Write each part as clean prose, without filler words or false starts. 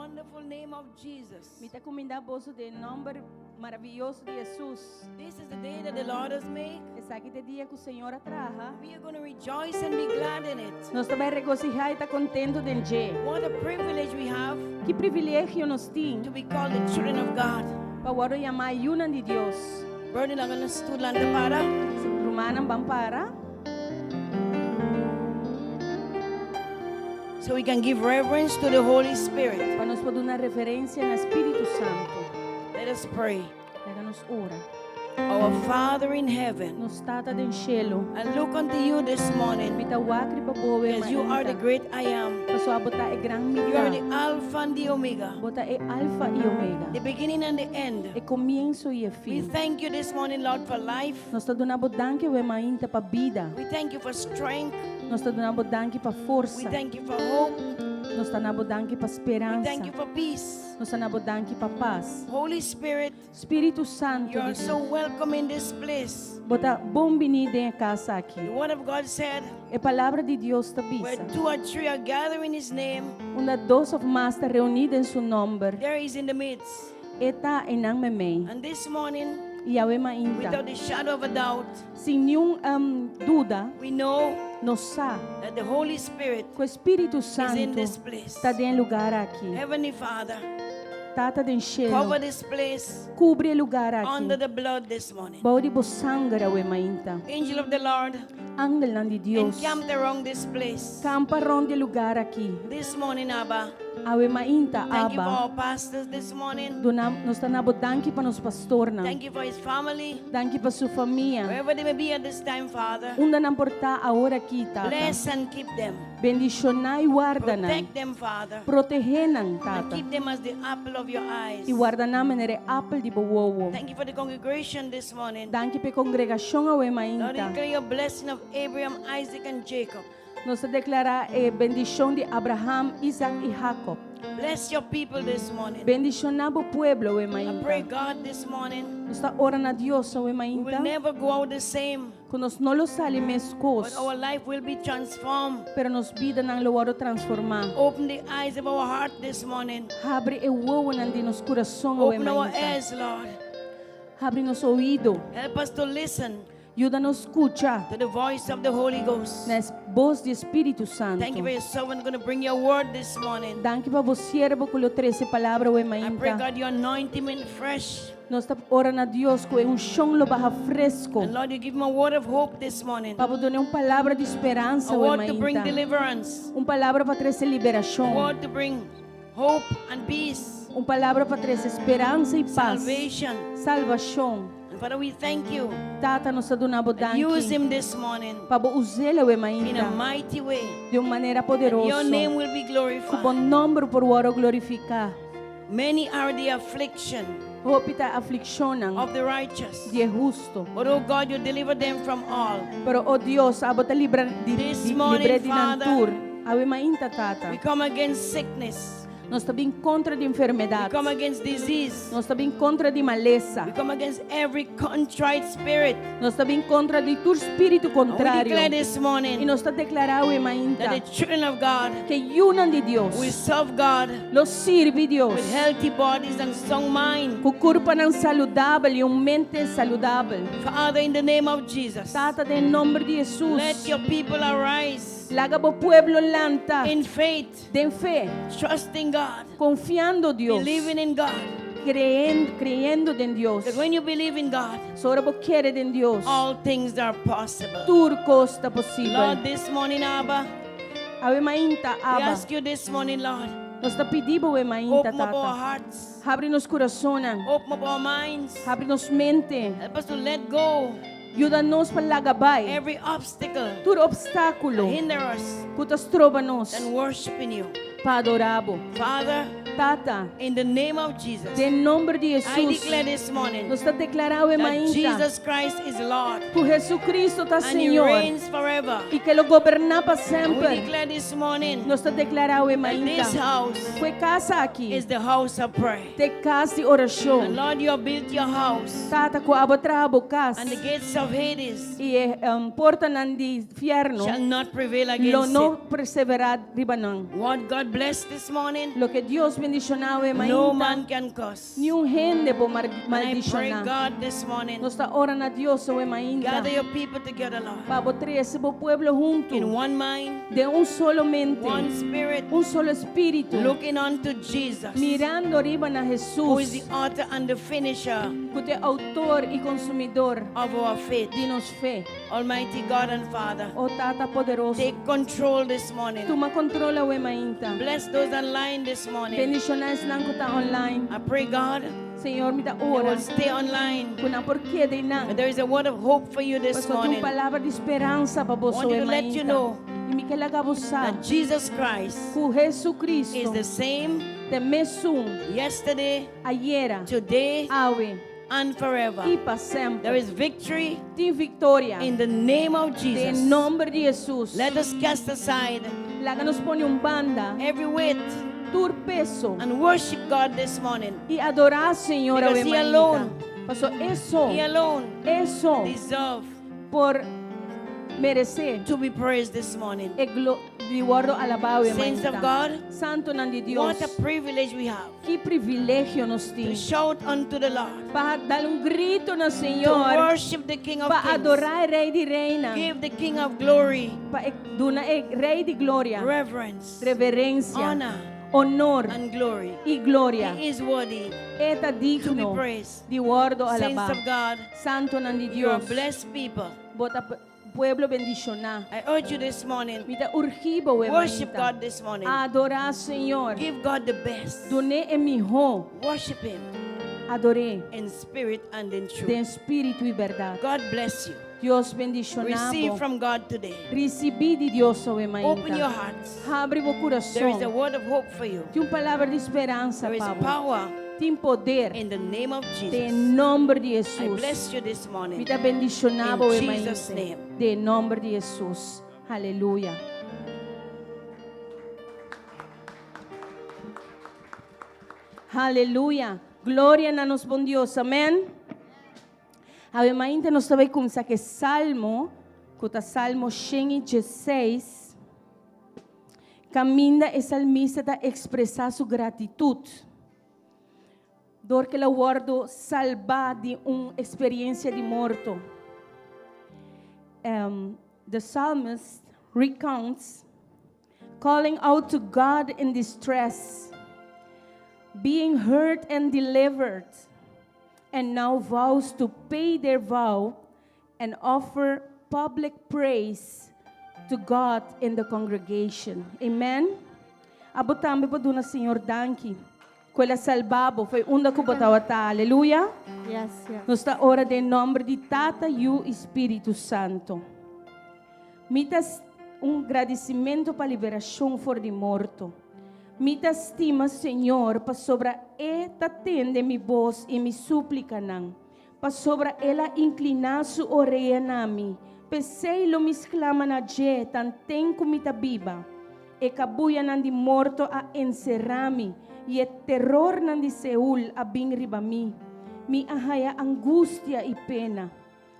wonderful name of Jesus. Mi ta kumindá boso den nòmber maravioso di Hesus. This is the day that the Lord has made. Esaki ta e dia ku Señor a traha. We are going to rejoice and be glad in it. Nos ta bai regosihá i ta kontentu den dje. What a privilege we have Ki privilegio nos tin to be called the children of God. pa wòrdu yamá yunan di Dios. Bernie laga nos tur lanta para. Rumannan ban para. So we can give reverence to the Holy Spirit. Pa nos por duna reverensia na Spiritu Santu. Let us pray. Laga nos ora. Our Father in heaven, Nos Tata den shelu. I look unto you this morning Mi ta wak riba bo e because you are the mainta. great I am. Paso abo ta e gran You are the mi ta. Alpha and the Omega, Bo ta e Alfa i Omega. the beginning and the end. E komienso i e We fin. thank you this morning, Lord, for life. Nos ta duna bo danki awe mainta pa bida. We thank you for strength. Nos ta duna bo danki pa We forsa. thank you for hope. Nos ta na bo danki pa We speransa. thank you for peace. Nos ta na bo danki pa pas. Holy Spirit, Spiritu Santu you di are so Dios, welcome in this place. bo ta bon bini den e kas aki. The Word of God said, E Palabra di Dios ta where bisa, two or three are gathered in His name, Unda dos of mas ta reuní den su nòmber, there He is in the midst. E ta einan meimei. And this morning, I awe mainta, without the shadow of a doubt, sin niun duda, we know nos sa that the Holy Spirit ku e Spiritu is in Santu this place. ta den e lugar aki. Heavenly Father, Tata den shelu, cover this place kubri e lugar under aki the blood this morning. bou di bo sanger awe mainta. Angel of the Lord, Angelnan di Dios, encamped around this place. kampa rònt di e lugar aki. This morning, Abba. Awe mainta, Thank you for Abba. our pastors this morning. Duna, nos ta na bo danki pa nos pastornan. Thank you for his family. Danki pa su famia. Wherever they may be at this time, Father. Unda nan por ta awor aki, Tata. Bless and keep them. Bendishoná i warda nan. Protect them, Father. Protehé nan, And Tata. keep them as the apple of your eyes. I warda nan manera e apel di bo wowo. Thank you for the congregation this morning. Danki pa e kongregashon awe Lord, mainta. declare your blessing of Abraham, Isaac, and Jacob. Nos ta deklará e bendishon di Abraham, Isaac i Jacob. Bless your people this morning. Bendishoná bo pueblo awe I pray, mainta. God, this morning, Nos ta ora na Dios awe we will mainta never go out the same, ku nos no lo sali meskos, but our life will be transformed. pero nos bidanan lo wòrdu transformá. Open the eyes of our heart this morning. Habri e wowonan di nos kurason awe Open our mainta. ears, Lord. Habri nos oido. Help us to listen Yuda nos skucha to the voice of the Holy Ghost. na e bos di Spiritu Thank you Santu. for your servant going to bring your word this morning. Danki pa bo siervo ku lo trese palabra awe I pray, mainta. God, you anoint him in fresh. Nos ta ora na Dios ku e unshon lo baha fresco. And Lord, you give him a word of hope this morning. Pa bo duna un palabra di speransa A awe word to bring mainta. deliverance. Un palabra pa trese A liberashon. word to bring hope and peace. Un palabra pa trese speransa i pas. Salvation. Salvashon. And Father, we thank you. Tata, nos ta duna bo And use danki. him this morning Pa bo us'é awe in a mainta mighty way. di un manera That your poderoso. name will be Ku bo glorified. nòmber por wòrdu glorifiká. Many are the affliction Hopi ta aflikshonnan of the righteous. di e hustu. But oh God, you deliver them from all. Pero oh Dios, abo ta libra di, This di, morning, libr'é di nan Father, tur. Awe mainta, Tata. We come against sickness. Nos ta bin kontra di We enfermedat. come against disease. Nos ta bin kontra di malesa. We come against every contrite spirit. Nos ta bin kontra di tur spiritu And we kontrario. declare this I morning nos ta deklará awe mainta that the children of God ku yunan di Dios will serve God lo sirbi Dios with healthy bodies and sound mind. ku kurpanan saludabel i un mente saludabel. Father, in the name of Jesus, Tata, den nòmber di Hesus, let your people arise laga bo pueblo lanta in faith, den fe, trusting God, konfiando Dios, believing in God. kreen, kreyendo den Dios. That when you believe in God, So ora bo kere den Dios, all things are possible. tur kos ta posibel. Lord, this morning, Abba, Awe mainta, we Abba. ask you this morning, Lord, Nos ta pidi bo awe mainta, open up our Tata. hearts, Habri nos kurasonnan. open up our minds, Habri nos mente. help us to let go Yuda nos pa laga bai. every obstacle Tur obstákulo that hinder us ku ta stroba nos and worshiping you. pa adorá bo. Father, Tata, in the name of Jesus, den nòmber di I Hesus, declare this morning nos ta deklará awe that mainta Jesus Christ is Lord ku Jesucristo ta and He Señor reigns forever. i ku e lo goberná pa And we semper. declare this morning Nos ta deklará awe that mainta this house ku e kas aki is the house of prayer. ta e kas di And orashon. Lord, you have built your house, Tata, ku abo a traha bo kas and the gates of Hades i e portanan di fièrnu shall not prevail lo against no it. perseverá riba nan. What God blessed this morning, Loke Dios bendishoná awe no mainta, man can curse. niun hende por And I pray, maldishoná. God, this morning, Nos ta ora na Dios awe mainta. gather your people together, Lord, Pa bo trese bo pueblo huntu. in one mind, Den un solo mente, one spirit, un solo spiritu. looking unto Jesus, Mirando riba na who is Hesus, the author and the finisher ku ta outor i konsumidó of our faith. di nos fe. Almighty God and Father, O Tata poderoso, take control this morning. tuma kontrol awe mainta. Bless those online this morning. Bendishoná esnan ku ta online. I pray, God, Señor, mi ta they ora. will stay online. Ku nan por keda einan. But there is a word of hope for you this Paso tin un morning. palabra di speransa pa boso Wanted to let you mainta. know I mi ke laga bo sa that Jesus Christ ku Jesucristo is the same ta mesun yesterday, ayera, today, awe and forever. i pa semper. There is victory Tin viktoria in the name of den Jesus. nòmber di Jesus. Let us cast aside Laga nos pone un banda every weight tur peso and worship God this morning. i adorá Señor Because awe He mainta. alone- Paso e so, He alone e so deserves por meresé to be praised this morning. e glo di wòrdu alabá awe Saints of mainta. God, Santonan di Dios. What a privilege we have Ki privilegio nos to tin shout unto the Lord, pa dal un grito na to Señor, worship the King of pa Kings, adorá e Rei di Reinan, give the King of Glory pa duna e Rei di Gloria reverence reverensia, honor, honor and glory. i gloria. He is worthy E ta to be digno praised. di wòrdu Saints alabá. of God, Santonan di you are Dios, blessed people. Bo ta pueblo bendishoná. I urge you this morning, Mi ta urgi bo awe worship mainta. God this morning. Adorá Señor. Give God the best. Dun'é e mihó. Worship Him Ador'é in spirit and in truth. den spiritu i bèrdat. God bless you. Dios bendishoná Receive bo. from God today. Risibí di Dios awe Open your mainta. hearts. Habri bo There is a kurason. word of hope for you. Tin un palabra di speransa There is pa bo. power Tin poder in the name of den Jesus. nòmber di I Hesus. bless you this Mi morning. ta bendishoná bo In e Jesus' mainta. name. Den nòmber di Hesus. Aleluya. Aleluya. Gloria na nos bon Dios. Amèn. Awe mainta nos ta bai kuminsá ku e Salmo, ku ta Salmo 116. Kaminda e salmista ta ekspresá su gratitut dor ku el a wòrdu salbá di un eksperensia di morto. The psalmist recounts calling out to God in distress, being heard and delivered, and now vows to pay their vow and offer public praise to God in the congregation. Amen. Abo tambe por duna Señor danki. Ku el a salba bo fo'i unda ku bo tawata. Aleluya. Yes, yes. Nos ta ora den nomber di Tata, Yu i Spiritu Santo. Mi ta un gradisimentu pa liberashon for di morto. Mi ta stima Señor pasobra E ta tende mi bos i mi súplikanan, pasobra El a inkliná su orea na mi. P'esei lo mi sklama na dje tanten ku mi ta biba. E kabuyanan di morto a enserá mi, i e terornan di Seul a bin riba mi. Mi a haña angustia i pena.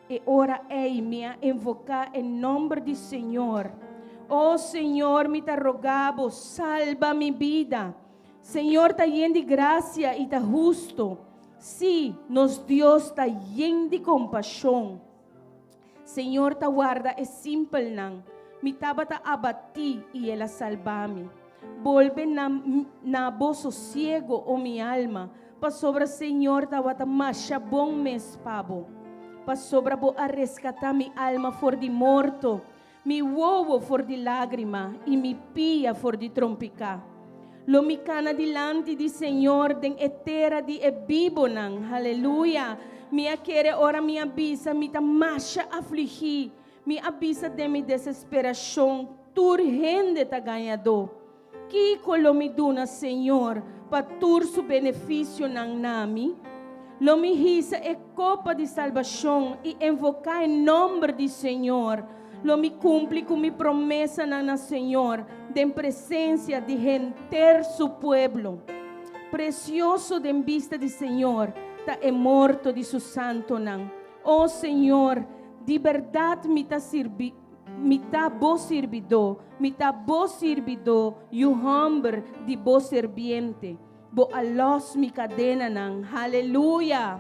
E ora ei mi a invoká e nòmber di Señor. O Señor, mi ta rogá bo, salba mi bida! Señor ta yen di grasia i ta hustu. Sí, nos Dios ta yen di kompashon. Señor ta warda e simpelnan. Mi tabata abatí i el a salba mi. Bolbe na na bo sosiego, o mi alma, pasobra Señor tabata masha bon mes pa bo. Pasobra bo a reskatá mi alma for di morto, mi wowo for di lágrima i mi pia for di trompiká. Lo mi kana dilanti di Señor den e tera di e bibonan. Haleluya! Mi a kere ora mi a bisa, Mi ta masha afligí. Mi a bisa den mi desesperashon, Tur hende ta gañadó. Kiko lo mi duna Señor pa tur su benefisionan na mi? Lo mi hisa e kopa di salbashon i envoká e nòmber di Señor. Lo mi kumpli ku mi promesanan na Señor den presensia di henter su pueblo. Presioso den bista di Señor ta e morto di su santonan. O Señor, di bèrdat mi ta sirbi. Mi ta bo sirbidó, mi ta bo sirbidó, yu hòmber di bo sirbiente. Bo a lòs mi kadenanan. Haleluya!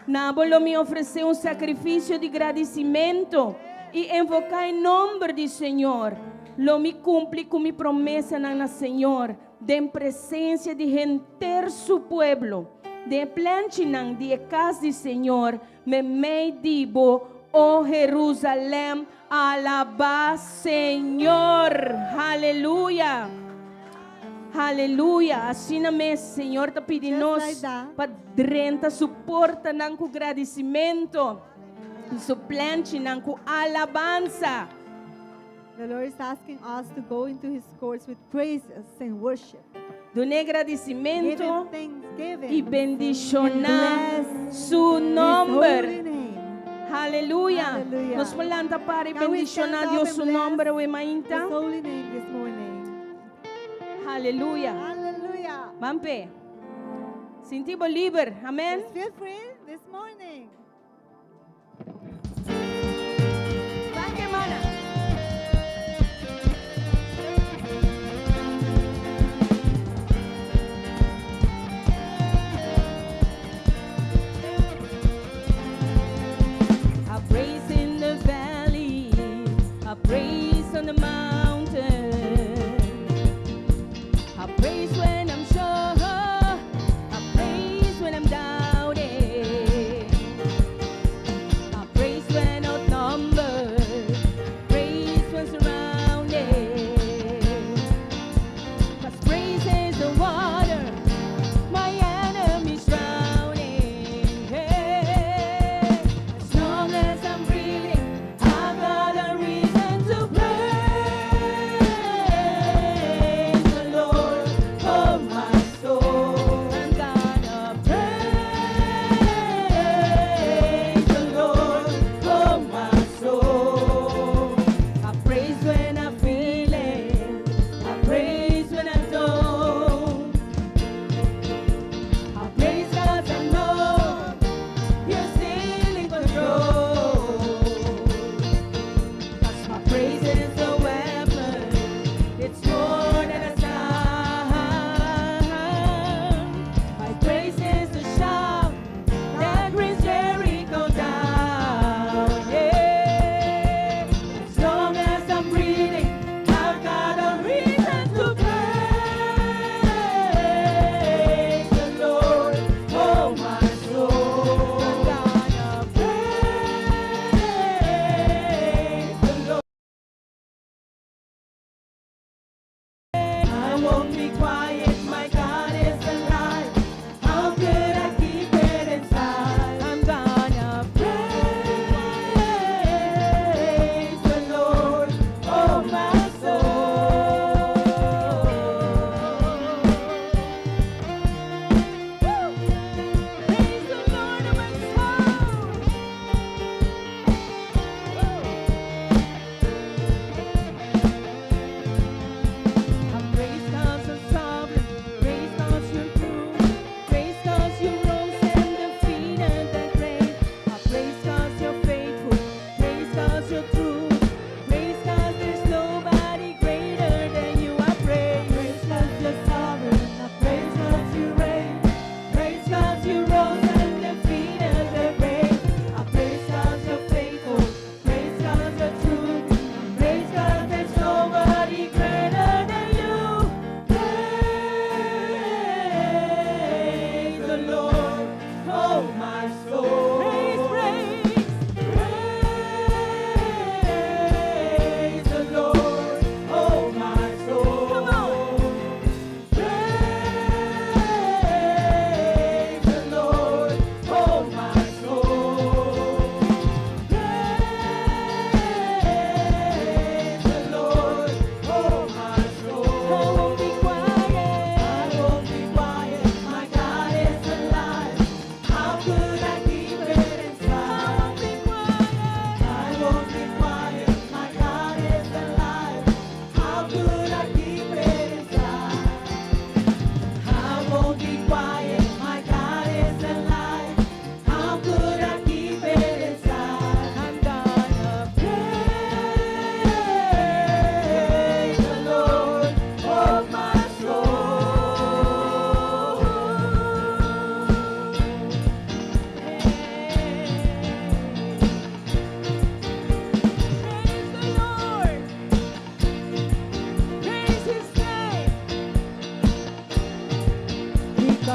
Na bo lo mi ofresé un sakrifisio di gradisimentu i invoká e nòmber di Señor. Lo mi kumpli ku mi promesanan na Señor den presensia di henter su pueblo, den e plenchinan di e kas di Señor, meimei di bo, o Herusalèm. Alabá Señor! Haleluya! Haleluya! Asina mes, Señor ta pidi Just nos like that. pa drenta su portanan ku gradisimentu, i su plenchinan ku alabansa. The Lord is asking us to go into His courts with praises and worship. Dun'é Give Him gradisimentu thanksgiving. i bendishoná Bless su His nòmber. holy name. Haleluya. Hallelujah. Nos por lanta para i Can we bendishoná stand up Dios and su bless nòmber awe His mainta. holy name this morning. Haleluya. Hallelujah. Ban p'e. Sinti bo liber. Amèn. Just feel free this morning. Danki, hermana. I praise in the valley, I praise on the mountain. I praise when I'm sure, I praise when I'm doubting.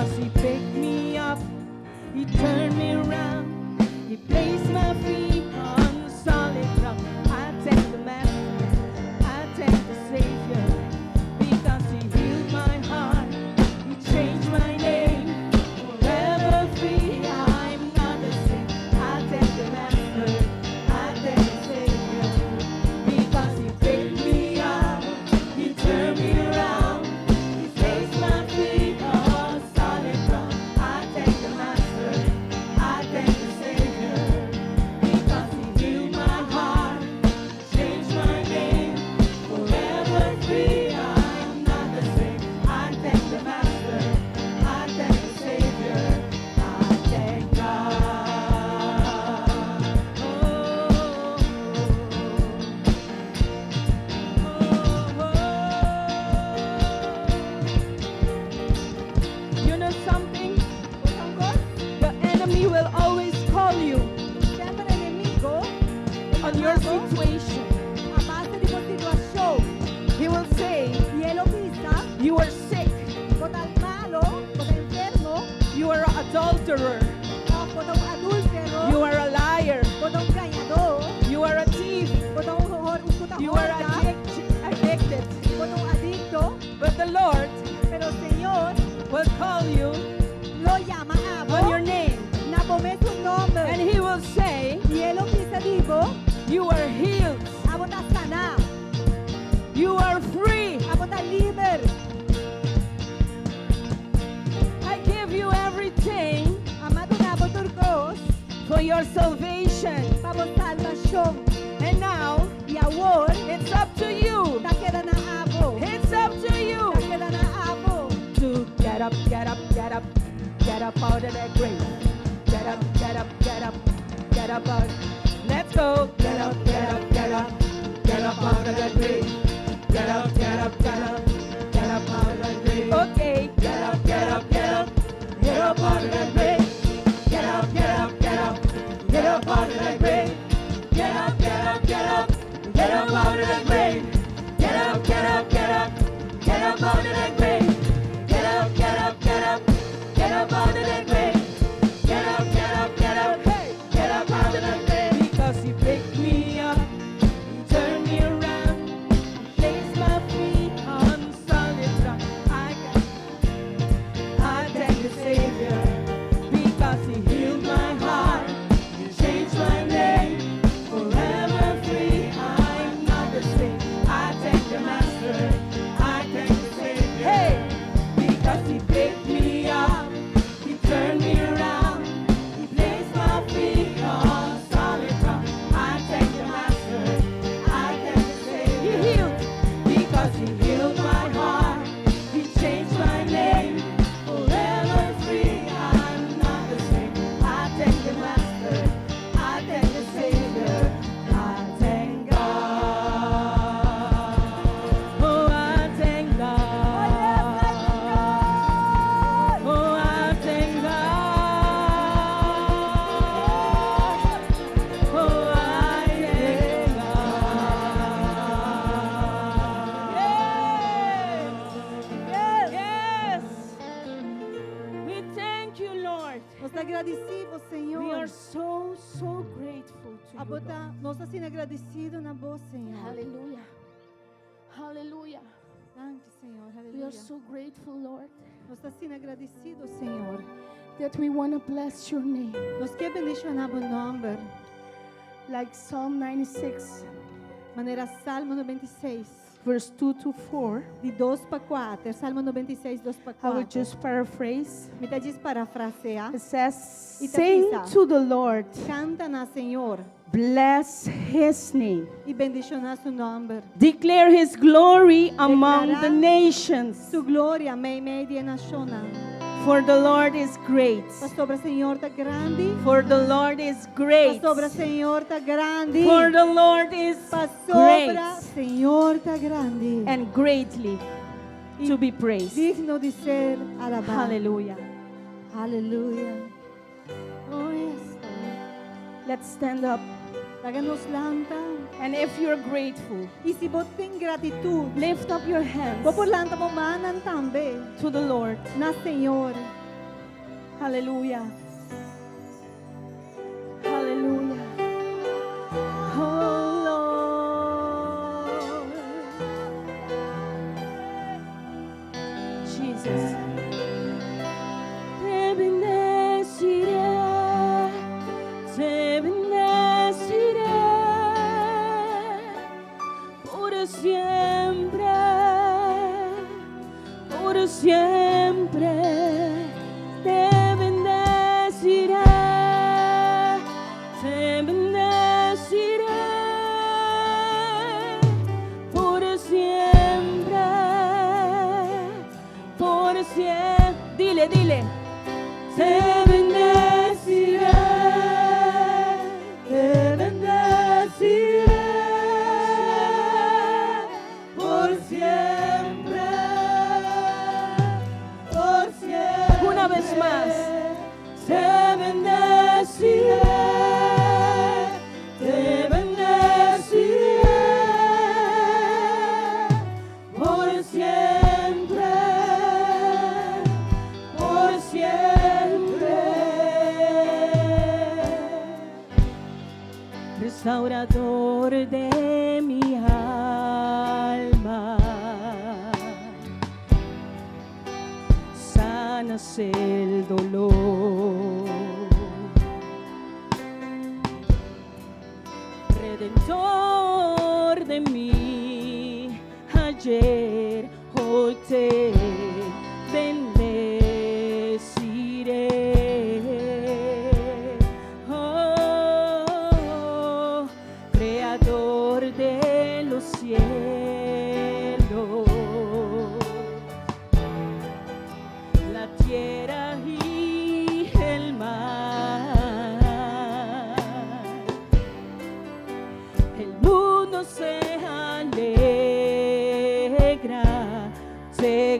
Because he picked me up, he turned me around, he placed my feet on solid ground. I thank the Master, I thank the Savior, because he healed my heart, he changed my name. Forever free, I'm not the same. I thank the Master, I thank the Savior, because he picked me up, he turned me around, he placed my feet on solid ground. I thank the Master, I thank the Savior, because he healed my heart, changed my name. Forever free, I'm not the same. I thank the Master, I thank the Savior, I thank God. Oh, oh, oh. You know something? The enemy will always call you Semper enemigu on your situation. A base di bo situashon. He will say, I e lo bisa, You are sick. bo ta malu, bo ta enfermo, You are an adulterer. òf bo ta un adúltero, You are a liar. bo ta un gañadó, You are a thief. bo ta un un ku ta You are hòrta, addicted. bo ta un adikto, But the Lord pero Señor will call you lo yama abo on your name. na bo mes nòmber. And he will say, I e lo bisa di bo, You are healed. abo ta saná, You are free. abo ta liber. I give you everything Ami a duna bo tur kos for your salvation. pa bo salbashon. And now I awor, it's up to you. ta keda na abo. It's up to you Ta keda na abo. to get up, get up, get up, get up out of that grave. Get up, get up, get up, get up out. Let's go. Get up, get up, get up, get up out of that grave. Get up, get up, get up, get up out of that grave. Okay. Get up, get up, get up, get up out of that grave. Get up, get up, get up, get up out of that grave. Get up, get up, get up, get up out of that grave. Get up, get up, get up, get up out of that grave. Get up, get up, get up, get up out of that grave. Get up, get up, get up, Hey. get up out of that grave. Because he picked me up, he turned me around, he placed my feet on solid ground. I thank the Savior because he healed my heart, he changed my name, forever free. I'm not the same. I thank the Master, I thank the Savior. Hey, because he picked me up, he turned me around. He placed my feet on solid ground. I thank the Master. I thank the Savior. He healed because he healed my heart. He changed my name. Forever free. I'm not the same. I thank the Master. I thank the Savior. I thank God. Oh, I thank God. Oh, I thank God. Oh, I thank God. Yes. Yes. We thank you, Lord. Nos ta gradisido, Señor. We are so, so grateful to you, Abo Lord. ta, nos ta asina gradisido na bo, Señor. Hallelujah. Hallelujah. Danki, Señor. We Aleluya. are so grateful, Lord, Nos ta asina gradisido, Señor. that we want to bless your name. Nos ke bendishoná bo nòmber. Like Psalm 96, Manera Salmo 96, verse 2 to 4. di 2 pa 4. Salmo 96, 2 pa I will 4. just paraphrase. Mi ta djis parafraseá. It says, I ta Sing bisa. to the Lord, Kanta na Señor bless his name, i bendishoná su nòmber. declare his glory among Deklará the nations. Su gloria, meimei di nashonnan. For the Lord is great. Pasobra Señor ta grandi. For the Lord is great. Pasobra Señor ta grandi. For the Lord is Pasobra great Señor ta grandi. and greatly to be praised. Digno di ser alabá. Hallelujah. Aleluya. Oh, yes. Lord. Let's stand up. Laga nos lanta. And if you're grateful, I si bo tin gratitut, lift up your hands bo por lanta bo mannan tambe. to the Lord. Na Señor. Aleluya. Aleluya. Oh Lord. Jesus. Te bendeciré, te bendeciré por siempre, por siempre. Te bendeciré, te bendeciré por siempre, por siempre. Dile, dile. Te bendeciré, Te bendeciré por siempre, por siempre. Una vez más. Te bendeciré, te bendeciré por siempre, por siempre. Restaurador de mi alma, sanas el dolor. Redentor de mi ayer, hoy te bendeciré. Oh, creador de los cielos, la tierra y el mar. El mundo se alegra, se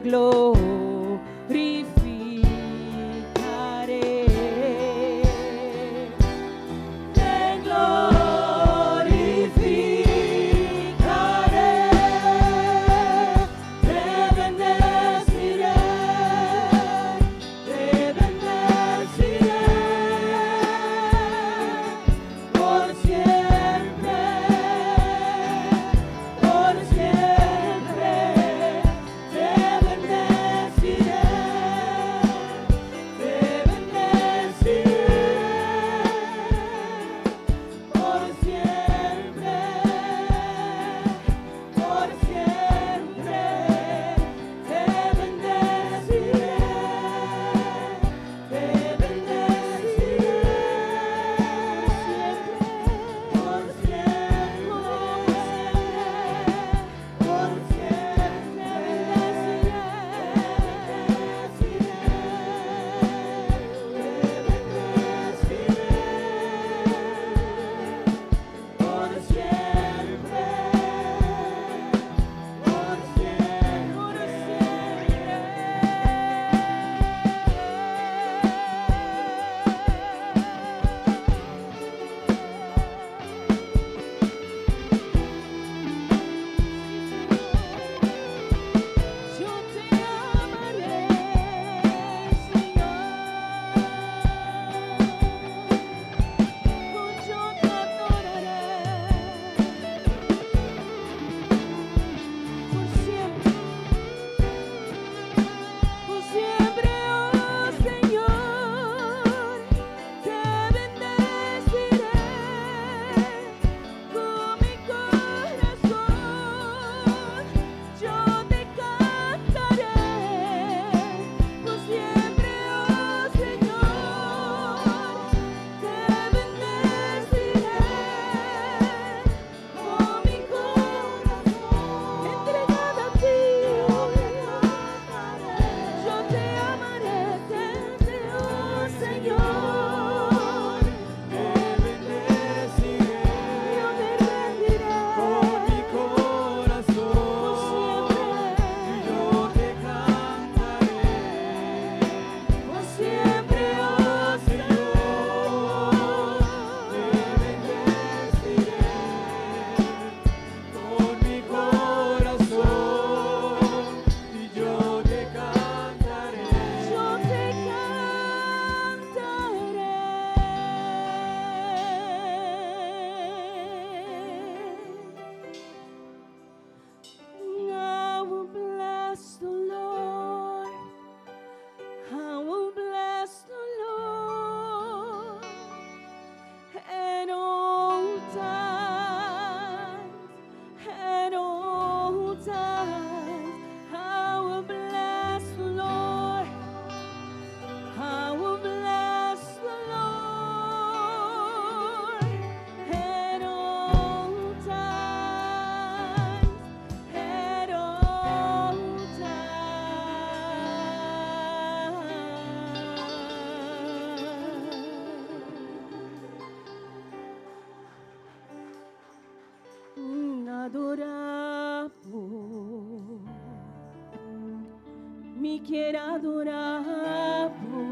Kier adorá Bo.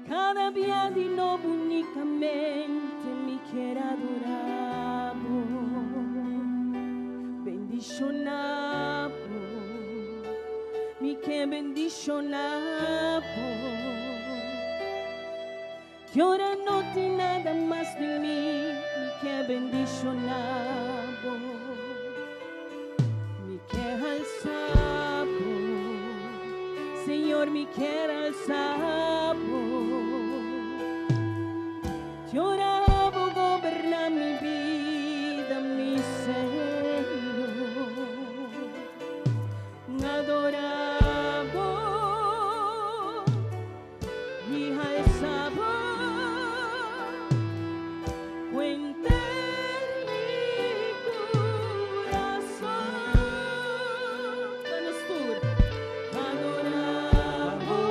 Kada dia di nobo únikamente mi kier adorá Bo. Bendishoná Bo. Mi ke bendishoná Bo. Ku ora no tin nada mas di mi, mi ke bendishoná Bo. Mi ke alsa Bo. Señor, mi ke alsa Bo. Ku ora Bo goberná mi bida, mi Señor. Adorá Bo. I alsa Bo. Ku henter mi kurason. Nos tur. Adorá Bo.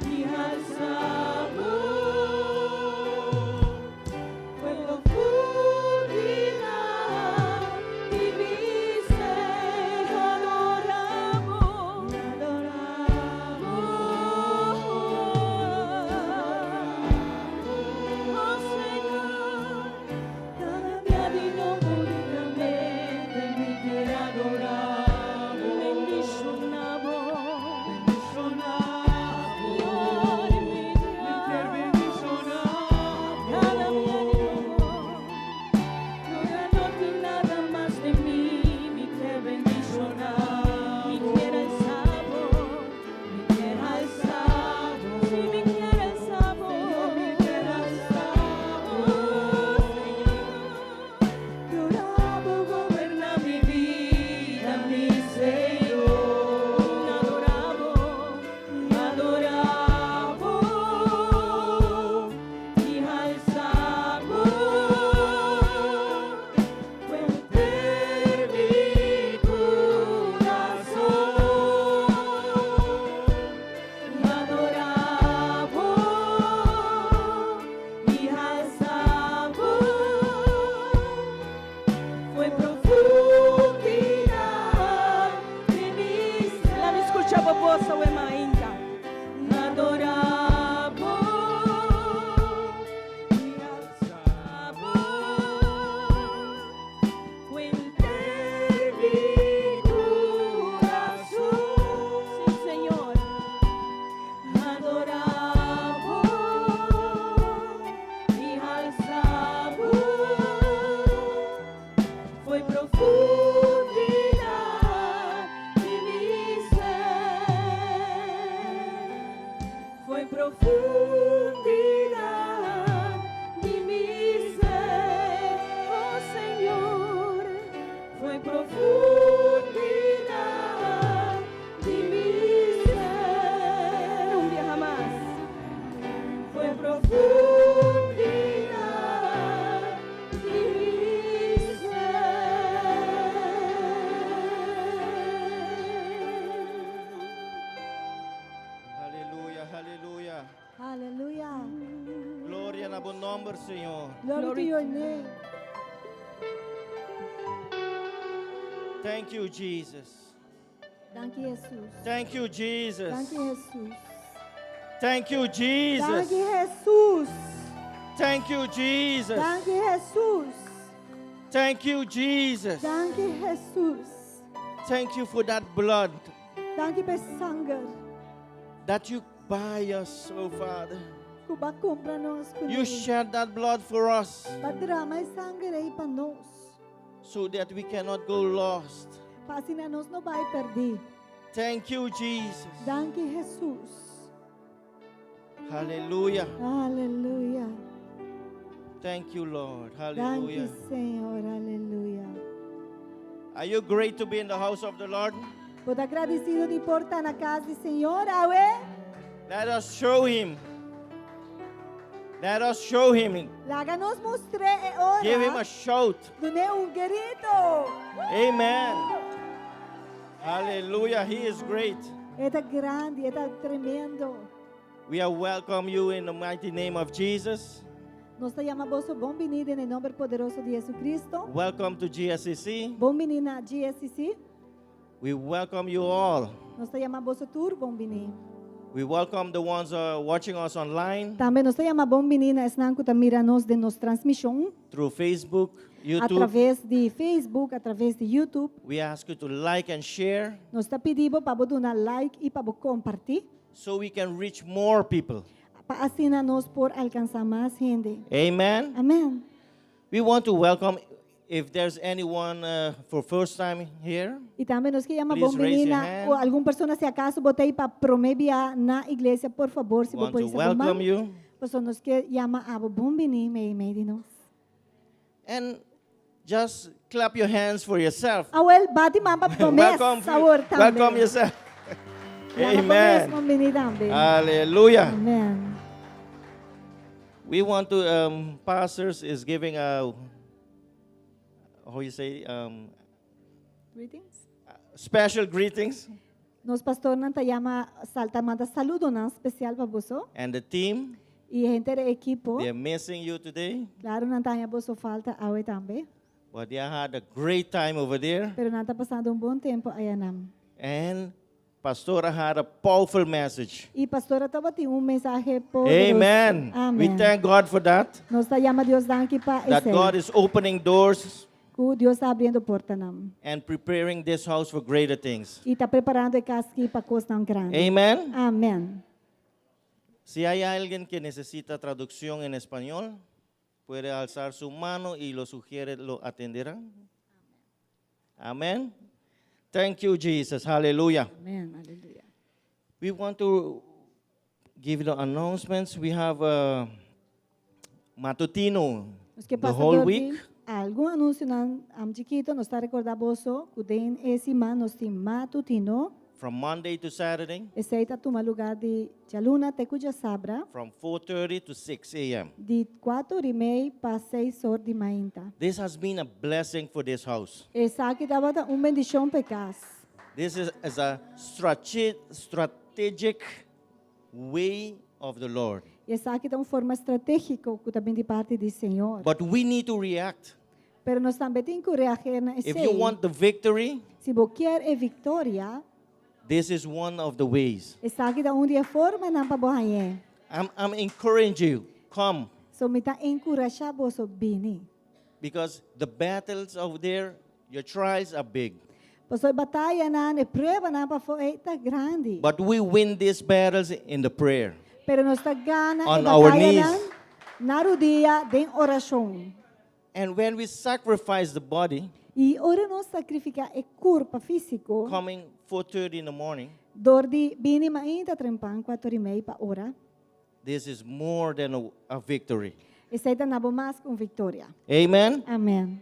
I alsa Bo. Ku profundidat di mi ser adorá Bo, adorá Bo. Oh Señor, kada dia di nobo únikamente mi ke adorá Bo, bendishoná Bo, Bendishoná Señor, mi Mi ke Dios. Bendishoná Kada dia di nobo, ora no tin nada mas di mi, mi ke bendishoná, mi ke alsa Bo, mi ke alsa Bo, sí, mi ke alsa Bo, mi ke alsa Bo. Oh, Señor, Ku ora Bo goberná mi bida, mi Señor. Adorá Bo, adorá Bo, i alsa Bo. Ku henter mi kurason. Adorá Bo i alsa Bo. For profundidat di mi ser. Laga mi skucha bo bos ainda. Adorá Bo i alsa Bo. Ku henter mi kurason. Sí, Señor. Adorá Bo i alsa Bo. For profundidat di mi ser. For profundidat di mi ser. Oh Señor, for profundidat di mi ser. Un biaha mas. For profundidat di mi ser. Aleluya, aleluya. Aleluya. Gloria na Bo nòmber, Señor. Glory to Glory your to name. Thank you, Jesus. Thank you, Jesus. Thank you, Jesus. Thank you, Jesus. Thank you, Jesus. Thank you, Jesus. Thank you, Jesus. Thank you, Jesus. Thank you, Jesus. Thank you, Jesus. Thank you for that blood Thank you pa e sanger. That you buy us, oh Father. Ku B'a kumpra nos ku You shed that blood for us B'a drama e sanger ei pa nos. So that we cannot go lost. Pa asina nos no bai pèrdí. Thank you, Jesus. Thank you, Jesus. Hallelujah. Aleluya. Thank you, Lord. Thank you, Hallelujah. Señor. Aleluya. Are you great to be in the house of the Lord? Bo ta gradisido di por ta na kas di Señor, awe. Let us show him. Let us show him. Laga nos mustr'é e ora. Give him a shout. Dun'é un gritu. Amen. Hallelujah. He is great. E ta grandi, e ta tremendo. We are welcome you in the mighty name of Jesus. Nos ta yama boso bon biní den nòmber poderoso di Jesucristo. Welcome to GSCC. Bon biní na GSCC. We welcome you all. Nos ta yama boso tur bon bini. We welcome the ones watching us online Tambe nos ta yama bon bini na esnan ku ta mira nos den nos transmishon through Facebook, YouTube. Atraves di Facebook, atraves di YouTube. We ask you to like and share Nos ta pidi bo pa bo duna like i pa bo kompartí. So we can reach more people. Pa asina nos por alkansá mas hende. Amen. Amèn. We want to welcome if there's anyone for first time here. I tambe nos ke yama Please bon raise bini your na hand. o algun persona si akaso bo ta ei pa promé bia na iglesia, por fabor si bo Want por to hisa bo man. welcome you. Pasobra nos ke yama abo bon bini mei mei di nos. And just clap your hands for yourself. Awel, bati man pa bo mes Welcome, awor tambe. welcome yourself. Yama bo mes Amen. bon bini tambe. Hallelujah. Amen. We want to, pastors is giving a, how you say, Greetings. Special greetings. Nos pastornan ta yama salta manda saludonan spesial pa boso. And the team, I henter e ekipo. They're missing you today. Klaro nan ta haña boso falta awe tambe. But they had a great time over there. Pero nan ta pasando un bon tempu ayanan. And Pastora had a powerful message. I pastora tabatin un mensahe poderoso. Amen. Amen. We thank God for that. Nos ta yama Dios danki pa That esei. God is opening doors Ku Dios ta abriendo portanan. And preparing this house for greater things. I ta preparando e kas aki pa kosnan grandi. Amen. Amen. Si hay alguien que necesita traducción en español, puede alzar su mano y los ujieres lo atenderán. Amén. Thank you, Jesus. Hallelujah. Amèn. Aleluya. We want to give the announcements. We have a matutino Nos ke the pasa whole dor di week. Algun anunsionan chikitu, nos ta rekordá boso ku den e siman nos tin matutino. From Monday to Saturday, Esei ta tuma lugá di djaluna te ku djasabra, from 4:30 to 6 a.m. di 4 i mei pa 6 or di mainta. This has been a blessing for this house. Esaki tabata un bendishon pa e kas. This is a strategic way of the Lord. Esaki ta un forma stratégiko ku ta bin di parti di Señor. But we need to react. Pero nos tambe tin ku reageer na If esei. you want the victory, Si bo kier e viktoria, this is one of the ways. Esaki ta un di e formanan pa bo hañ'é. I'm encouraging you, come. So mi ta enkurashá boso bini. Because the battles out there, your trials are big. Pasobra e batayanan, e pruebanan pafó ei ta grandi. But we win these battles in the prayer. Pero nos ta gana e On our batayanan knees. na rudia den orashon. And when we sacrifice the body, I ora nos sakrifiká e kurpa físiko, coming 4:30 in the morning, dor di bini mainta trempan kuater i mei pa ora, this is more than a victory. Esei ta nabo mas ku un viktoria. Amen. Amèn.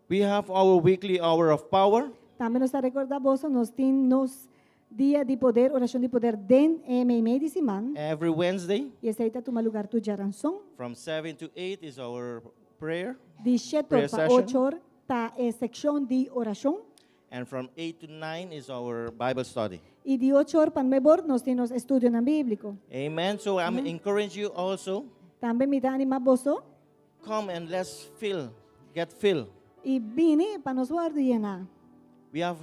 We have our weekly hour of power. Tambe nos ta rekordá boso, nos tin nos dia di poder, orashon di poder den e meimei di siman. Every Wednesday I esei ta tuma lugar tur djaranson. from 7 to 8 is our prayer. Di shete Prayer pa session. ocho or ta e sekshon di orashon. And from 8 to 9 is our Bible study. I di ocho or pa nuebe or nos tin nos estudionan bíbliko. Amen. So I'm encourage you also, Tambe mi ta animá boso come and let's fill, get filled. i bini pa nos wòrdu yená. We have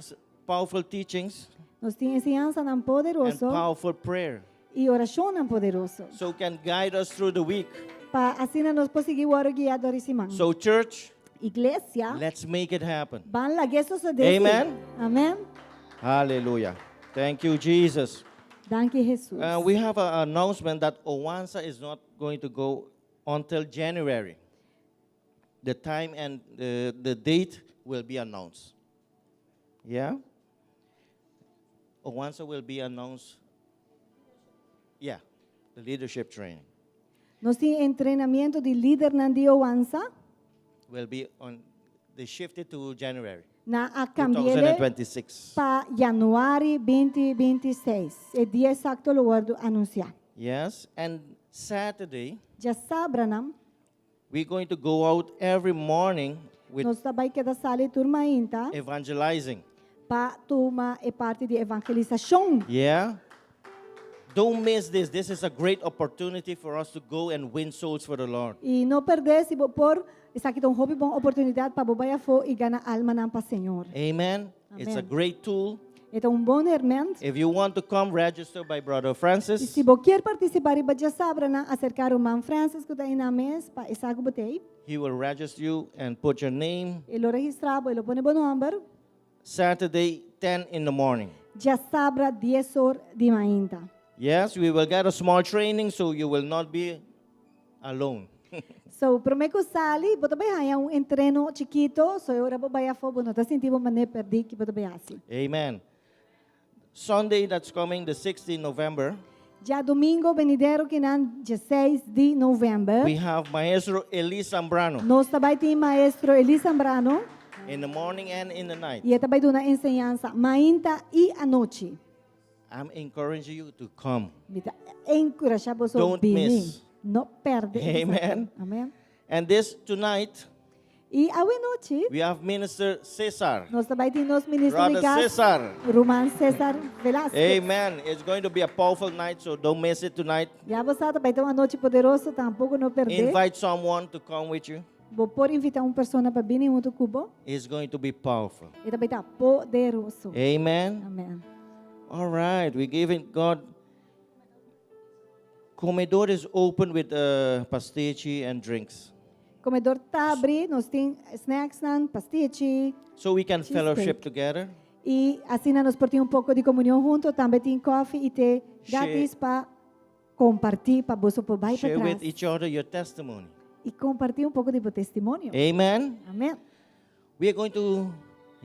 powerful teachings Nos tin enseñansanan and poderoso powerful prayer. i orashonnan poderoso. So can guide us through the week. Pa asina nos por sigui wòrdu guiá dor di siman. So church, Iglesia, let's make it happen. ban lag'é sosodé. Amen. Amèn. Hallelujah. Thank you, Jesus. Danki Jesus. We have an announcement that Owansa is not going to go until January. The time and the date will be announced. Yeah? Owansa will be announced. Yeah, the leadership training Nos tin entrenamentu di lidernan di Owansa will be on, they shifted to January Nan a kambi'é 2026. pa yanüari 2026. E dia eksakto lo wòrdu anunsiá. Yes, and Saturday, Djasabranan, we're going to go out every morning with nos ta bai keda sali tur mainta evangelizing. pa tuma e parti di evangelisashon. Yeah? Don't miss this. This is a great opportunity for us to go and win souls for the Lord. I no pèrdè si bo por, esaki ta un hopi bon oportunidat pa bo bai afó i gana almanan pa Señor. Amen. It's a Amen. great tool. E ta un bon hèrmènt. If you want to come, register by Brother I Francis. si bo kier partisipá riba djasabra nan, aserká ruman Francis ku ta einan mes pa e sa ku bo t'ei. He will register you and put your name. E lo registrá bo, e lo pone bo nòmber. Saturday, 10 in the morning. Djasabra dies or di mainta. Yes, we will get a small training so you will not be alone. So, promé ku sali, bo ta bai haña un entreno chikito, so e ora bo bai afó bo no ta sinti bo manera pèrdí ki bo ta bai hasi. Amen. Sunday that's coming, the 16 November, Djadumingo benidero kinan dieseis di novèmber, we have Maestro Eli Zambrano nos ta bai tin Maestro Eli Zambrano in the morning and in the night. i e ta bai duna enseñansa mainta i anochi. I'm encouraging you to come. Mi ta enkurashá boso Don't bini. miss. No pèrdè esaki. Amen. Amen. And this tonight, I awe nochi, we have Minister Cesar. nos ta bai tin nos ministro di Brother kas, Cesar. Ruman Cesar Velasquez. Amen. It's going to be a powerful night, so don't miss it tonight. Ya bo sa, ta bai ta un anochi poderoso, tampoko no pèrdè. Invite someone to come with you. Bo por invitá un persona pa bini huntu ku bo. It's going to be powerful. E ta bai ta poderoso. Amen. Amen. All right, we give it God. Comedor is open with uh, pastechi and drinks. Comedor ta abri, nos tin snacksnan, pastechi. So we can Cheesecake. fellowship together. I asina nos por tin un poko di komunion hunto. Tambe tin kofi i te gratis pa kompartí, pa boso por bai Share with patras each other your testimony. i kompartí un poko di bo testimonio. Amen. Amèn. We are going to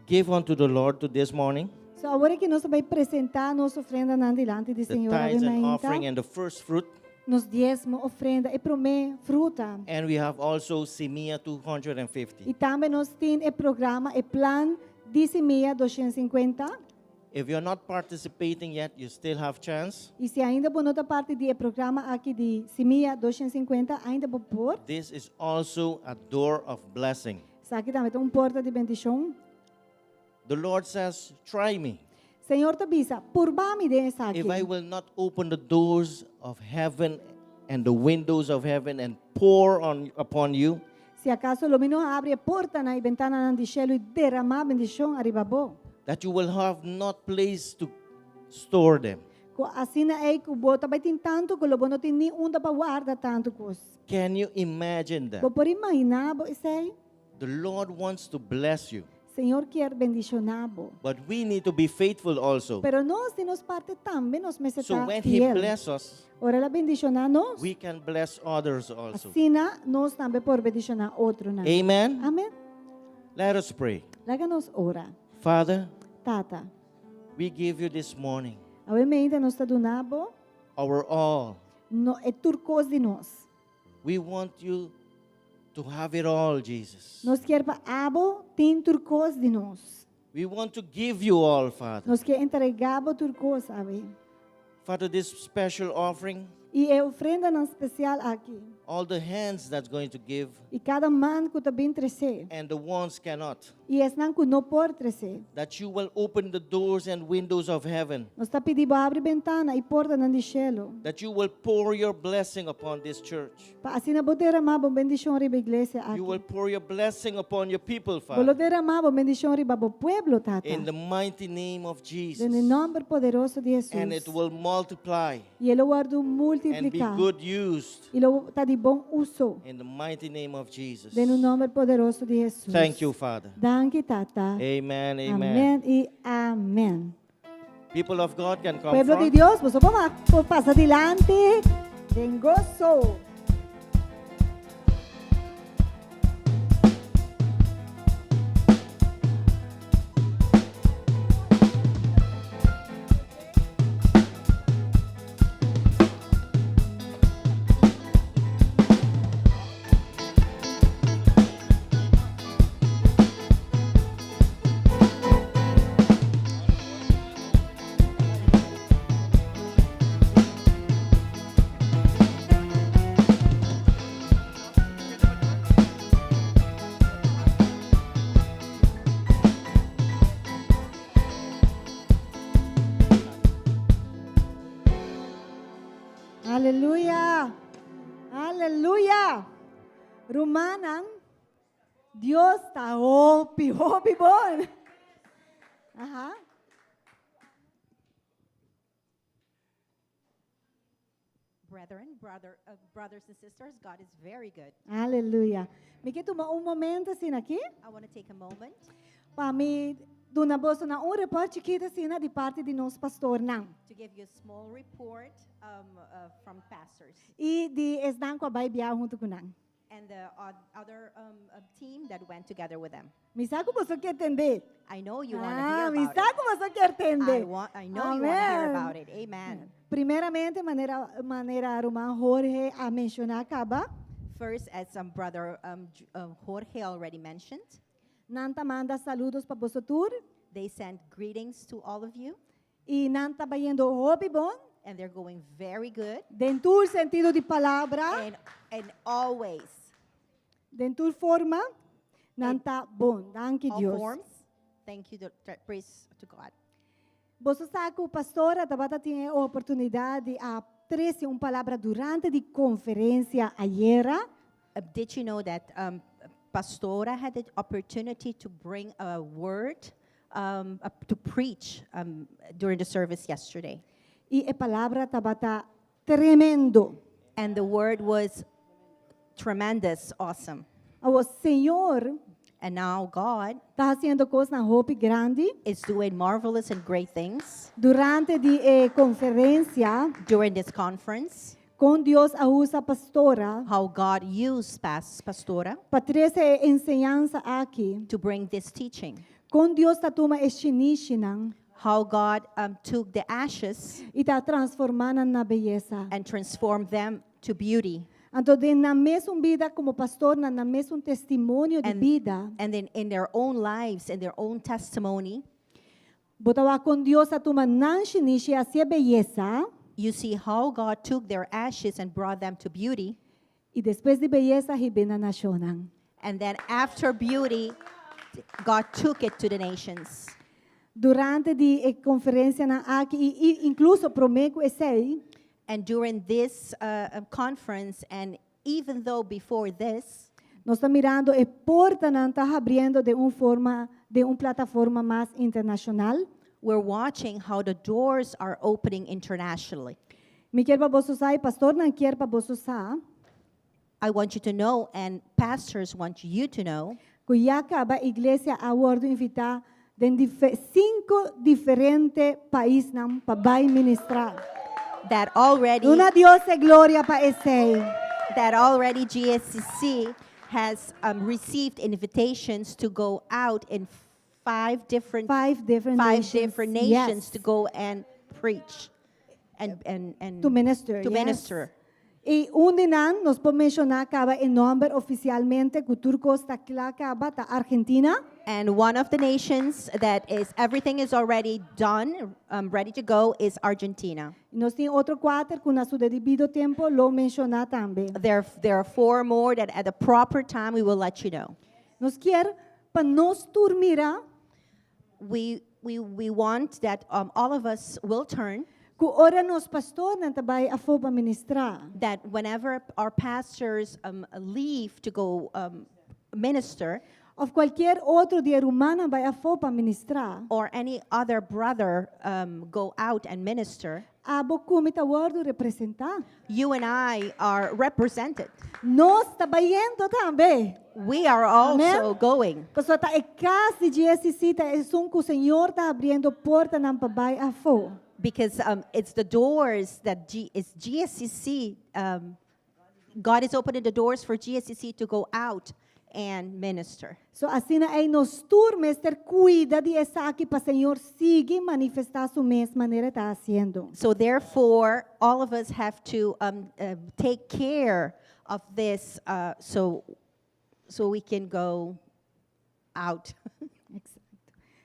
give unto the Lord to this morning So awor aki nos ta bai presentá nos ofrendanan dilanti di the Señor awe tithes and mainta. offering and the first fruit. Nos diesmo, ofrenda, e promé fruta. And we have also Simia 250. I tambe nos tin e programa, e plan di Simia 250. If you're not participating yet, you still have chance. I si ainda bo no ta parti di e programa aki di Simia 250, ainda bo por. This is also a door of blessing. Esaki tambe ta un porta di bendishon. The Lord says, Try me. Señor ta bisa, Purba mi den esaki. If I will not open the doors of heaven and the windows of heaven and pour on, upon you, Si akaso lo mi no habri e portanan i bentananan di shelu i deramá bendishon ariba bo. that you will have not place to store them. Ku asina ei ku bo ta bai tin tantu ku lo bo no tin ni unda pa warda tantu kos. Can you imagine that? Bo por imaginá bo esei? The Lord wants to bless you, Señor kier bendishoná bo. but we need to be faithful also. Pero nos di nos parte tambe nos mester So ta when He fiel. bless us, Ora el a bendishoná nos, we can bless others also. asina nos tambe por bendishoná otronan. Amen. Amén. Let us pray. Laga nos ora. Father, Tata, we give you this morning awe mainta nos ta duna bo our all. no, e tur kos di nos. We want you to have it all, Jesus. Nos kier pa abo tin tur kos di nos. We want to give you all, Father. Nos kier entregá bo tur kos, awe. Father, this special offering, I e ofrendanan spesial aki. all the hands that's going to give I kada man ku ta bin trese. and the ones cannot, I esnan ku no por trese. that you will open the doors and windows of heaven, Nos ta pidi bo habri bentana i portanan di shelu. that you will pour your blessing upon this church. Pa asina bo deramá bo bendishon riba iglesia You will aki. pour your blessing upon your people, Bo lo Father. deramá bo bendishon riba bo pueblo, Tata. In the mighty name of Jesus. Den e nòmber poderoso di And it Hesus. will multiply I e lo wòrdu and be multipliká. good used I lo ta di bon uso. in the mighty name of Jesus. Den e nòmber poderoso di Hesus. Thank you, Father. Danki, Tata. Amen, amen. Amèn i amèn. People of God can come Pueblo di front. Dios, boso por pasa dilanti den goso. Aleluya! Aleluya! Rumannan, Dios ta hopi, hopi bon. Aha. Brethren, brothers and sisters, God is very good. Aleluya. Mi ke tuma un momento asina aki I want to take a moment pa mi duna boso un report chikitu asina di parti di nos pastornan. To give you a small report from pastors I di esnan ku a bai biaha huntu ku nan. And the other team that went together with them. Mi sa ku boso ke tende. I know you want to Ah, hear mi about sa it. ku boso ke tende. I know you want to hear Amen. About it. Amen. Primeramente, manera ruman Jorge a menshoná kaba, First, as Brother Jorge already mentioned, nan ta manda saludo pa boso tur they sent greetings to all of you, i nan ta bayendo hopi bon, and they're going very good. Den tur sentido di palabra, And always, den tur forma, nan ta bon. Danki all Dios. Forms. Thank you, praise to God. Boso sa ku pastora tabata tin e oportunidat di a trese un palabra durante di konferensia ayera. Did you know that Pastora had the opportunity to bring a word, to preach during the service yesterday? I e palabra tabata tremendo. And the word was tremendous, awesome. Awor Señor And now God ta hasiendo kosnan hopi grandi. Is doing marvelous and great things Durante di e konferensia, during this conference. Kon Dios a usa pastora How God used Pastora pa trese e enseñansa aki. To bring this teaching. Kon Dios ta tuma e shinishinan How God took the ashes i ta transformá nan na beyesa. And transformed them to beauty. Anto, den nan mes bida komo pastor, nan mes testimonio di bida. And then in their own lives and their own testimony, Bo ta wak kon Dios a tuma nan shinishi hasié beyesa you see how God took their ashes and brought them to beauty. I despues di beyesa hib'é na nashonnan. And then after beauty, God took it to the nations. Durante di e konferensianan aki i inkluso promé ku esei, And during this conference, and even though before this, nos ta mirando e portanan ta habriendo di un forma, di un plataforma mas internashonal. We're watching how the doors are opening internationally. Mi ke pa boso sa, pastornan ke pa boso sa, I want you to know, and pastors want you to know, ku ya kaba iglesia a wòrdu invitá den sinku diferente paisnan pa bai ministrá. That already Duna Dios e gloria pa esei. That already GSCC has received invitations to go out in five different Five different five nations. Different nations to go and preach and To minister. To minister. I un di nan, nos por menshoná kaba e nòmber ofisialmente, ku tur kos ta kla kaba, ta Argentina. And one of the nations that is everything is already done, ready to go, is Argentina. Nos tin otro kuater ku na su debido tempu lo menshoná tambe. There are four more that at the proper time we will let you know. Nos ke pa nos tur mira We want that all of us will turn, ku ora nos pastornan ta bai afó pa ministrá, that whenever our pastors leave to go minister, òf kualke otro di rumannan bai afó pa ministrá, or any other brother go out and minister, abo ku mi ta wòrdu representá. You and I are represented. Nos ta bayendo tambe. We are also Amen. Going. Pasobra ta e kas di GSCC ta esun ku Señor ta habriendo portanan pa bai afó. Because it's the doors that G, it's GSCC, God is opening the doors for GSCC to go out and minister. So asina ei nos tur mester kuida di esaki pa Señor sigui manifestá su mes manera e ta hasiendo. So therefore, all of us have to take care of this so we can go out. Eksakto.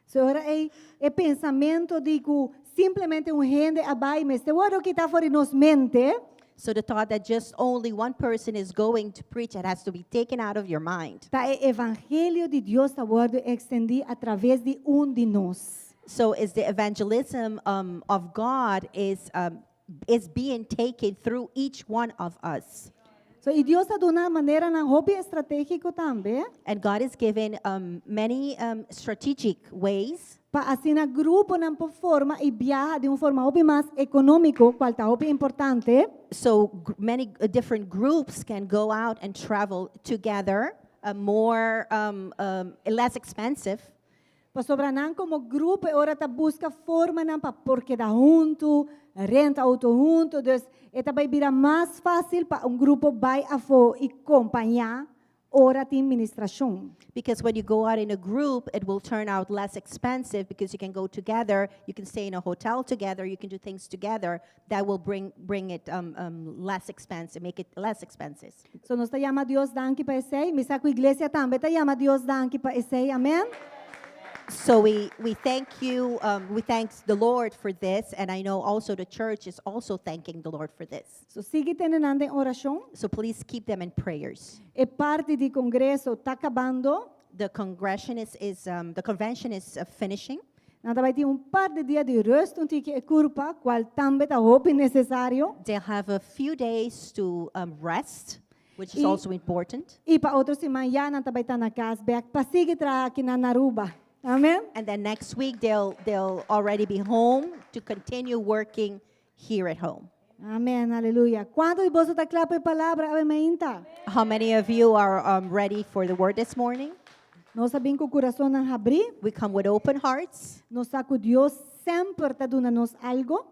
So ora ei e pensamentu di ku simplemente un hende a bai mester wòrdu kitá for di nos mente. So the thought that just only one person is going to preach, it has to be taken out of your mind. Ta e evangelio di Dios ta wòrdu ekstendí a traves di un di nos. So is the evangelism of God is being taken through each one of us. So, i Dios a duna maneranan hopi stratégiko tambe. And God has given many strategic ways Pa asina gruponan por forma i biaha di un forma hopi mas ekonómiko, kual ta hopi importante. So many different groups can go out and travel together, more less expensive. Pasobra nan komo grupo e ora ta buska formanan pa por keda huntu, renta outo huntu, dus e ta bai bira mas fásil pa un grupo bai afó i kompañá ora tin ministrashon. Because when you go out in a group, it will turn out less expensive because you can go together, you can stay in a hotel together, you can do things together that will bring it less expensive, make it less expensive. So nos ta yama Dios danki pa esei. Mi sa ku iglesia tambe ta yama Dios danki pa esei. Amèn. So we thank you, we thank the Lord for this, and I know also the church is also thanking the Lord for this. So sigui tene nan den orashon. So please keep them in prayers. E parti di kongreso ta kabando. The convention is finishing. Nan ta bai tin un par di dia di rust un tiki e kurpa, kual tambe ta hopi nesesario. They'll have a few days to rest, which is also important. I pa otro siman ya nan ta bai ta na kas bèk pa sigui traha aki na Aruba. Amèn. And then next week they'll already be home to continue working here at home. Amèn, aleluya. Kuantu di boso ta kla pa e palabra awe mainta? How many of you are ready for the word this morning? Nos a bin ku kurasonnan habrí. We come with open hearts. Nos sa ku Dios semper ta duna nos algu.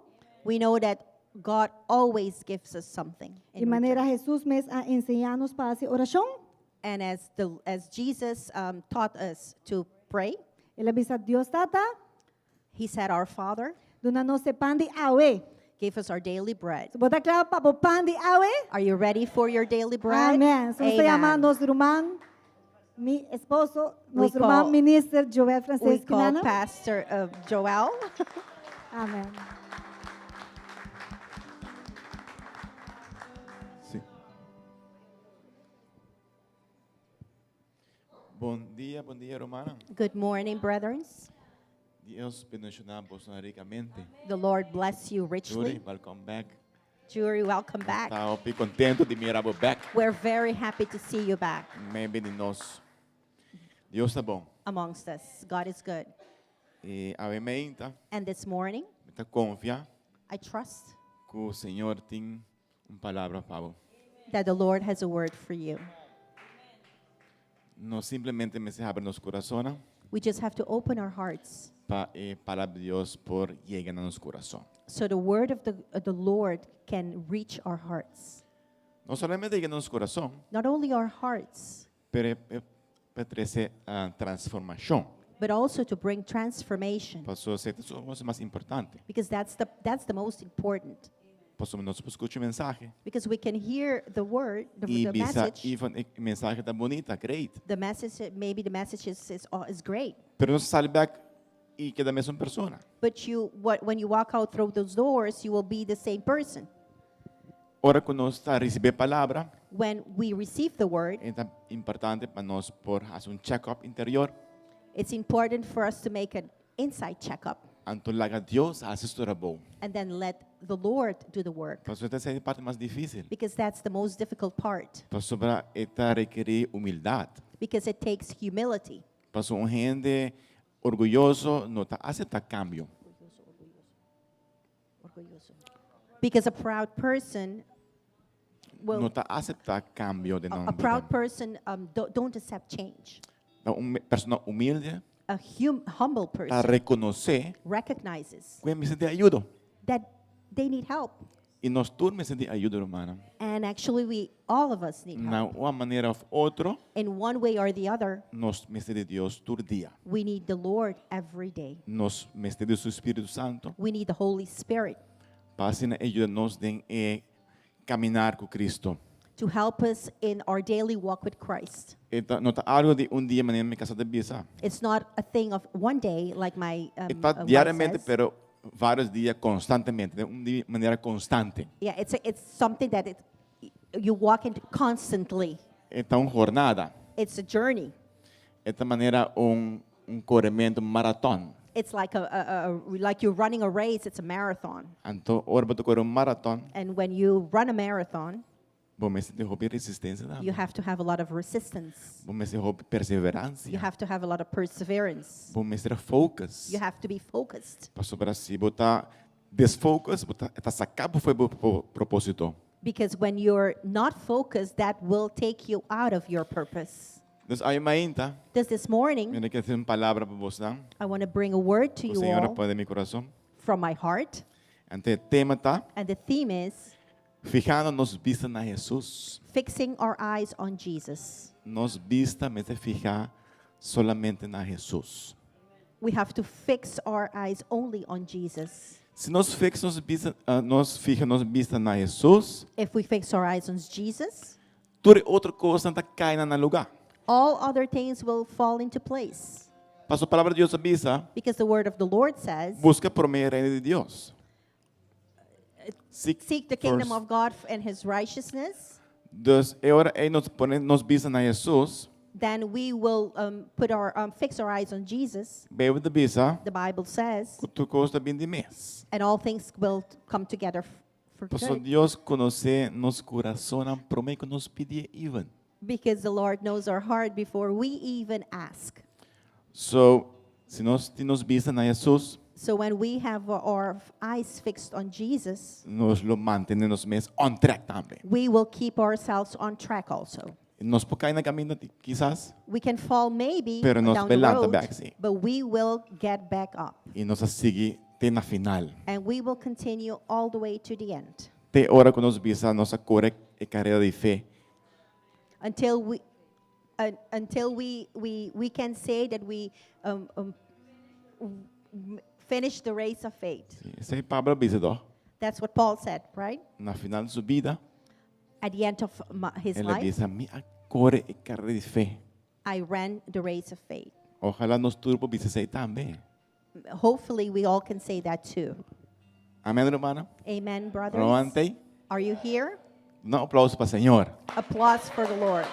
We know that God always gives us something I in manera return. Hesus mes a enseñá nos pa hasi orashon. And as Jesus taught us to pray, El a bisa Dios Tata, he said, "Our Father, duna nos e pan di awe. give us our daily bread." Bo ta kla pa bo pan di awe? Are you ready for your daily bread? Amèn. So nos ta yama Amen. nos ruman, mi esposo, We nos ruman minister Joel We Francisco call Nana. Pastor Joel. Amèn. Sí. Bon dia, bon dia, rumannan. Good morning, brethren. Dios bendishoná boso rikamente. The Lord bless you Jury, richly. welcome back. Jury, welcome back. Ta hopi kontentu di mira bo back. We're very happy to see you back Meimei di nos. Dios ta bon. Amongst us. God is good. I awe mainta, And this morning, mi ta konfia I trust ku Señor tin un palabra pa bo. That the Lord has a word for you. Nos simplemente mester habri nos kurason We just have to open our hearts pa e palabra di Dios por yega na nos kurason. So the word of the Lord can reach our hearts. No solamente yega na nos kurason, Not only our hearts, pero pa trese transformashon. But also to bring transformation. Paso esei ta e mas importante. Because that's the most important. Paso nos por skucha mensahe. Because we can hear the word, I the bisa, message. even e mensahe ta bunita, great. The message, maybe the message is great. Pero nos sali back i keda mesun persona. But when you walk out through those doors, you will be the same person. Ora ku nos ta risibí palabra, When we receive the word, ta importante pa nos por hasi un check-up interior. It's important for us to make an inside checkup Anto laga Dios hasi su trabou. And then let the Lord do the work. Paso esei ta e parti mas difísil. Because that's the most difficult part. Pasobra e ta rekerí humildat. Because it takes humility. Paso un hende orguyoso no ta aseptá kambio. Because a proud person will No ta aseptá kambio di a proud person don't accept change. Un persona humilde A humble ta person rekonosé recognizes ku e mester di ayudo. That they need help. I nos tur mester di ayudo, ruman. And actually, we all of us need Na help. un manera òf otro, In one way or the other, nos mester di Dios tur dia. We need the Lord every day. Nos mester di su Spiritu Santu. We need the Holy Spirit Pa asina yuda nos den e kaminar ku Kristu. To help us in our daily walk with Christ. No ta algu di un dia manera mi kasá ta bisa. It's not a thing of one day, like my Ta wife diariamente, says. pero vários dia konstantemente, di un manera konstante. Yeah, it's something that you walk into constantly. Ta un jornada. It's a journey. E ta manera un korementu maraton. It's like you're running a race. It's a marathon. Anto, ora bo kore un maraton, And when you run a marathon, Bo mester tin hopi resistensia You tambe. have to have a lot of resistance. Bo mester hopi You perseveransia. have to have a lot of perseverance. Bo mester focus. You have to be focused. Pasobra si bo ta desfocus, bo ta, ta saka bo for di bo propósito. Because when you're not focused, that will take you out of your purpose. Dus awe mainta, This this morning, mi ke trese un palabra pa boso, I want to bring a word to O you Señor all a pone den mi kurason. from my heart. Anto e tema ta And the theme is fihando nos bista na Jesus. fixing our eyes on Jesus. Nos bista mester fiha solamente na Jesus. We have to fix our eyes only on Jesus. Si nos fix nos bista, uh, nos fiha nos bista na Jesus, If we fix our eyes on Jesus, tur otro kos ta kai na lugá. all other things will fall into place. Paso palabra di Dios ta bisa, Because the word of the Lord says, buska promé reino di Dios. Seek, Seek the kingdom first. of God and his righteousness, Dus e ora ei nos pone nos bista na Jesus, then we will um, put our, um, fix our eyes on Jesus. Beibel ta bisa, The Bible says, ku tur kos ta bin di mes. and all things will come together for Paso good. Dios konosé nos kurason promé ku nos pidi even. Because the Lord knows our heart before we even ask. So, si nos tin nos bista na Jesus, So when we have our eyes fixed on Jesus, nos lo mantené nos mes on track tambe. we will keep ourselves on track also. Nos por kai na kaminda kisas We can fall maybe Pero nos down the ta lanta road, back, sí. but we will get back up. i nos ta sigui te na final. And we will continue all the way to the end Te ora ku nos bisa nos a kore e karera di fe. until we, uh, until we, we, we can say that we um, um, finish the race of faith. Esei Pablo a bisa do. That's what Paul said, right? Na final di su bida, At the end of my, his el a life, bisa mi a kore e karera di fe. I ran the race of faith. Ohalá nos tur por bisa esei tambe. Hopefully, we all can say that too. Amèn, ruman? Amen, brothers. Ruman t'ei? Are you here? Un aplouso pa Señor. Applause for the Lord.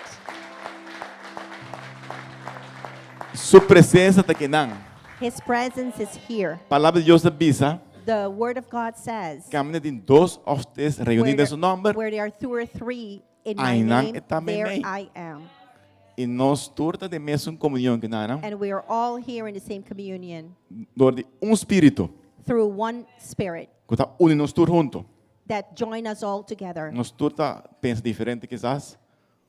Su presensia ta akinan. His presence is here. Palabra di Dios ta bisa. The word of God says, Kaminda tin dos òf tres reuní den su nòmber. where there are two or three in my Einan name, e ta there meimei. I am. I nos tur ta den mesun komunion akinan. And we are all here in the same communion Dor di un spiritu. through one spirit Ku ta uni nos tur huntu. that join us all together. Nos tur ta pensa diferente kisas.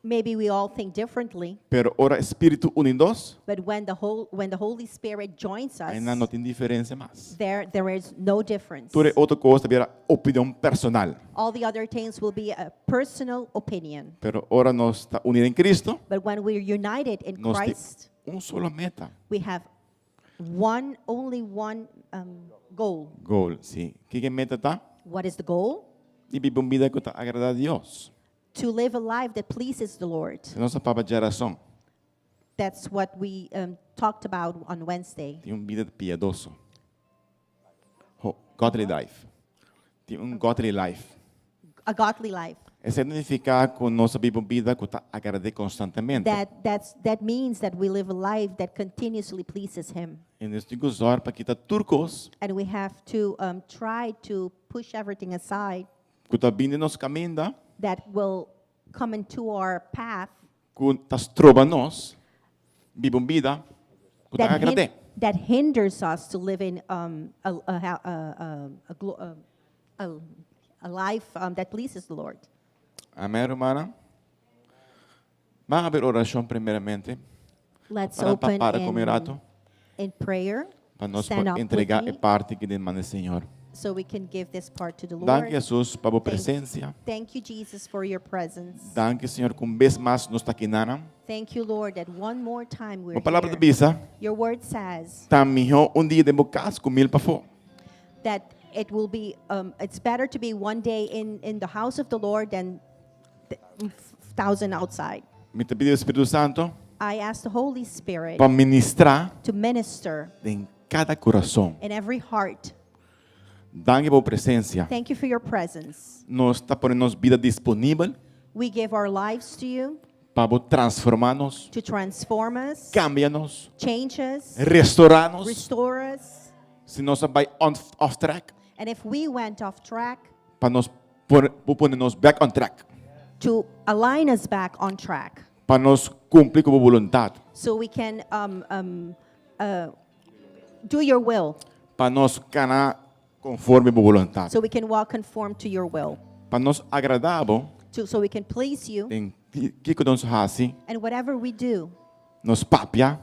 Maybe we all think differently, Pero ora spiritu uni nos, but when the whole when the Holy Spirit joins us, einan no tin diferensia mas. there there is no difference. Tur otro kos ta bira opinion personal. All the other things will be a personal opinion. Pero ora nos ta uní den Kristu, But when we're united in nos tin Christ, un solo meta. we have one only one um, goal. Goal, sí. Kiko e meta ta? What is the goal? Di biba un bida ku ta agradá Dios. To live a life that pleases the Lord. Nos a papia djárason, That's what we um, talked about on Wednesday. Tin un bida piadoso. Ho, godly life. Tin un godly life. A godly life. Esei ta nifiká ku nos ta biba un bida ku ta agrad'é konstantemente. That, that's, that means that we live a life that continuously pleases Him. I nos tin ku zòrg pa kita tur kos And we have to um, try to push everything aside ku ta bin den nos kaminda, that will come into our path ku ta stroba nos, biba un bida ku ta that, hin- agrad'é. that hinders us to live in um, a, a, a, a, a, glo- a, a life um, that pleases the Lord. Amèn, ruman? Ban habri orashon primeramente. Let's Pa open para ku mi in, ratu. in prayer. Pa nos Stand up with entregá me e parti aki den man di Señor. so we can give this part to the Lord. Danki, Jesus, pa bo Thank- presensia. Thank you, Jesus, for your presence. Danki, Señor, ku un bes mas nos ta akinan. Thank you, Lord, that one more time we're Bo palabra here. ta bisa, Your word says ta mihó un dia den bo kas ku mil pafó. that it will be, um, it's better to be one day in, in the house of the Lord than 1,000 outside. Mi ta pidi Spiritu Santu I ask the Holy Spirit pa ministrá to minister den kada kurason. in every heart. Danki pa bo presensia. Thank you for your presence. Nos ta pone nos bida disponibel We give our lives to you pa bo transformá nos, to transform us, kambia nos, change us, restourá nos. restore us. Si nos a bai on, off track, And if we went off track, pa nos pone, pone nos back on track. To align us back on track Pa nos kumpli ku bo boluntat. So we can do your will, Pa nos kana konforme bo boluntat. So we can walk conform to your will, Pa nos agradá bo so we can please you. Den kiko nos hasi, And whatever we do, nos papia,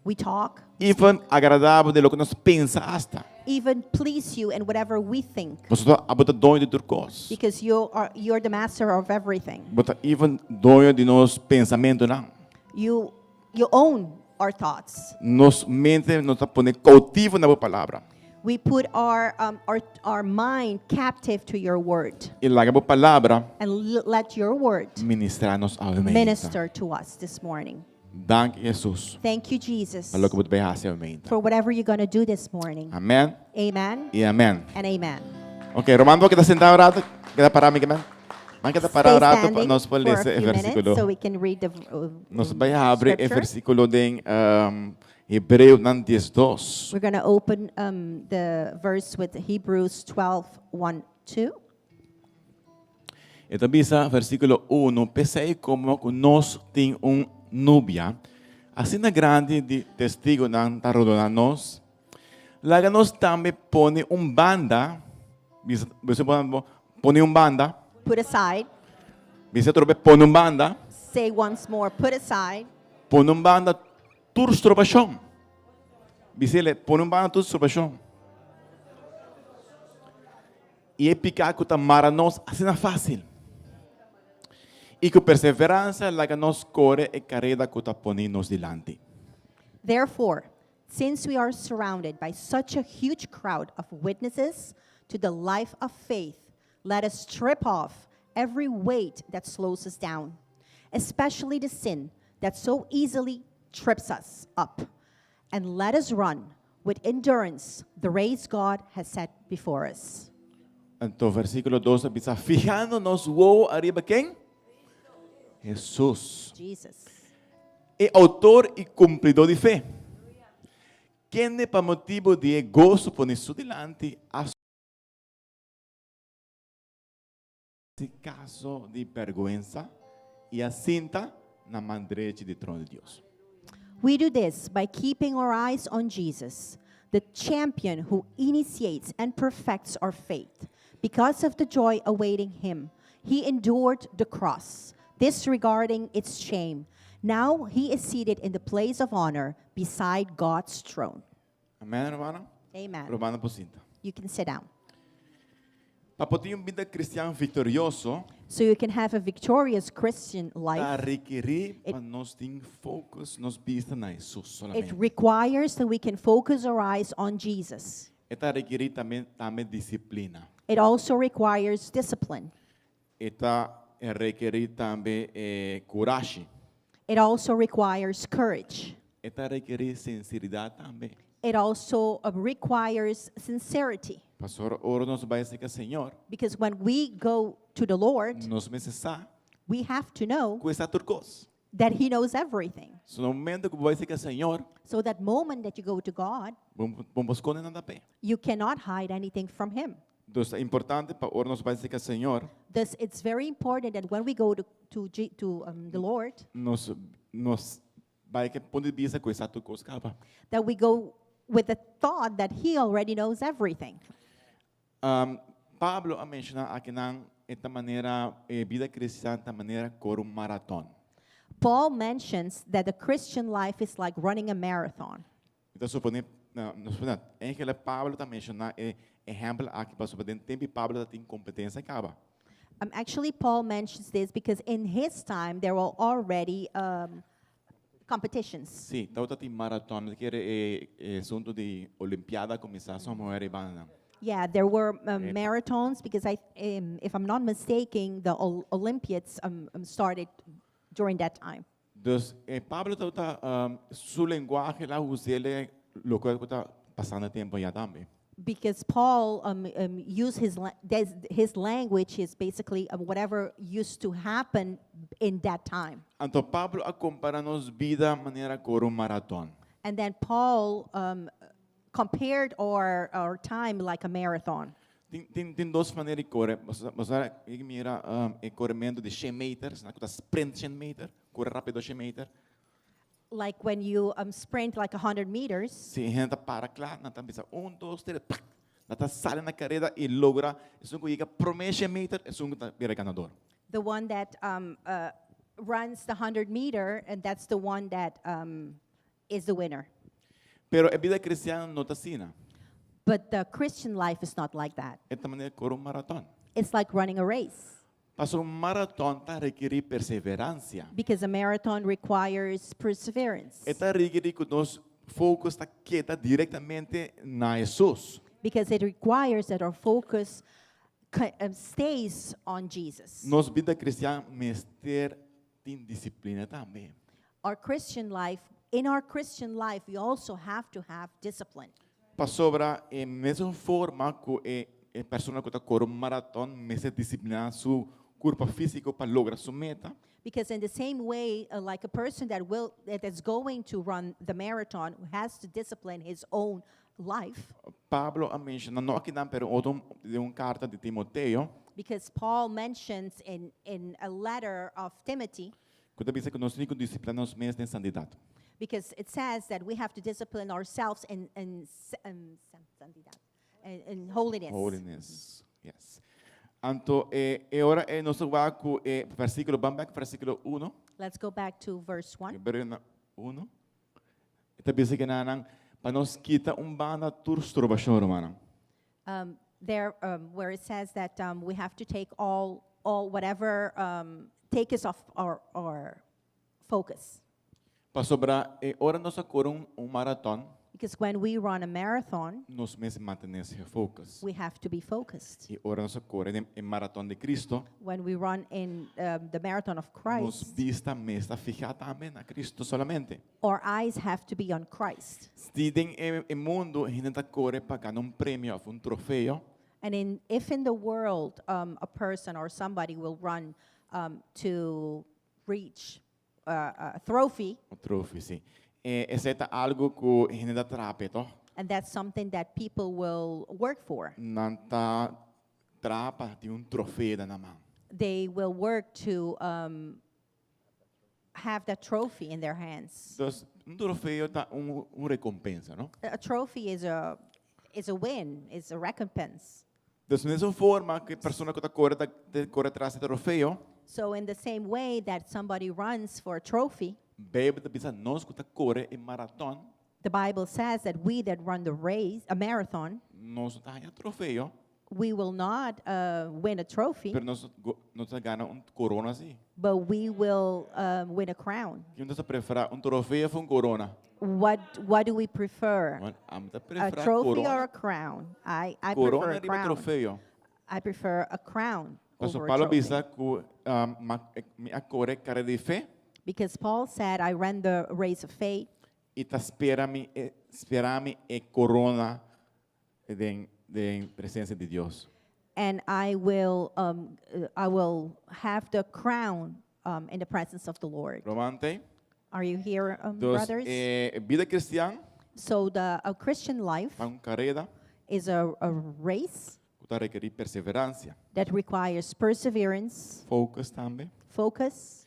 we talk, even agradá bo den loke nos pensa asta. Even please you in whatever we think, Pasobra abo ta doño di tur kos. Because you're the master of everything. Bo ta even doño di nos pensamentunan. You own our thoughts. Nos mente nos ta pone koutivo na bo palabra. We put our mind captive to your word. I laga bo palabra And let your word ministrá nos awe mainta. Minister to us this morning. Danki Jesus. Thank you, Jesus, Pa loke bo ta bai hasi awe mainta. For whatever you're going to do this morning. Amèn Amen i amèn. And amen. Ok, ruman, keda sentá un ratu, keda pará, mi Ban keda pará Stay un ratu pa standing nos por for a lesa e few minutes versíkulo. so we can read the Nos bai habri e scripture. versíkulo den um, Hebreonan 12. We're going to open the verse with Hebrews 12, 1, 2. E ta bisa, versíkulo 1, P'esei komo ku nos tin un nubia, asina grandi di testigunan ta rondoná nos, laga nos tambe pone un banda, bisa, bisa pone un banda, Put aside. Bisa otro bes, pone un banda, Say once more, put aside. Pone un banda tur strobashon. Bis'é, pone un banda tur strobashon. I e piká ku ta mara nos asina fásil. I ku perseveransia laga nos kore e kareda ku ta poní nos dilanti. Therefore, since we are surrounded by such a huge crowd of witnesses to the life of faith, let us strip off every weight that slows us down, especially the sin that so easily trips us up, and let us run with endurance the race God has set before us. Anto, versíkulo 2 ta bisa, fihando nos wowo ariba ken? Jesus. Jesus. E outor i kumplidó di fe. Kende pa motibu di e goso poní su dilanti a hasi kaso di bèrgwensa i a sinta na man drechi di trono di Dios. We do this by keeping our eyes on Jesus, the champion who initiates and perfects our faith. Because of the joy awaiting him, he endured the cross, disregarding its shame. Now he is seated in the place of honor beside God's throne. Amèn, ruman? Amen. Ruman, por sinta. You can sit down. Pa por tin un bida kristian viktorioso, So you can have a victorious Christian ta life. rekerí pa nos tin focus, nos bista na Jesus It solamente. Requires that we can focus our eyes on Jesus. E ta rekerí tambe disiplina. It also requires discipline. E ta rekerí tambe kurashi. It also requires courage. E ta rekerí sinseridat tambe. It also requires sincerity. Pasobra ora nos bai serka Señor, Because when we go to the Lord, nos mester sa we have to know ku e sa tur kos. That He knows everything. So, na momento ku bo bai serka Señor, So that moment that you go to God, bo no por skonde nada p'e. You cannot hide anything from Him. Anto, ta importante pa ora nos bai serka Señor, Thus, it's very important that when we go to the Lord, nos bai ku punto di bista ku e sa tur kos kaba. That we go with the thought that He already knows everything. Pablo a menshoná akinan e ta manera e bida kristian ta manera kore un maraton. Paul mentions that the Christian life is like running a marathon. Anto, suponé, no, no suponé, eigenlijk Pablo ta menshoná e ehèmpel aki pasobra den tempu Pablo tabatin kompetensia kaba. Actually, Paul mentions this because in his time there were already competitions. Sí, tabatin maraton, ku e asuntu di Olimpiada kuminsá so muher banda. Yeah, there were marathons because if I'm not mistaken, the Olympiads started during that time. Dus Pablo ta su lenguahe el a usa loke ta pasando e tempu ei tambe. Because Paul used his language is basically whatever used to happen in that time. Anto Pablo a kompará nos bida manera kore un maraton. And then Paul compared our time like a marathon. Tin dos manera di kore. Bo sa mira e korementu di 100 meter, ku ta sprint 100 meter, kore rápido 100 meter. Like when you sprint like 100 meters. Si hende ta para kla, nan ta bisa un, dos, tres, pak! Nan ta sali na kareda i logra, esun ku yega promé 100 meter, esun ku ta bira ganador. The one that runs the 100 meter, and that's the one that is the winner. Pero e bida kristian no ta asina. But the Christian life is not like that. E ta manera kore un maraton. It's like running a race. Pasobra un maraton ta rekerí perseveransia. Because a marathon requires perseverance. E ta rekerí ku nos focus ta keda direktamente na Hesus. Because it requires that our focus stays on Jesus. Nos bida kristian mester tin disiplina tambe. Our Christian life, in our Christian life, we also have to have discipline. Pasobra e mesun forma ku e e persona ku ta kore un maraton mester disipliná su kurpa físiko pa logra su meta. Because in the same way, like a person that is going to run the marathon has to discipline his own life. Pablo a menshoná, no akinan pero otro den un karta di Timoteo. Because Paul mentions in a letter of Timothy. Ku ta bisa ku nos tin ku disipliná nos mes den santidat. Because it says that we have to discipline ourselves in santidat, in holiness. Holiness, yes. Anto e e ora e nos ta wak ku e versíkulo, ban bèk versíkulo uno. Let's go back to verse 1. Hebreo 1. E ta bisa ku nan pa nos kita un banda tur strobashon, rumannan. There, where it says that we have to take all whatever take us off our focus. Pasobra e ora nos a kore un maraton. Because when we run a marathon, Nos mester mantené focus. we have to be focused. I ora nos a kore den e maraton di Cristo, When we run in the marathon of nos Christ, bista mester fihá tambe na Cristo solamente. our eyes have to be on Christ. Si den e mundu hende ta kore pa gana un premio òf un trofeo, And if in the world a person or somebody will run to reach a trophy, Un trophy, si. Esei ta algu ku hende ta traha p'e, toch? and that's something that people will work for. Nan ta traha pa tin un trofeo den nan man. They will work to have that trophy in their hands. Dus, un trofeo ta un rekompensa, no? A trophy is a win, is a recompense. Dus, mesun forma ku e persona ku ta kore, ta kore tras di trofeo, So in the same way that somebody runs for a trophy, Beibel ta bisa nos ku ta kore e maraton, the Bible says that we that run the race, a marathon, nos no ta haña trofeo, we will not win a trophy, pero nos ta gana un korona si. but we will win a crown. Ken ta preferá un trofeo òf un korona? What do we prefer? Bueno, ami ta A preferá trophy or korona. a crown? I Korona prefer a riba crown. trofeo. I prefer a crown Pastor over a Pablo trophy. bisa ku mi a kore karera di fe Because Paul said, "I ran the race of faith, i ta spera mi spera mi e korona den presensia di Dios. And I will have the crown in the presence of the Lord." Ruman? Are you here, Dus brothers? Bida kristian So the a Christian life ta un karera is a race ku ta rekerí perseveransia, that requires perseverance, focus tambe. Focus,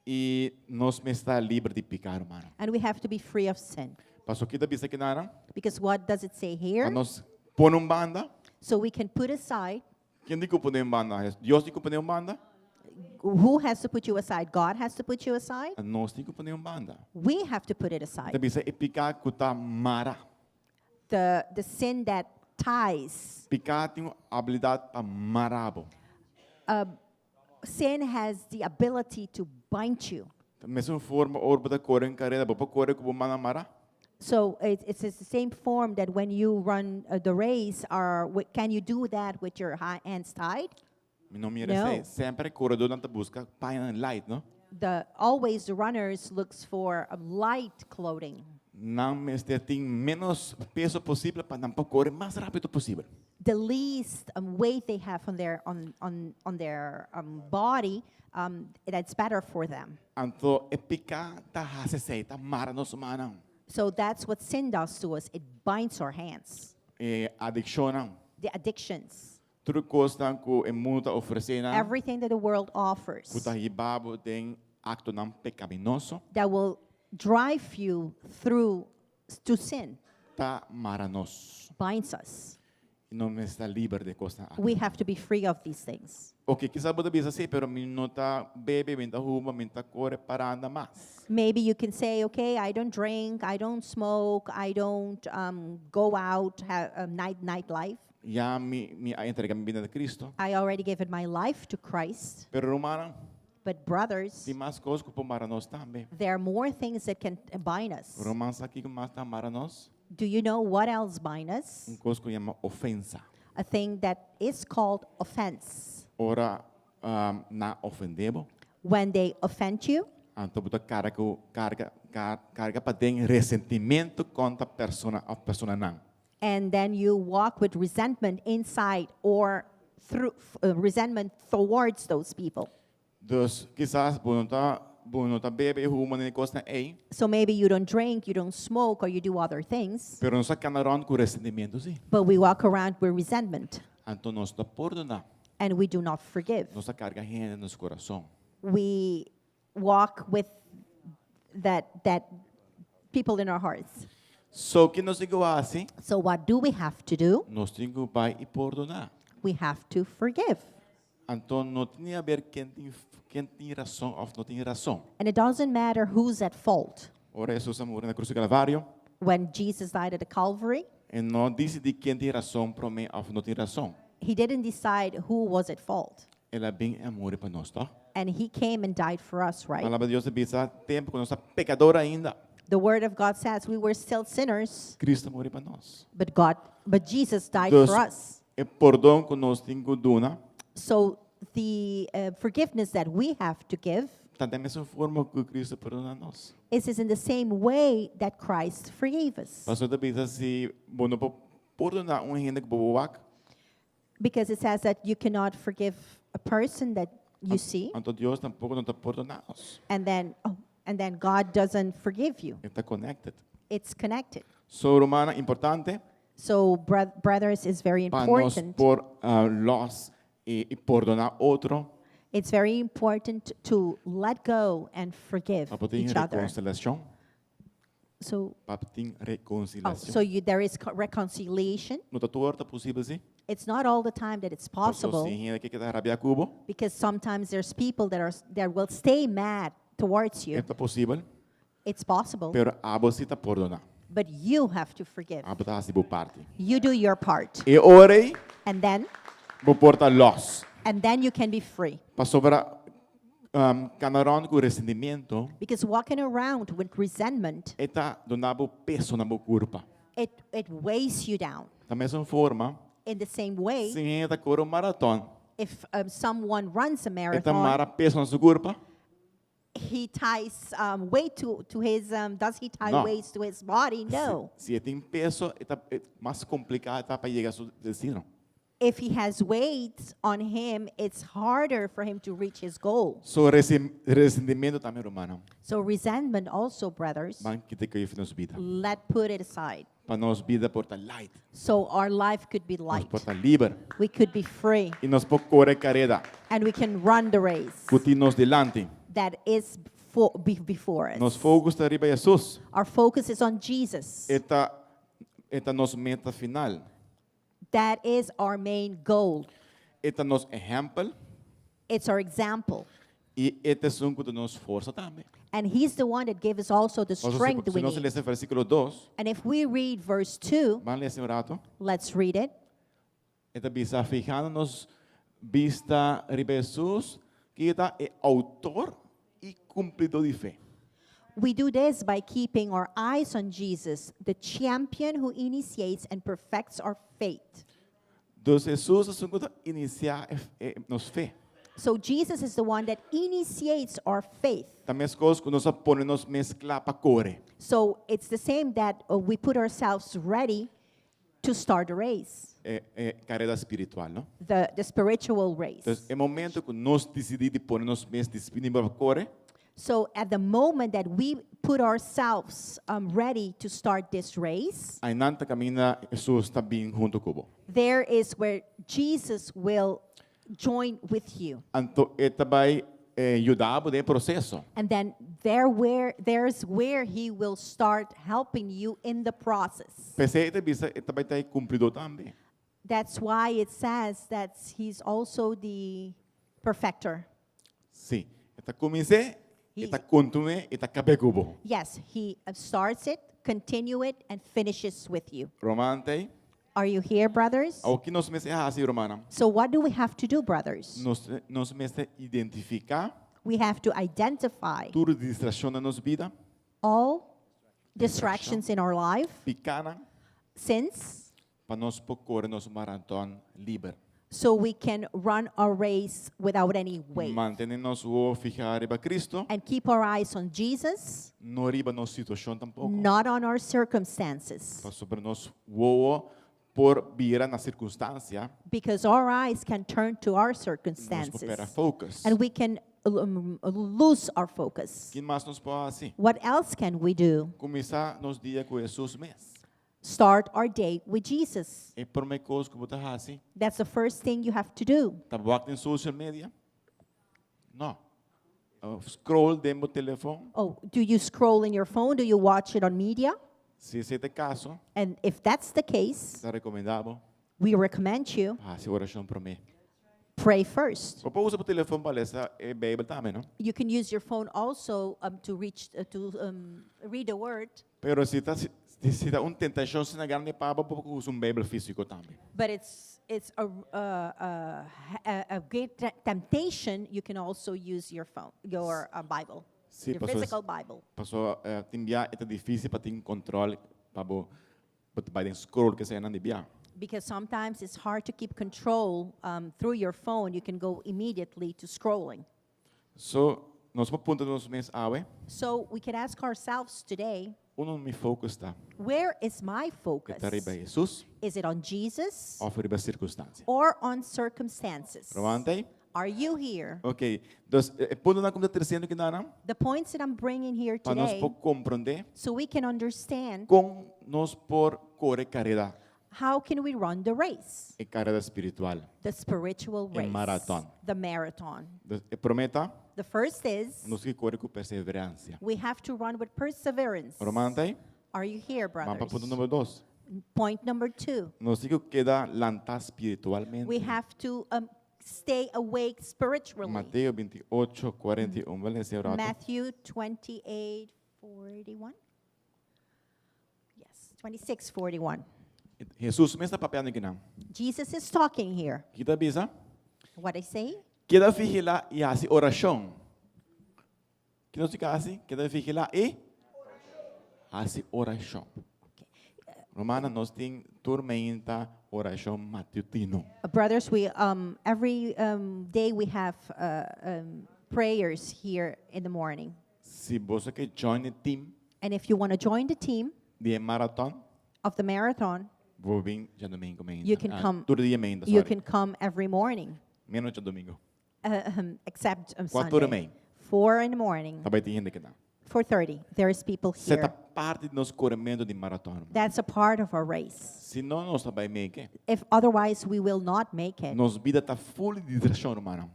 I nos mester ta liber di piká, ruman. And we have to be free of sin. Paso kiko ta bisa akinan, Because what does it say here? Pa nos pone un banda. So we can put aside. Ken tin ku pone un banda? Dios tin ku pone un banda? Who has to put you aside? God has to put you aside? Nos tin ku pone un banda. We have to put it aside. Ta bisa e piká ku ta mara. The sin that ties. Piká tin abilidat pa mara bo. Sin has the ability to bind you. Mesun forma, ora bo ta kore un karera, bo por kore ku bo man mará. So it's the same form that when you run the race, can you do that with your hands tied? Mi no mira No. esei. Semper koredónan ta buska paña light, no? Always the runners looks for a light clothing. Nan mester tin ménos peso posibel pa nan por kore mas rápido posibel. The least weight they have on their body, that's better for them. Anto e piká ta hasi esei, ta mara nos man. So that's what sin does to us. It binds our hands. E adikshon. The addictions. Tur kosnan ku e mundu ta ofresé nan. Everything that the world Ku offers ta hiba bo den aktonan pekaminoso. That will drive you through to sin. Ta mara nos. Binds us. I nos mester ta liber di e kosnan aki. We have to be free of these things. Ok, kisas bo ta bisa si, pero mi no ta bebe, mi no ta huma, mi no ta kore paranda mas. Maybe you can say, "Okay, I don't drink, I don't smoke, I don't go out, have nightlife. Ya mi, mi a entregá mi bida na Kristu. I already given my life to Christ." Pero rumannan, But brothers, tin mas kos ku por mara nos tambe. There are more things that can bind us. Ruman, sa kiko mas ta mara nos? Do you know what else bind us? Un kos ku yama ofensa. A thing that is called offense. Ora um, nan ofendé bo, When they offend you, anto bo ta karga ku karga kar, karga paden resentimentu kontra persona òf personanan. And then you walk with resentment inside or through resentment towards those people. Dus kisas bo no ta bo no ta bebe huma ni kosnan ei. So maybe you don't drink, you don't smoke, or you do other things, Pero nos ta kana rònt ku resentimentu si. But we walk around with resentment Anto nos no ta pordoná. And we do not forgive. Nos ta karga hende den nos kurason. We walk with that people in our hearts. So ki nos tin ku hasi? So what do we have to do? Nos tin ku bai i pordoná. We have to forgive. Anto no tin di aber ken tin ken tin rason òf no tin rason. And it doesn't matter who's at fault. Ora Hesus a muri na krus di Kalvario, When Jesus died at the Calvary, e no a disidí ken tin rason promé òf no tin rason. He didn't decide who was at fault. El a bin i a muri pa nos, tòg? And he came and died for us, right? Palabra di Dios ta bisa, tempu ku nos ta pekador ainda, The word of God says we were still sinners, Kristu a muri pa nos. but Jesus died Dus, for us. e pordon ku nos tin ku duna, So the forgiveness that we have to give ta den mesun forma ku Kristu a pordona nos. is in the same way that Christ forgave us. Pasobra ta bisa si bo no por pordona un hende ku bo por wak, Because it says that you cannot forgive a person that you see, anto Dios tampoko no ta pordona nos. And then God doesn't forgive you. E ta connected. It's connected. So, rumannan, importante So, brothers, is very pa nos important. por los i, i pordoná otro. It's very important to let go and forgive Pa tin each other. rekonsiliashon. So, Pa tin oh, rekonsiliashon. so there is reconciliation. No ta tur ora ta posibel, si? It's not all the time that it's possible Pasobra tin hende ku ta keda rabiá ku bo. Because sometimes there's people that will stay mad towards you. Ta posibel. It's possible, Pero abo si ta pordoná. But you have to forgive. Abo ta hasi bo parti. You do your part. E ora ei, And then bo por ta los. and then you can be free. Pasobra kana rònt ku resentimentu, Because walking around with resentment, e ta duna bo peso na bo kurpa. it weighs you down. Da mesun forma, In the same way, si hende ta kore un maraton, if someone runs a e ta marathon, mara peso na su kurpa? He ties weight to his, does he tie No. weights to his body? No. Si, si e tin peso, ta mas kompliká ta pa yega na su destino. If he has weights on him, it's harder for him to reach his goal. So resentimentu tambe, rumannan. So resentment also, brothers, Ban kita ku for di nos bida. let put it aside. Pa nos bida por ta light. So our life could be Nos light. por ta liber. We could be free I nos por kore kareda. And we can run the race Ku tin nos dilanti. That is before us. Nos focus ta riba Jesus. Our focus is on Jesus. E ta, e ta nos meta final. That is our main goal. E ta nos ehèmpel. It's our example. I e ta esun ku ta duna nos forsa tambe. And he's the one that gave us also the Pasobra, strength si we nos need. lesa versíkulo 2, And if we read verse 2, ban lesa un ratu. Let's read it. E ta bisa fihando nos bista riba Jesus, ku ta e outor i kumplidó di fe. We do this by keeping our eyes on Jesus, the champion who initiates and perfects our faith. Dus Jesus ta esun ku ta inisiá nos fe. So Jesus is the one that initiates our faith. Ta meskos ku nos a pone nos mes kla pa kore. So it's the same that we put ourselves ready to start the race, E, karera spiritual, no? the spiritual race. Entonses, e momento ku nos disidí di pone nos mes disponibel pa kore, So at the moment that we put ourselves ready to start this race, einan ta kaminda Jesus ta bin huntu ku bo. There is where Jesus will join with you. Anto e ta bai yuda bo den proseso. And then there's where he will start helping you in the process. P'esei e ta bisa e ta bai ta kumplidó tambe. That's why it says that he's also the perfecter. Si, e ta kumins'é, e ta kontinu'é, e ta kab'é ku bo. Yes, he starts it, continue it, and finishes with you. Ruman t'ei? Are you here, brothers? Awor kiko nos mester hasi, rumannan? So what do we have to do, brothers? Nos mester identifiká We have to identify tur distrakshon den nos bida, all distractions in our life, pikánan, sins, pa nos por kore nos maraton liber. So we can run our race without any weight. Mantené nos wowo fihá riba Kristu, And keep our eyes on Jesus, no riba nos situashon tampoko. Not on our circumstances. Pasobra nos wowo por bira na sirkunstansia, Because our eyes can turn to our nos por circumstances. pèrdè focus. And we can lose our focus. Kiko mas nos por hasi? What else can we do? Kuminsá nos dia ku Hesus mes. Start our day with Jesus. E promé kos ku bo ta hasi, That's the first thing you have to do. Ta wak den social media? No. Scroll den bo telefòn? Oh, do you scroll in your phone? Do you watch it on media? Si esei ta e kaso, And if that's the case, ta rekomendá bo we recommend you hasi orashon promé. Pray first. Bo por usa bo telefòn pa lesa e Beibel tambe, no? You can use your phone also to reach to read the word, Pero si ta si, si ta un tentashon asina grandi pa bo, bo por usa un Beibel físiko tambe. But it's a great temptation. You can also use your phone, your Bible, Si, your paso physical Bible. Paso tin bia e ta difísil pa tin kontròl pa bo bai den scroll ku eseinan di bia. Because sometimes it's hard to keep control through your phone. You can go immediately to scrolling. So, nos por puntra nos mes awe, So we can ask ourselves today, unda mi focus ta? Where is my focus? E ta riba Hesus Is it on Jesus òf riba sirkunstansia? Or on circumstances? Ruman t'ei? Are you here? Ok. Dus, e puntonan ku mi ta tresiendo akinan, The points that I'm bringing here pa nos today, por komprondé so we can understand kon nos por kore karera, how can we run the race, e karera spiritual. The spiritual E race, maraton. The marathon. Dus, e promé ta, The first is nos tin ku kore ku perseveransia. We have to run with perseverance. Ruman t'ei? Are you here, Ban pa brothers? punto number 2. Point number two. Nos tin ku keda lantá spiritualmente. We have to stay awake spiritually. Mateo 28, 41. Ban lesa un ratu. Matthew 28, 41. Yes, 26, 41. Hesus mes ta papiando akinan. Jesus is talking here. Kiko e ta bisa? What I say? Keda vigilá i hasi orashon. Kiko nos tin ku hasi? Keda vigilá i hasi orashon. Rumannan, nos tin tur mainta orashon matutino. Brothers, we every day we have prayers here in the morning. Si bo ke join the team And if you want to join the team di maraton, of the marathon, bo por bin djadumingu mainta. You can Ah, come. Tur dia mainta, You sorry. can come every morning, Ménos djadumingu. Except 4 Sunday. mei. 4 in the morning. Ta bai tin hende akinan. 4:30. There is people Esei ta here. parti di nos korementu di maraton. That's a part of our race. Si no, nos no ta bai make it. If otherwise, we will not make it. Nos bida ta full di distrakshon, ruman.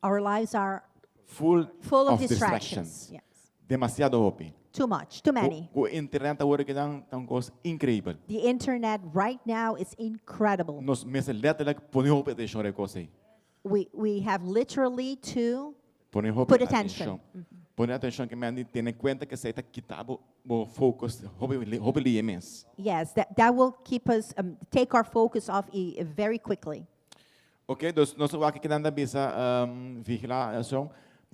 Our lives are Full, full of of distractions. distractions. Yes. Demasiado hopi. Too much, too many. Ku internet awor akinan ta un kos inkreibel. The internet right now is incredible. Nos mester letterlijk pone hopi atenshon riba e kos ei. We have literally to Pone hopi put attention. atenshon. Pone atenshon ke men tene kuenta ku esei ta kita bo focus hopi hopi lihé mes. Yes, that will keep us, take our focus off very quickly. Ok, dus nos wak akinan ta bisa vigilá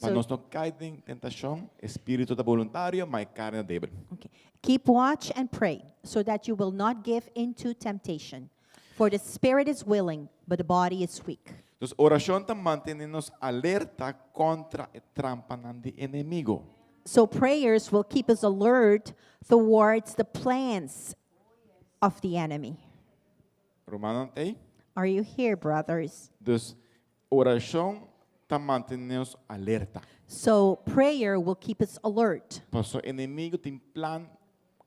pa nos no kai den tentashon, spiritu ta boluntario, ma e karni ta débil. Okay. Keep watch and pray so that you will not give into temptation. For the spirit is willing, but the body is weak. Dus orashon ta mantené nos alerta kontra e trampanan di enemigu. So prayers will keep us alert towards the plans of the enemy. Rumannan t'ei? Are you here, brothers? Dus orashon ta mantené nos alerta. So prayer will keep us alert. Pasobra enemigu tin plan.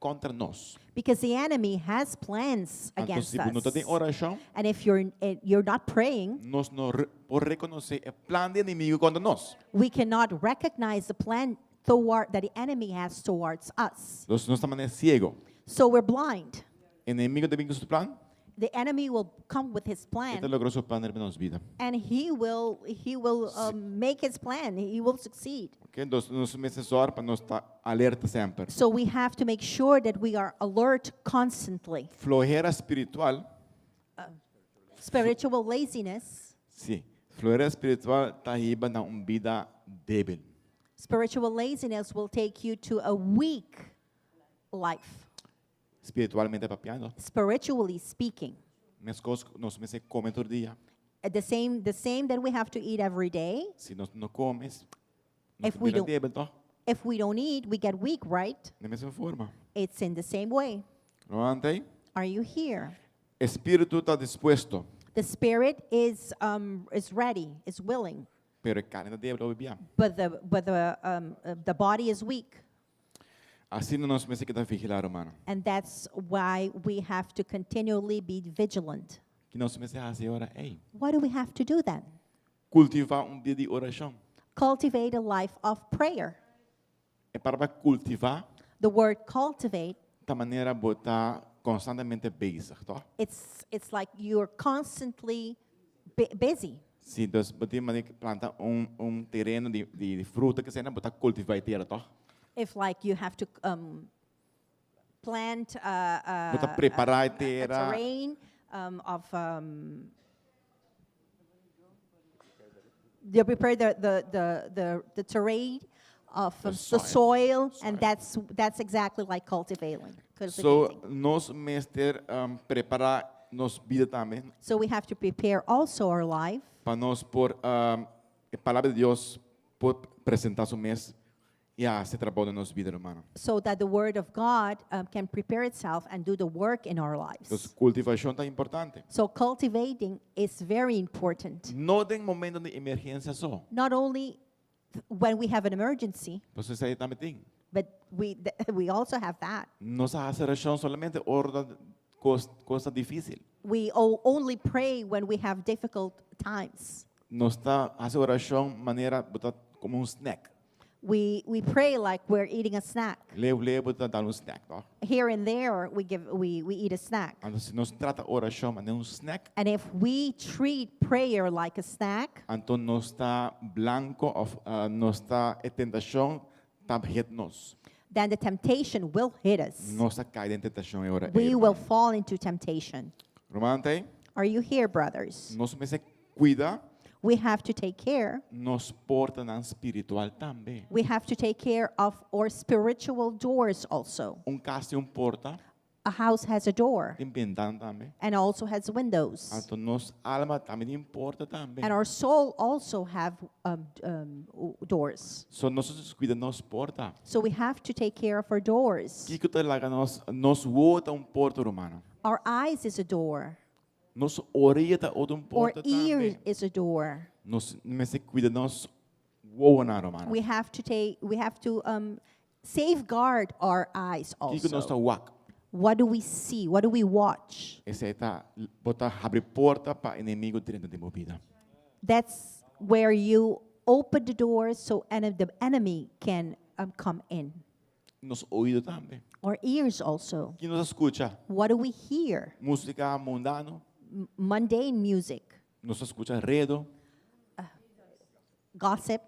kontra nos. Because the enemy has plans Anto, against si no ta den us. orashon, And if you're not praying, nos no por rekonosé e plan di enemigu kontra nos. We cannot recognize the plan toward, that the enemy has towards us. Nos nos ta manera siegu. So we're blind. Enemigu ta bin ku su plan, The enemy will come with his e plan ta logra su plan den nos bida. And he will make his plan. He will succeed. Ok? Anto, nos mester sòru pa nos ta alerta semper. So we have to make sure that we are alert constantly. Flohera spiritual, Spiritual laziness, si, flohera spiritual ta hiba na un bida débil. Spiritual laziness will take you to a weak life, Spiritualmente papiando. Spiritually speaking. Meskos nos mester kome tur dia. The same that we have to eat every day. Si nos no kome, nos If we bira don't- débil, no? If we don't eat, we get weak, right? Di mesun forma. It's in the same way. No t'ei? Are you here? Spiritu ta dispuesto, The spirit is ready, is willing, pero karni ta débil, obvio. but the body is weak. Asina nos mester keda vigilá, ruman. And that's why we have to continually be vigilant. Kiko nos mester hasi awor? Ei, What do we have to do then? Kultivá un bida di orashon. Cultivate a life of prayer. E palabra kultivá, The word "cultivate," ta manera bo ta konstantemente bezig, toch? it's like you're constantly busy. Si, anto, bo tin ku planta un tereno di fruta ku sea, bo ta kultivá e tera, toch? If like you have to plant Bo ta prepará a e tera. Terrain of you prepare the terrain of The the soil. Soil, and Soil. that's exactly like cultivating. So, Cultivating. nos mester prepará nos bida tambe So we have to prepare also our life pa nos por e palabra di Dios por presentá su mes i hasi trabou den nos bida, ruman. So that the word of God can prepare itself and do the work in our lives. Anto, kultivashon ta importante. So cultivating is very important. No den momento di emergensia so. Not only when we have an emergency, Pasobra esei tambe tin. But we also have that. Nos ta hasi orashon solamente ora kos, kos difísil. We only pray when we have difficult times. Nos ta hasi orashon manera bo ta kome un snack. We pray like we're eating a snack. Leu leu bo ta dal un snack, no? Here and there, we eat a snack. Anto, si nos trata orashon manera un snack, And if we treat prayer like a snack, anto nos ta blanko òf nos ta e tentashon ta hit nos. Then the temptation will hit us. Nos ta kai den tentashon ora. We will fall into temptation. Ruman, t'ei? Are you here, brothers? Nos mester kuida We have to take care. Nos portanan spiritual tambe. We have to take care of our spiritual doors also. Un kas tin un porta, A house has a door tin bentana tambe. And also has windows. Anto nos alma tambe tin porta tambe. And our soul also have doors. So nos kuida nos porta. So we have to take care of our doors. Kiko ta laga nos nos wowo ta un porta, ruman. Our eyes is a door. Nos orea ta otro un Our porta ear tambe. Is a door. Nos mester kuida nos wowonan, ruman. We have to safeguard our eyes Kiko nos ta also. wak. What do we see? What do we watch? Esei ta bo ta habri porta pa enemigu drenta den bo bida. That's where you open the doors so the enemy can come in. Nos oido tambe. Our ears also. Kiko nos ta skucha? What do we hear? Músika mundano. Mundane music, Nos ta skucha redu. Gossip,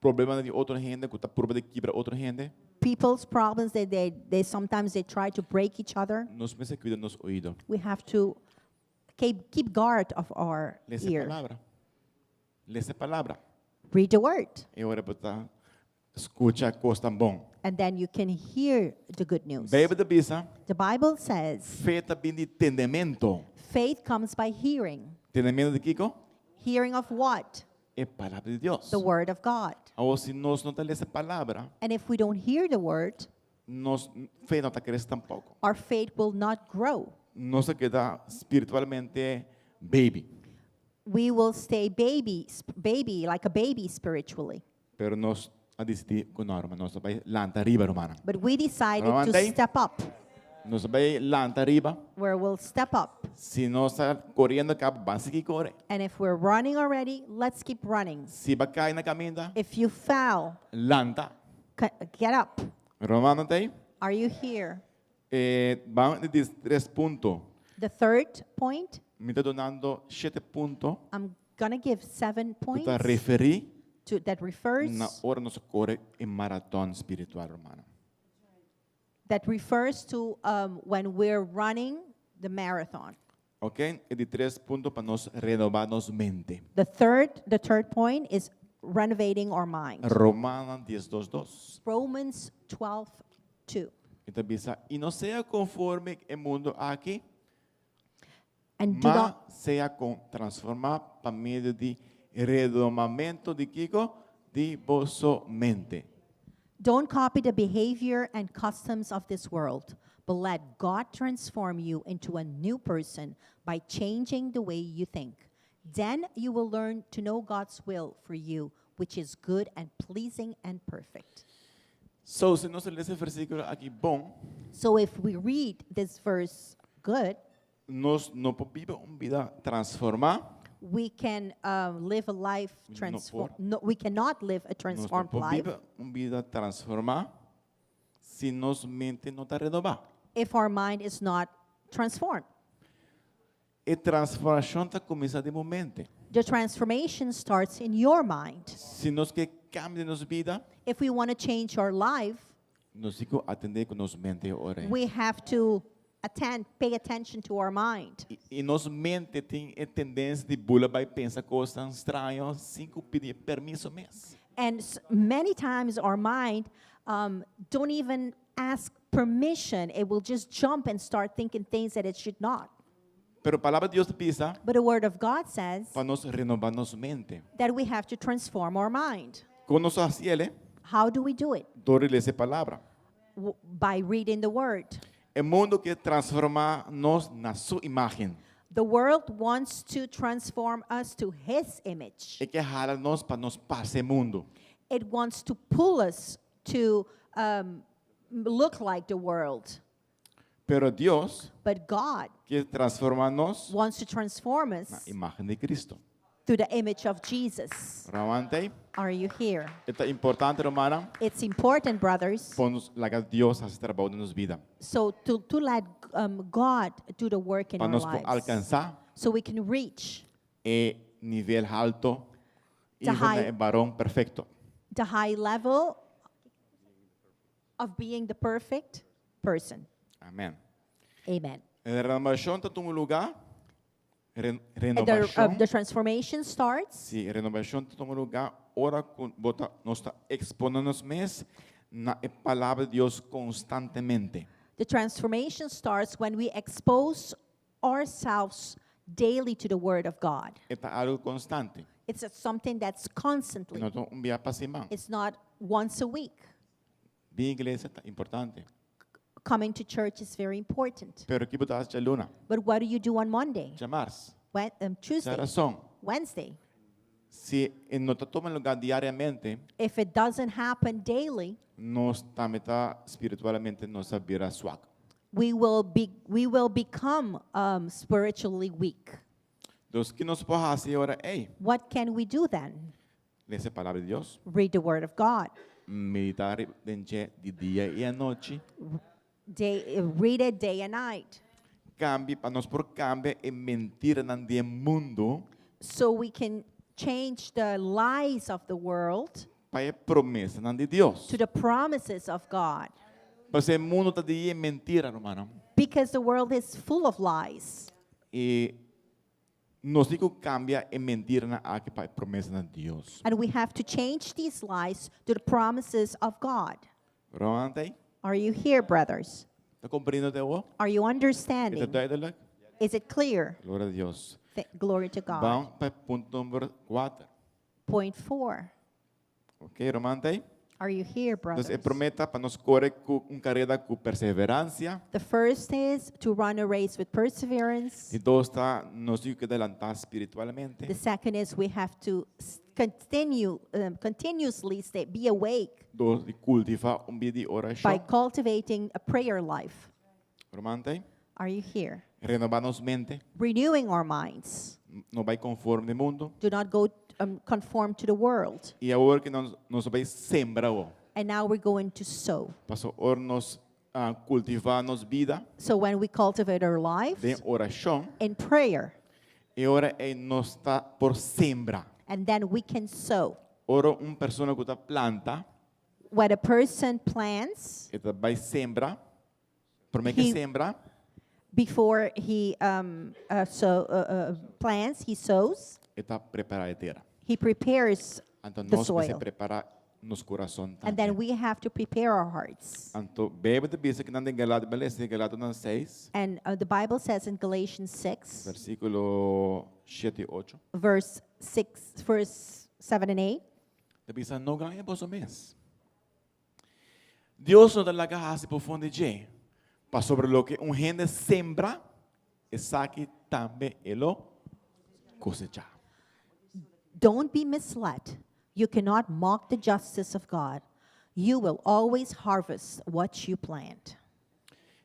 Problema di otro hende, ku ta purba di kibra otro hende. People's problems that they sometimes they try to break each other. Nos mester kuida nos oido. We have to keep guard of our Lesa ear. palabra. Lesa palabra. Read the word, I ora bo ta skucha kos bon. And then you can hear the good news. Beibel ta bisa, The Bible says fe ta bin di tendementu. Faith comes by hearing. Tendementu di kiko? Hearing of what? E palabra di Dios. The word of God. Awor, si nos no ta lesa palabra, And if we don't hear the word, nos fe no ta krese tampoko. Our faith will not grow. Nos ta keda spiritualmente baby. We will stay baby, like a baby spiritually. Pero nos a disidí ku no, ruman, nos ta bai lanta riba, rumannan. But we decided to Ruman t'ei? Step up. Nos ta bai lanta riba. Where we'll step up. Si nos ta koriendo kaba, ban sigui kore. And if we're running already, let's keep running. Si bo a kai na kaminda, If you fell, lanta. Get up. Rumannan t'ei? Are you here? Ban na di tres punto. The third point, Mi ta dunando shete punto. I'm going to give seven Ku points ta referí that refers na ora nos kore e maraton spiritual, ruman. That refers to when we're running the marathon. Ok? E di tres punto pa nos renobá nos mente. The third point is renovating our mind. Romano 12:2. Romans 12:2. E ta bisa, i no sea konforme e mundu aki, And do ma not sea kon transformá pa medio di renobamentu di kiko? Di boso mente. Don't copy the behavior and customs of this world, but let God transform you into a new person by changing the way you think. Then you will learn to know God's will for you, which is good and pleasing and perfect. So, si nos lesa e versíkulo aki bon, So if we read this verse good, nos no por biba un bida transformá, we can live a life No transformed. por. No, we cannot live a nos no transformed por life biba un bida transformá si nos mente no ta renobá. If our mind is not transformed. E transformashon ta kuminsá den bo mente. The transformation starts in your mind. Si nos ke kambia nos bida, If we want to change our life, nos tin ku atendé ku nos mente ora. We have to attend, pay attention to our mind. I nos mente tin e tendensia di bula bai pensa kos straño sin pidi pèrmit mes. And many times our mind don't even ask permission. It will just jump and start thinking things that it should not. Pero palabra di Dios ta bisa But the Word of God says pa nos renobá nos mente. That we have to transform our mind. Kon nos ta hasié? How do we do it? Dor di lesa palabra. By reading the Word. E mundu ke transformá nos na su imágen. The world wants to transform us to His image. E ke hala nos pa nos parse mundu. It wants to pull us to look like the world. Pero Dios But God ke transformá nos wants to transform na us imágen di Kristu. Through the image of Jesus. Ruman t'ei? Are you here? Ta importante, ruman, It's important, brothers. pa nos laga Dios hasi trabou den nos bida. So to let God do the work in Pa our nos por lives. alkansá So we can reach e nivel haltu i The high- e varon perfekto. The high level of being the perfect person. Amèn. Amen. E renobashon ta tuma lugá. And Renobashon. the transformation starts Si, renobashon ta tuma lugá ora ku bo ta, nos ta eksponé nos mes na e palabra di Dios konstantemente. The transformation starts when we expose ourselves daily to the Word of God. Ta algu konstante. It's something that's constantly. No ta un biaha pa siman. It's not once a week. Bin iglesia ta importante. Coming to church is very important. Pero kiko bo ta hasi djaluna? But what do you do on Monday? Djamars. Tuesday? Rason. Wednesday? Si no ta tuma lugá diariamente, If it doesn't happen daily, nos tambe ta spiritualmente nos ta bira suak. we will become spiritually weak. Anto, kiko nos por hasi e ora ei? What can we do then? Lesa palabra di Dios, Read the Word of God. Meditá den dje di dia i anochi. Read it day and night. Kambia, pa nos por kambia e mentiranan di mundu So we can change the lies of the world pa e promesanan di Dios. To the promises of God. Pasobra mundu ta yen di mentira, ruman. Because the world is full of lies. I nos tin ku kambia e mentiranan aki pa e promesanan di Dios. And we have to change these lies to the promises of God. Ruman t'ei? Are you here, brothers? Ta komprondiendo? Are you Ta understanding? duidelijk? Is it clear? Gloria na Dios. Glory to God. Ban pa punto number 4. Point 4. Ok, ruman t'ei? Are you here, Entonses, e brothers? promé ta pa nos kore ku un karera ku perseveransia. The first is to run a race with perseverance. Di dos ta nos tin ku lanta spiritualmente. The second is we have to continue, continuously stay, be awake Dor di kultivá un bida di by orashon. cultivating a prayer life. Ruman t'ei? Are you here? Renobá nos mente. Renewing our minds. No bai konforme mundu. Do not go conform to the world. I awor ku nos nos bai sembra awor. And now we're going to sow. Paso ora nos uh, kultivá nos bida So when we cultivate our lives den orashon, in prayer, e ora ei nos ta por sembra. and then we can sow. Ora un persona ku ta planta, When a person plants, e ta bai sembra, promé ku sembra, before he so, plants, he sows, e ta prepará e tera. he prepares Anto the nos mester soil. prepará nos kurason And then tambe. we have to prepare our hearts. Anto Beibel ta bisa ku nan den Galatia, b'a lesa Galatanan 6, And the Bible says in Galatians 6, versíkulo 7 i 8. verse 6, verse 7 and 8. Ta bisa no gaña boso mes. Dios no ta laga hasi bofon di dje, pasobra loke un hende sembra, esaki tambe e lo kosechá. Don't be misled. You cannot mock the justice of God. You will always harvest what you plant.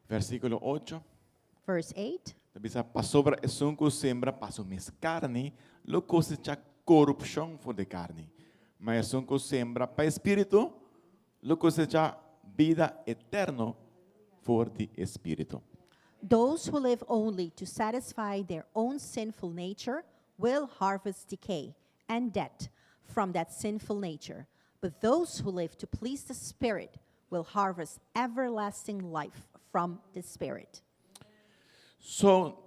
Versíkulo 8. Verse 8. Ta bisa pasobra esun ku sembra pa su mes karni, lo kosechá korupshon for di karni. Ma esun ku sembra pa e spiritu, lo kosechá bida eterno for di e spiritu. Those who live only to satisfy their own sinful nature will harvest decay and death from that sinful nature. But those who live to please the Spirit will harvest everlasting life from the Spirit. So,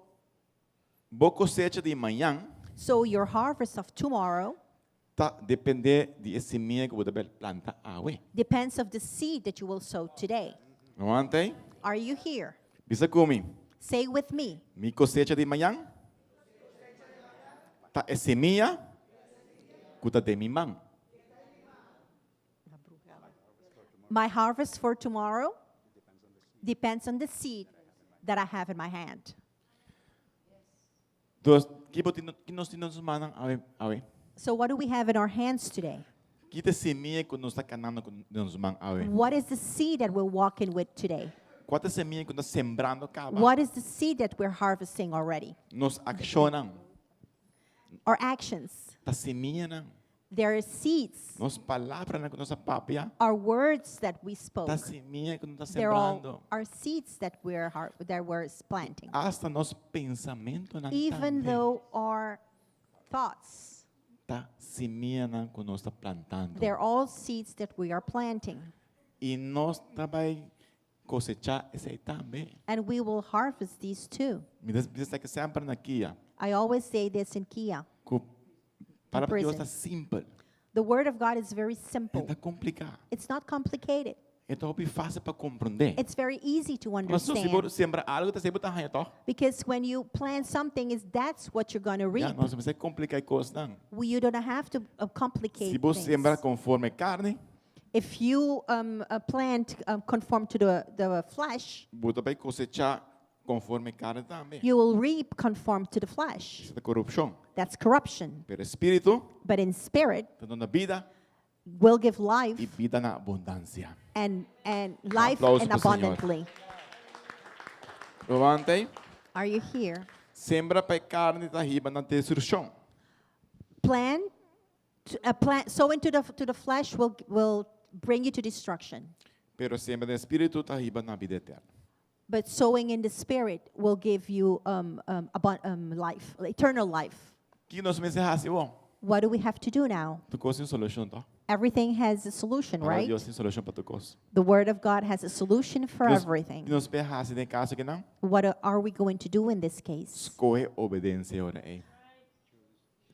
bo kosecha di mañan So your harvest of tomorrow ta dependé di e simia ku bo ta planta awe. depends of the seed that you will sow today. Ruman t'ei? Are you here? Bisa ku mi. Say with me. Mi kosecha di mañan ta e simia ku ta den mi man. My harvest for tomorrow depends on the seed that I have in my hand. Dus, ki bo tin, ki nos tin den nos mannan awe, awe? So what do we have in our hands today? Ki ta e simia ku nos ta kanando den nos man awe? What is the seed that we're walking with today? Kua ta e simia ku nos ta sembrando kaba? What is the seed that we're harvesting already? Nos akshonnan. Our actions. Ta simianan. There are seeds. Nos palabranan ku nos a papia. Our words that we spoke. Ta simia ku nos ta They're all sembrando. our seeds that we're har- that we're planting. Asta nos pensamentunan Even tambe. though our thoughts, Ta simianan ku nos ta plantando. they're all seeds that we are planting. I nos ta bai kosechá esei tambe. And we will harvest these too. Mi ta bisa esaki semper na Kia. I always say this in Kia. Ku Palabra di Dios prison. ta simpel. The word of God is very simple. E no ta kompliká. It's not complicated. E ta hopi fásil pa komprondé. It's very easy to Mas si bo understand. sembra algu, ta esei bo ta haña, toch? Because when you plant something, is that's what you're going to Ja, reap. no mester kompliká kosnan. Well, you don't have to complicate Si bo things. sembra konforme karni, If you plant conform to the flesh, bo ta bai kosechá konforme karni tambe. you will reap conform to the flesh. Esei ta korupshon. That's corruption. Pero spiritu But in spirit, ta duna bida will give life i bida na abundansia. and life Aplauso and pa Señor. abundantly. Ruman t'ei. Are you here? Sembra pa karni ta hiba na destrukshon. Plant, plant, sow into the, to the flesh will bring you to destruction. Pero sembra den spiritu ta hiba na bida eterno. But sowing in the spirit will give you life, eternal life. Kiko nos mester hasi bon? What do we have to do now? Tur kos tin solushon, toch? Everything has a solution, Palabra right? Dios tin solushon pa tur kos. The Word of God has a solution for everything. Nos por hasi den e kaso akinan? What are we going to do in this case? Skohe obedensia ora ei.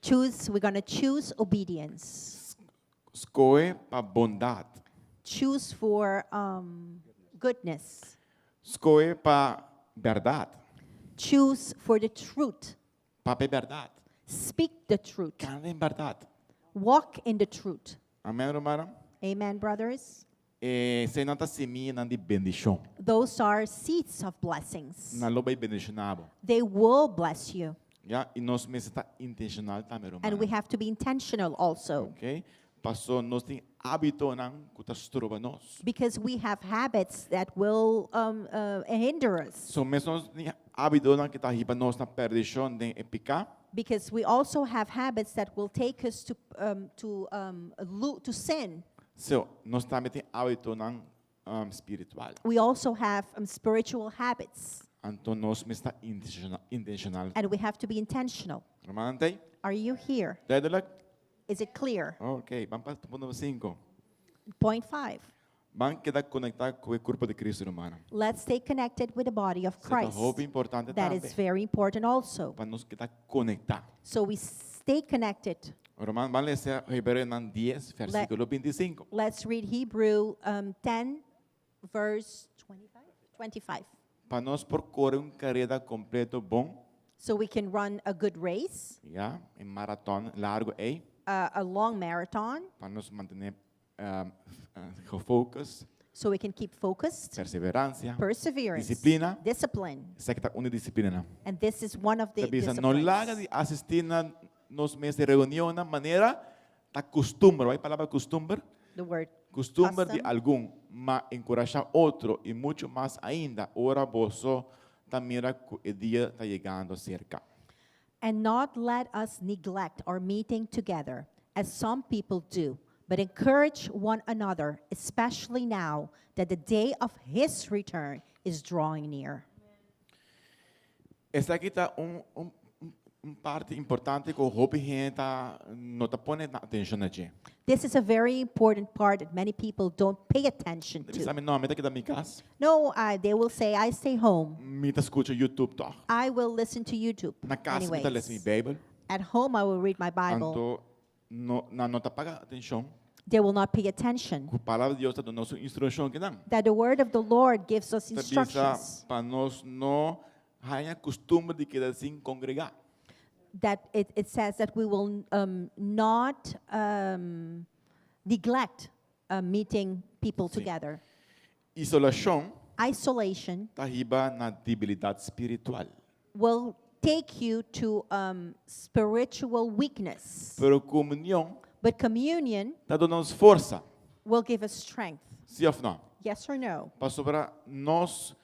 Choose, we're going to choose obedience. Skohe pa bondat. Choose for goodness. Skohe pa bèrdat. Choose for the truth. Papia bèrdat. Speak the truth. Kana den bèrdat. Walk in the truth. Amèn, ruman? Amen, brothers? Eseinan ta simianan di bendishon. Those are seeds of blessings. Nan lo bai bendishoná bo. They will bless you. Ya, i nos mester ta intenshonal tambe, And we rumannan. have to be intentional also. Ok? Paso nos tin hábitonan ku ta stroba nos. Because we have habits that will hinder us. So mes nos tin hábitonan ku ta hiba nos na perdishon den e piká. Because we also have habits that will take us to sin. So nos tambe tin hábitonan spiritual. We also have spiritual habits. Anto nos mester ta intenshonal. And we have to be intentional. Rumannan t'ei? Are you here? Duidelijk? Is it clear? Ok, ban pa punto number 5. Point 5. Ban keda konektá ku e kurpo di Cristo, rumannan. Let's stay connected with the body of Esei ta Christ. hopi importante That tambe. is very important also. Pa nos keda konektá. So we stay connected. Ruman, ban lesa Hebreonan 10, versíkulo 25. Let's read Hebrew 10, verse 25. 25. Pa nos por kore un kareda kompleto bon. So we can run a good race. Ya, un maraton largu ei. A long marathon. Pa nos mantené gefocus. So we can keep focused. Perseveransia. Perseverance. Disiplina. Discipline. Esaki ta un disiplina. And this is one of the Bisa, no disciplines. laga di asistí na nos mes reunion na manera ta kustumber. E palabra kustumber? The word Kustumber di custom. algun, ma enkurashá otro i muchu mas ainda, ora boso ta mira ku e dia ta yegando serka. And not let us neglect our meeting together, as some people do, but encourage one another, especially now that the day of his return is drawing near. Esaki ta un parti importante ku hopi hende no ta pone atenshon na dje. This is a very important part that many people don't pay attention Debe to. sabe, no, mi ta keda mi kas. No, they will say, I stay home. Mi ta skucha YouTube toch. I will listen to YouTube. Na kas mi ta lesa mi Anyways. Beibel. At home, I will read my Bible. Anto, no, nan no ta paga atenshon. They will not pay attention. Ku palabra di Dios ta duna nos instrukshon akinan. That the word of the Lord gives us Ta bisa instructions. pa nos no haña kustumber di keda sin kongregá. That it says that we will not neglect meeting people Si. together. Isolashon Isolation ta hiba na debilidat spiritual. will take you to spiritual weakness. Pero komunion But communion ta duna nos forsa. will give us strength. Si òf no? Yes or no? Pasobra nos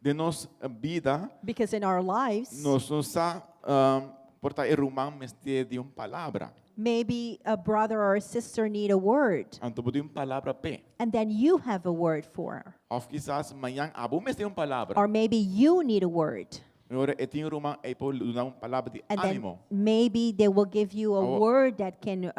den nos bida Because in our lives, nos no sa um, por ta e ruman mester di un palabra. maybe a brother or a sister need a word, Anto bo tin un palabra p'e. and then you have a word for her. Òf kisas mañan abo mester un palabra. Or maybe you need a word. Ora e tin un ruman ei por duna un palabra di And then ánimo. maybe they will give you a Oh. word that can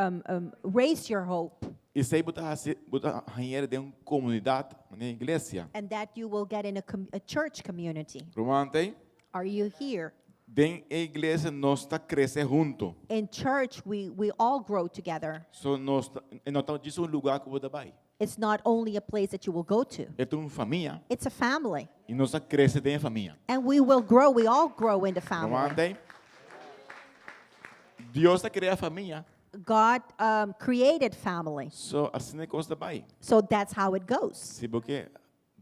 raise your hope. Esei bo ta hasi, bo ta hañ'é den un komunidat, na iglesia. And that you will get in a church community. Ruman t'ei? Are you here? Den e iglesia nos ta krese huntu. In church, we all grow together. So nos ta, e no ta djis un lugá ku bo ta bai. It's not only a place that you will go to. E ta un famia. It's a family. I nos ta krese den famia. And we will grow. We all grow in the family. Ruman t'ei? Dios a krea famia. God created family. So asina e kos ta bai. So that's how it goes. Si bo ke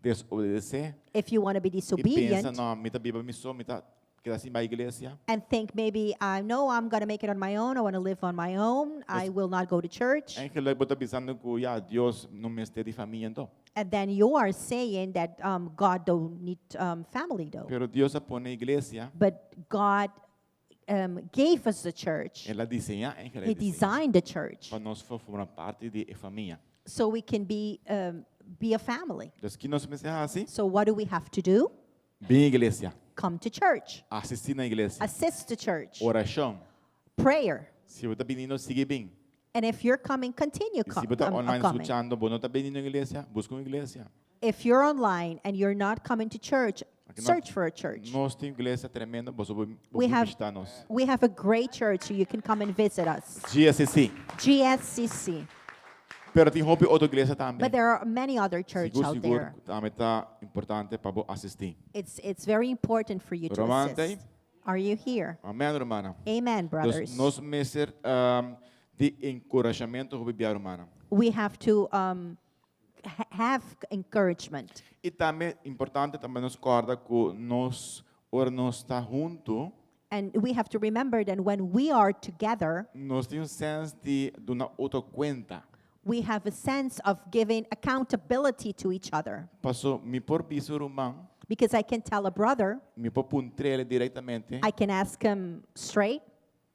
desobedesé If you want to be i pensa, disobedient no, mi ta biba mi so, mi ta keda sin bai iglesia. and think maybe I know I'm going to make it on my own. I want to live on my own. I will not go to church. Eigenlijk bo ta bisando ku ya Dios no mester di famia anto. And then you are saying that God don't need family though. Pero Dios a pone iglesia. But God gave us the church. El a diseñá, eigenlijk He diseñá. designed the church Pa nos forma parti di famia. so we can be a family. Dus kiko nos mester hasi? So what do we have to do? Bin iglesia. Come to church. Asistí na iglesia. Assist the church. Orashon. Prayer. Si bo ta biniendo, sigui bin. And if you're coming, continue I si bo ta online coming. skuchando, bo no ta biniendo na iglesia, buska un iglesia. If you're online and you're not coming to church, Aki no- search for a church. Nos tin iglesia tremendo, bo por We have, bishitá nos. we have a great church, so you can come and visit us. GSC. GSCC. Pero tin hopi otro iglesia tambe. But there are many other churches Sigur, out sigur, there. tambe ta importante pa bo asistí. It's very important for you to Ruman t'ei? assist. Are you here? Amèn, ruman. Amen, brothers. Dus nos mester um, di enkurashamentu hopi bia, ruman. We have to have encouragement. I tambe importante tambe nos kòrda ku nos ora nos ta huntu, And we have to remember that when we are together, nos tin un sense di duna otro kuenta. We have a sense of giving accountability to each other. Paso mi por bisa ruman, Because I can tell a brother, mi por puntr'é direktamente, I can ask him straight,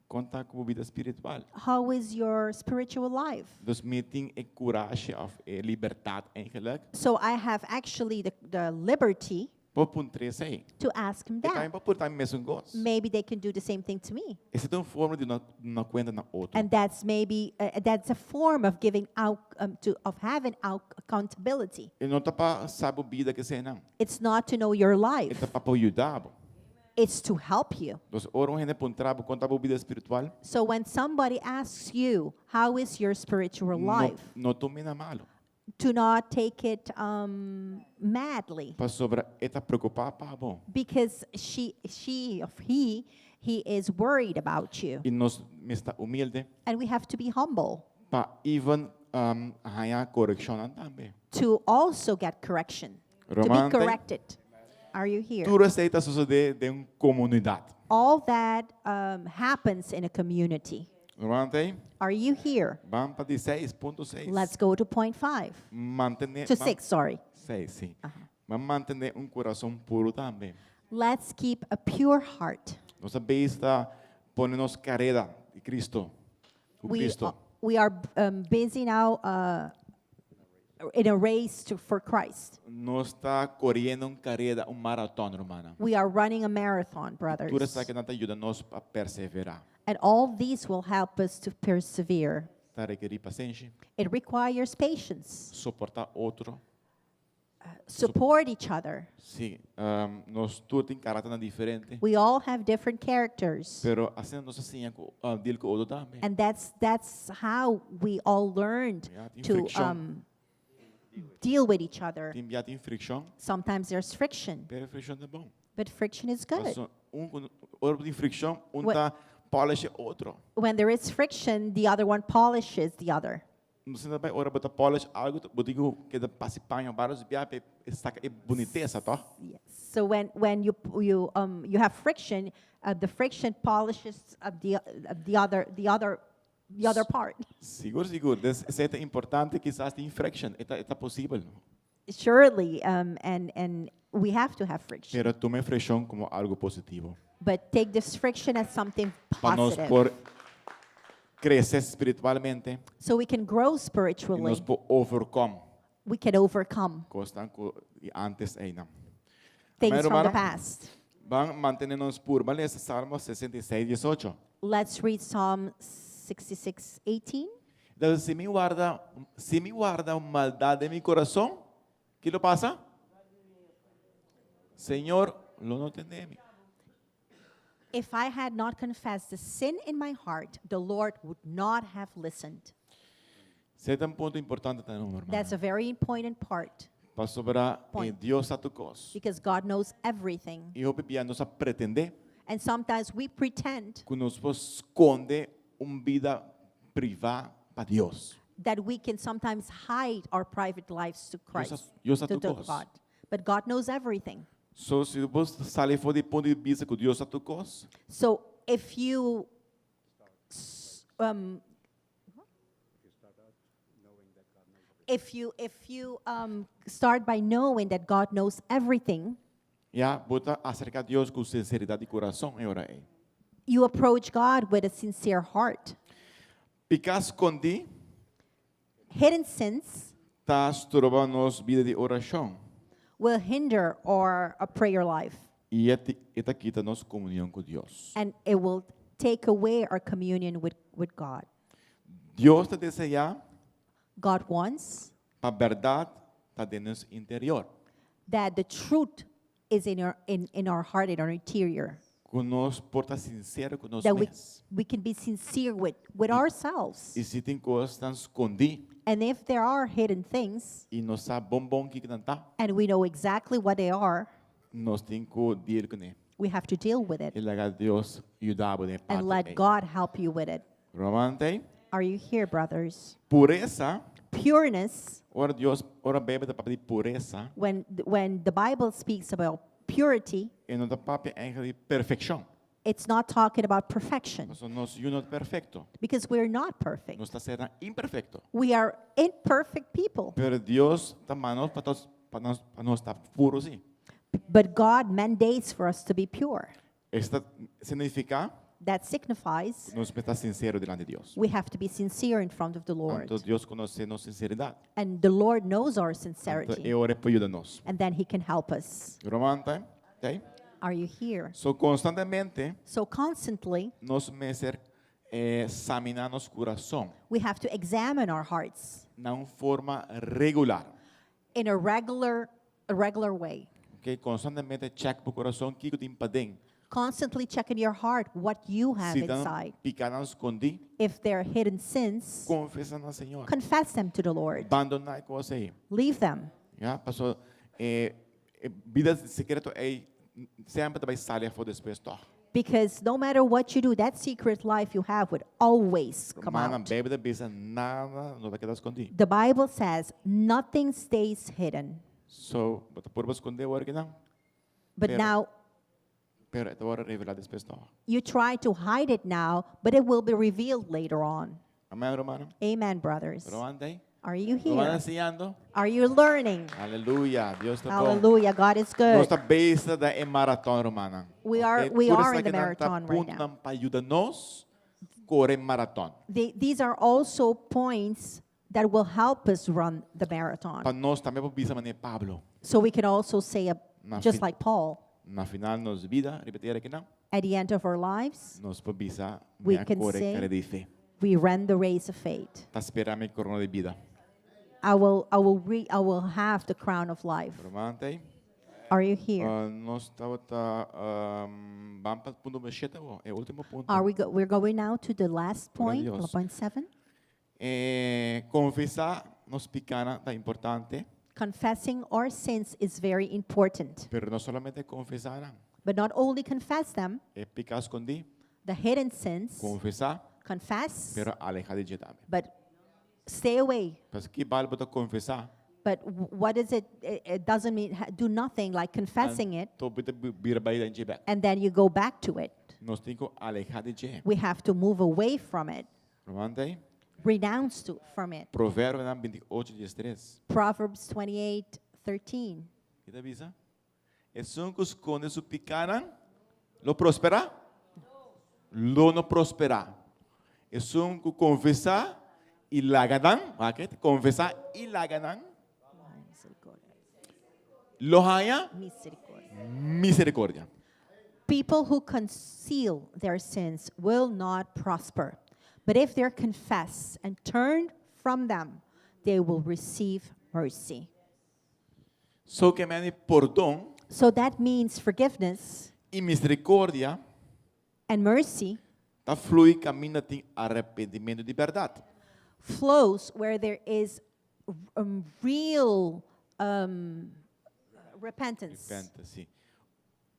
"Kon ta ku bo bida spiritual?" "How is your spiritual life?" Dus mi tin e kurashi òf e libertat eigenlijk. So I have actually the liberty Por puntr'é esei. To ask him I tambe that. por puntra mi mesun kos. Maybe they can do the same thing to me. Esei ta un forma di duna kuenta na otro. And that's a form of giving out, of having out accountability. E no ta pa sa bo bida ku esei nan. It's not to know your life. E ta pa yuda bo. It's to help you. Anto, ora un hende puntra bo kon ta bo bida spiritual, So when somebody asks you, "How is your spiritual no, life?" no tum'é na malu. Do not take it madly. Pasobra e ta preokupá pa bo. Because she, or he is worried about you. I nos mester ta humilde And we have to be humble pa even haña korekshon tambe. To also get correction, to be Ruman, corrected. Are you here? Tur esei ta sosodé den un komunidat. All that happens in a community. Ruman, Are you here? Ban pa 6.6. Let's go to point five. Mantené To six, sorry. 6, si. Ban mantené un kurason puru tambe. Let's keep a pure heart. Nos ta pone nos kareda di Kristo. Ku We, Kristo. We are busy now in a race for Christ. Nos ta koriendo un kareda, un maraton, ruman. We are running a marathon, brothers. Tur esakinan ta yuda nos pa perseverá. And all these will help us to persevere. Ta rekerí pasenshi, It requires patience, soportá otro. Support each other. Si, nos tur tin karakter diferente. We all have different characters. Pero asina nos a siña deal ku otro tambe. And that's how we all learned Yeah, tin to frikshon. Deal with each other. Tin bia tin frikshon, Sometimes there's friction, pero frikshon ta bon. But friction is good. Paso, un ora tin frikshon, un ta polish otro. When there is friction, the other one polishes the other. No ta bai ora bo ta polish algu, bo tin ku keda pasa paña vários bia pa saka e bunitesa, toch? Yes. So when you have friction, the friction polishes the other part. Sigur, sigur. Esei ta importante, kisas tin friction, e ta posibel. Surely, and we have to have friction. Pero tuma frikshon komo algu positivo. But take this friction as something Pa nos positive, por krese spiritualmente so we can grow i spiritually. Nos por overcome We can overcome kosnan ku antes ei nan. Things Amèn, from the ruman? Past. Ban mantené nos puru. Ban lesa Salmo 66, 18. Let's read Psalm 66:18. Entonses, si mi warda maldat den mi kurason, kiko ta pasa? Señor, lo no tende mi. If I had not confessed the sin in my heart, the Lord would not have listened. Esei ta un punto importante tambe, ruman. That's a very important part Pasobra point. Dios sa tur kos. Because God knows everything. I hopi bia nos ta pretendé And sometimes we pretend ku nos por skonde un bida privá pa Dios. That we can sometimes hide our private lives to Christ, Dios sa to tur kos. God. But God knows everything. So, si bo sali for di punto di bista ku Dios sa tur kos, So if you start by knowing that God knows everything, ya bo ta aserká Dios ku sinseridat di kurason e ora ei. You approach God with a sincere heart. Piká skondí Hidden sins ta stroba nos bida di orashon. Will hinder our a prayer life, I e ta kita nos komunion ku Dios. And it will take away our communion with God. Dios ta deseá God wants pa bèrdat ta den nos interior. That the truth is in our heart, in our interior. Ku nos por ta sinsero ku nos That we, mes. we can be sincere with ourselves. I si tin kosnan skondí And if there are hidden things, i nos sa bon bon kiko nan ta, and we know exactly what they are, nos tin ku deal kuné. We have to deal with it I laga Dios yuda bo den and parte let ei. God help you with it. Ruman, Are you here, brothers? Puresa, Pureness, ora Dios, ora Beibel ta papia di puresa, when the Bible speaks about purity, e no ta papia eigenlijk di perfekshon. It's not talking about perfection Pasobra nos no ta perfekto. Because we're not perfect. Nos ta sernan imperfekto. We are imperfect people. Pero Dios ta manda nos pa nos, pa nos, pa nos ta puru si. But God mandates for us to be pure. Esei ta signifiká That signifies nos ta sinsero dilanti di Dios. We have to be sincere in front of the Lord. Anto Dios konosé nos sinseridat. And the Lord knows our Anto sincerity. e ora e por yuda nos. And then He can help us. Ruman, ta? Okay? Are you here? So konstantemente So constantly, nos mester eh, saminá nos kurason we have to examine our hearts na un forma regular. In a regular way. Okay? Konstantemente check bo kurason kiko tin paden. Constantly check in your heart what you have Si tin inside. pikánan skondí, If there are hidden sins, konfesá na Señor. Confess them to the Lord. Bandoná e kos ei. Leave them. Ya, paso eh, eh, bida sekreto ei semper ta bai sali afó despues toch. Because no matter what you do, that secret life you have would always come Rumannan, out. Beibel ta bisa nada no ta keda skondí. The Bible says nothing stays hidden. So, bo ta purba skonde awor akinan, But Pero- now pero e ta wòrdu revelá despues toch. You try to hide it now, but it will be revealed later on. Amèn, rumannan? Amen, brothers. Ruman ta ei? Are you Ruman here? siñando? Are you learning? Aleluya, Dios ta bon. Hallelujah. God is Nos good. ta bezig den e maraton, rumannan. We are in the marathon right now. Pa yuda nos kore maraton. These are also points that will help us run the marathon. Pa nos tambe por bisa manera Pablo. So we can also say, Na just fin- like Paul, Na final di nos bida, repetí akinan, at the end of our lives, nos por bisa we mi a can kore say, karera di fe. We ran the race of faith. Ta spera mi korona di bida. I will have the crown of life. Ruman ta ei? Are you here? Nos tabata um, ban pa punto number 7, e último punto. We're going now to the last Gloria a point, Dios. point 7. Eh, konfesá nos pikánan ta importante, Confessing our sins is very important. pero no solamente konfesá, no. But not only confess them, E piká skondí, the hidden sins, konfesá, confess, pero alehá di dje tambe. But stay away. Pasobra ki bal bo ta konfesá? But what is it? It doesn't mean do nothing, like confessing it, Anto bo ta bira bai den dje bèk. And then you go back to it. Nos tin ku alehá di dje. We have to move away from it, Ruman ta ei? Renounce from it. Proverbionan 28, 13. Proverbs 28 13. Kiko ta bisa? Esun ku skonde su pikánan, lo prosperá? Lo no prosperá. Esun ku konfesá i laga nan, okay? Konfesá i laga nan, lo haña Misericordia. miserikòrdia. People who conceal their sins will not prosper, but if they confess and turn from them, they will receive mercy. So ke men pordon So that means forgiveness i miserikòrdia and mercy ta flui kaminda tin arepentimentu di bèrdat. Flows where there is real repentance. Repentance, si.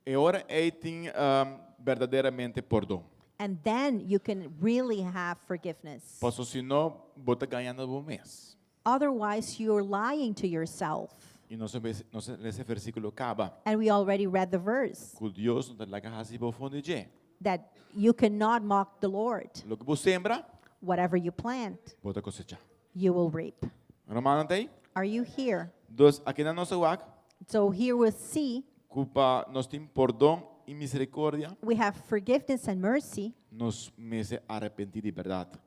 E ora ei tin um, berdaderamente pordon. And then you can really have forgiveness. Paso sino, bo ta gañando bo mes. Otherwise, you're lying to yourself. I nos nos a lesa e versíkulo kaba. And we already read the verse Ku Dios no ta laga hasi bofon di dje. That you cannot mock the Lord. Loke bo sembra, Whatever you plant, bo ta kosechá. You will reap. Rumannan ta ei? Are you here? Dus akinan nos ta wak, So here we'll see ku pa nos tin pordon i miserikòrdia, we have forgiveness and mercy. Nos mester arepentí di bèrdat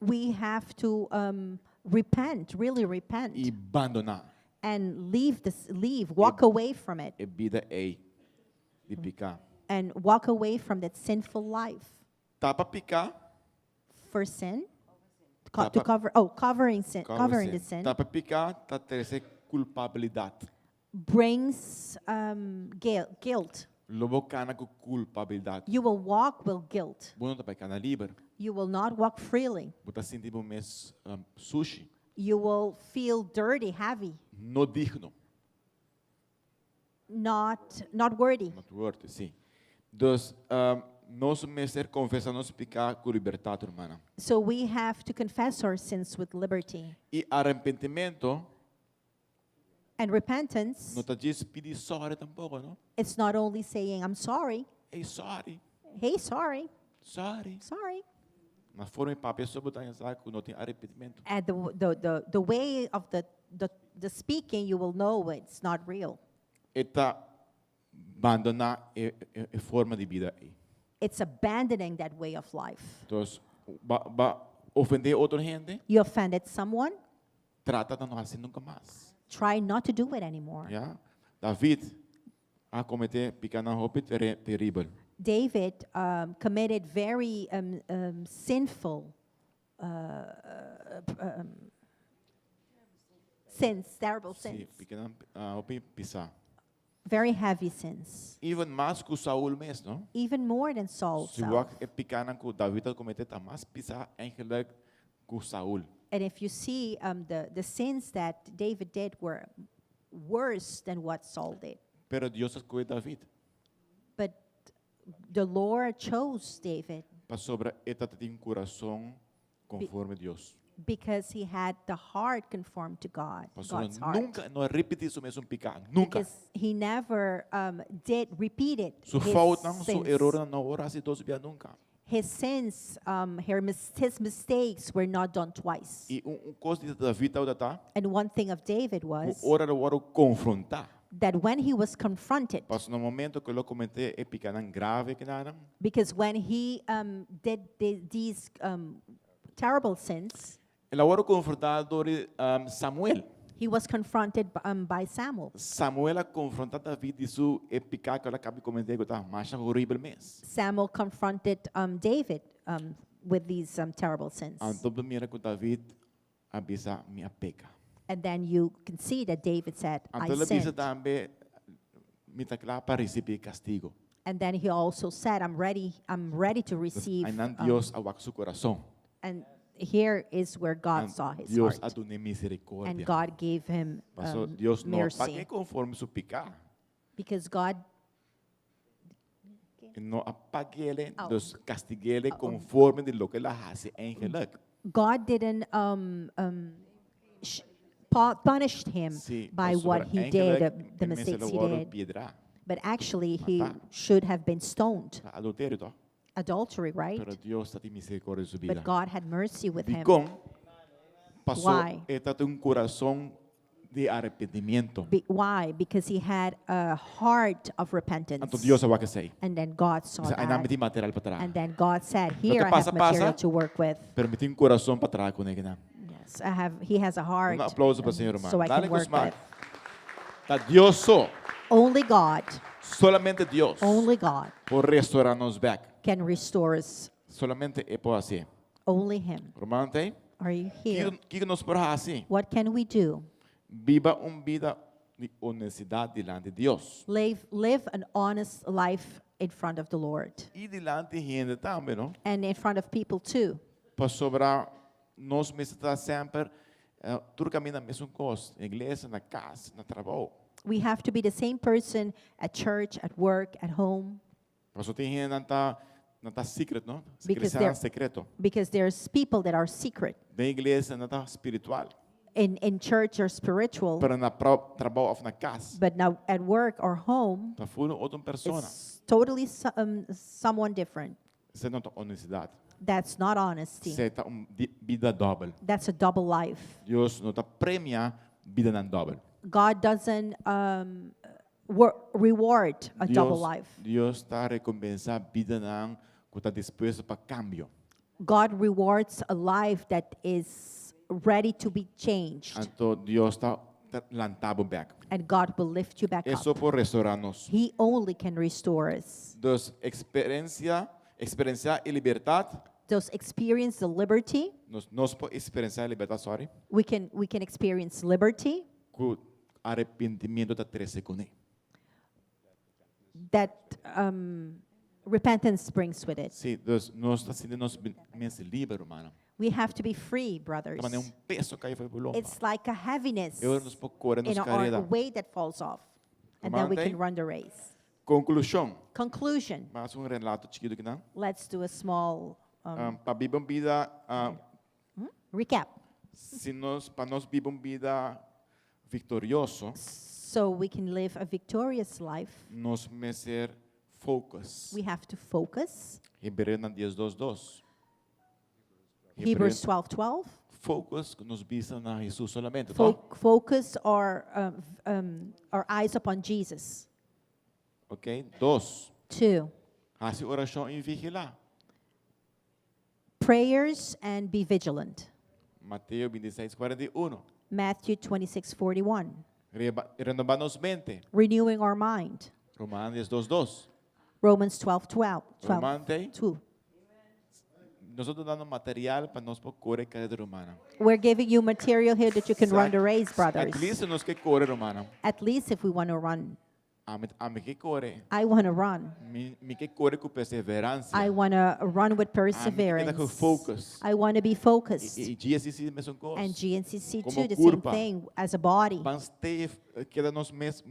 We have to repent, really repent, i bandoná and leave this, leave, walk away from it, e bida ei di piká. And walk away from that sinful life. Tapa piká, For sin, to Tapa- cover, oh, covering sin, cover covering the sin. sin Tapa piká, ta trese kulpabilidat. Brings guilt. Lo bo kana ku kulpabilidat. You will walk with guilt. Bo no ta bai kana liber. You will not walk freely. Bo ta sinti bo mes um, sushi, You will feel dirty, heavy, no digno. not worthy. Not worthy, si. Dus, um, nos mester konfesá nos piká ku libertat, rumannan. So we have to confess our sins with liberty. I arepentimentu And repentance, no ta djis pidi sorry tampoko, no? it's not only saying, I'm sorry. Hey, sorry, Hey, sorry, sorry. sorry. Na forma di papia so bo ta sa ku no tin arepentimentu. And the way of the speaking, you will know it's not real. E ta bandoná e, e, e forma di bida ei. It's abandoning that way of life. Anto, b'a, b'a ofendé otro hende, You offended someone, trata di no hasi nunka mas. Try not to do it anymore. Ya? David a kometé pikánan hopi teribel. David committed very sinful sins, terrible Si, sins, pikánan uh, hopi pisá. Very heavy sins, Even mas ku Saul mes, no? Even more than Saul. Si wak e pikánan ku David a kometé ta mas pisá eigenlijk ku Saul. And if you see the sins that David did were worse than what Saul did. Pero Dios a skohe David. But the Lord chose David Pasobra e tabatin kurason konforme Dios. Because he had the heart conformed to God, Pasobra God's heart. nunka no a ripití su mesun piká. Nunka. Because he never did repeat it. Su his foutnan, su sins. erornan no a hasi dos bia nunka. His sins, his mistakes were not done twice. I un, un kos di David tabata, And one thing of David was ora el a wòrdu konfrontá. That when he was confronted, Paso na momento ku el a kometé e pikánan grave akinan, because when he did these terrible sins, el a wòrdu konfrontá dor di um, Samuel. He was confronted by Samuel. Samuel a konfrontá David di su e piká ku el a kaba di kometé ku ta mas horibel mes. Samuel confronted David with these terrible sins. Anto mira ku David a bisa mi a peka. And then you can see that David said, "I Anto el a bisa sinned." tambe mi ta kla pa risibí kastigu. And then he also said, "I'm ready, I'm ready to receive." Einan Dios a wak su kurason. And here is where God And saw his Dios heart. a dun'é miserikòrdia. And God gave him Paso Dios no mercy. pag'é konforme su piká. Because God No a pag'é, Oh. dus kastig'é konforme di loke el a hasi eigenlijk. God didn't punished him Si, by what he did, the mistakes he did. Piedra. But actually, he Matá. should have been stoned. Adulterio, toch? Adultery, right? Pero Dios tabatin miserikòrdia den su bida. But God had mercy with him. Dikon paso Why? e tabatin un kurason di arepentimentu. Why? Because he had a heart of repentance. Anto Dios a wak esei. And then God saw Einan that. mi tin material pa traha. And then God said, "Here I pasa, have material pasa. to work with." Pero mi tin kurason pa traha kuné. Yes, I have. He has a heart. Un aplouso pa Señor, ruman. So I Dale can work smaak. with. Ta Dios so. Only God. Solamente Dios. Only God Por restourá nos bèk. Can restore us. Solamente E por hasi. Only Him. Ruman, t'ei? Are you here? Kiko nos por hasi? What can we do? Biba un bida di honestidat dilanti di Dios. Live an honest life in front of the Lord I dilanti di hende tambe, no? and in front of people too. Pasobra nos mester ta semper uh, tur kaminda mesun kos, iglesia, na kas, na trabou. We have to be the same person at church, at work, at home, Paso tin hende nan ta nan ta secret, no? Because Kristian sekreto. Because there's people that are secret. Den iglesia nan ta spiritual, In church or spiritual, pero na trabou òf na kas, but now at work or home, ta full otro persona. It's totally someone different. Esei no ta honestidat. That's not honesty. Esei ta un bida dòbel. That's a double life. Dios no ta premia bidanan dòbel. God doesn't reward a double Dios, life. Dios ta rekompensá bidanan ku ta dispuesto pa kambio. God rewards a life that is ready to be changed, Anto Dios ta, ta lanta bo bèk. And God will lift you back E up. por restourá nos. He only can restore us. Dus eksperensiá, eksperensiá e libertat, Those experience the liberty. Nos por eksperensiá libertat, sorry, We can experience liberty ku arepentimentu ta trese kuné. That repentance brings with it. Si, dus nos ta sinti nos mes liber, ruman. We have to be free, brothers. Ta un peso kai for di lomba. It's like a heaviness I nos por kore nos in our kareda. weight that falls off, and then we Ruman, can run the race. Konklushon. Conclusion. Mas un relato chikitu akinan. Let's do a small Pa biba un bida, recap. si nos, pa nos biba un bida viktorioso, So we can live a victorious life, nos mester focus. we have to focus. Hebreonan 12, 2. Hebrews 12 12. Focus nos bista na Hesus solamente, no? Focus our eyes upon Jesus. Ok? Dos. Two, Hasi orashon i vigilá. prayers and be vigilant. Mateo 26, 41. Matthew 26 41. Reba, renobá nos mente. Renewing our mind. Rumannan 2, 2. Romans 12 12. 12 Ruman t'ei. 2. Nos ta dunando material pa nos por kore kareda, rumannan. We're giving you material here that you can run the race, brothers. At least nos ke kore, rumannan. At least if we want to run. Ami, ami ke kore. I want to run. Mi, mi ke kore ku perseveransia. I want to run with perseverance. focus. I want to be focused. I, i GSC mesun kos. And GNCC Komo too, the same kurpa. thing as a body. Ban stay keda nos mes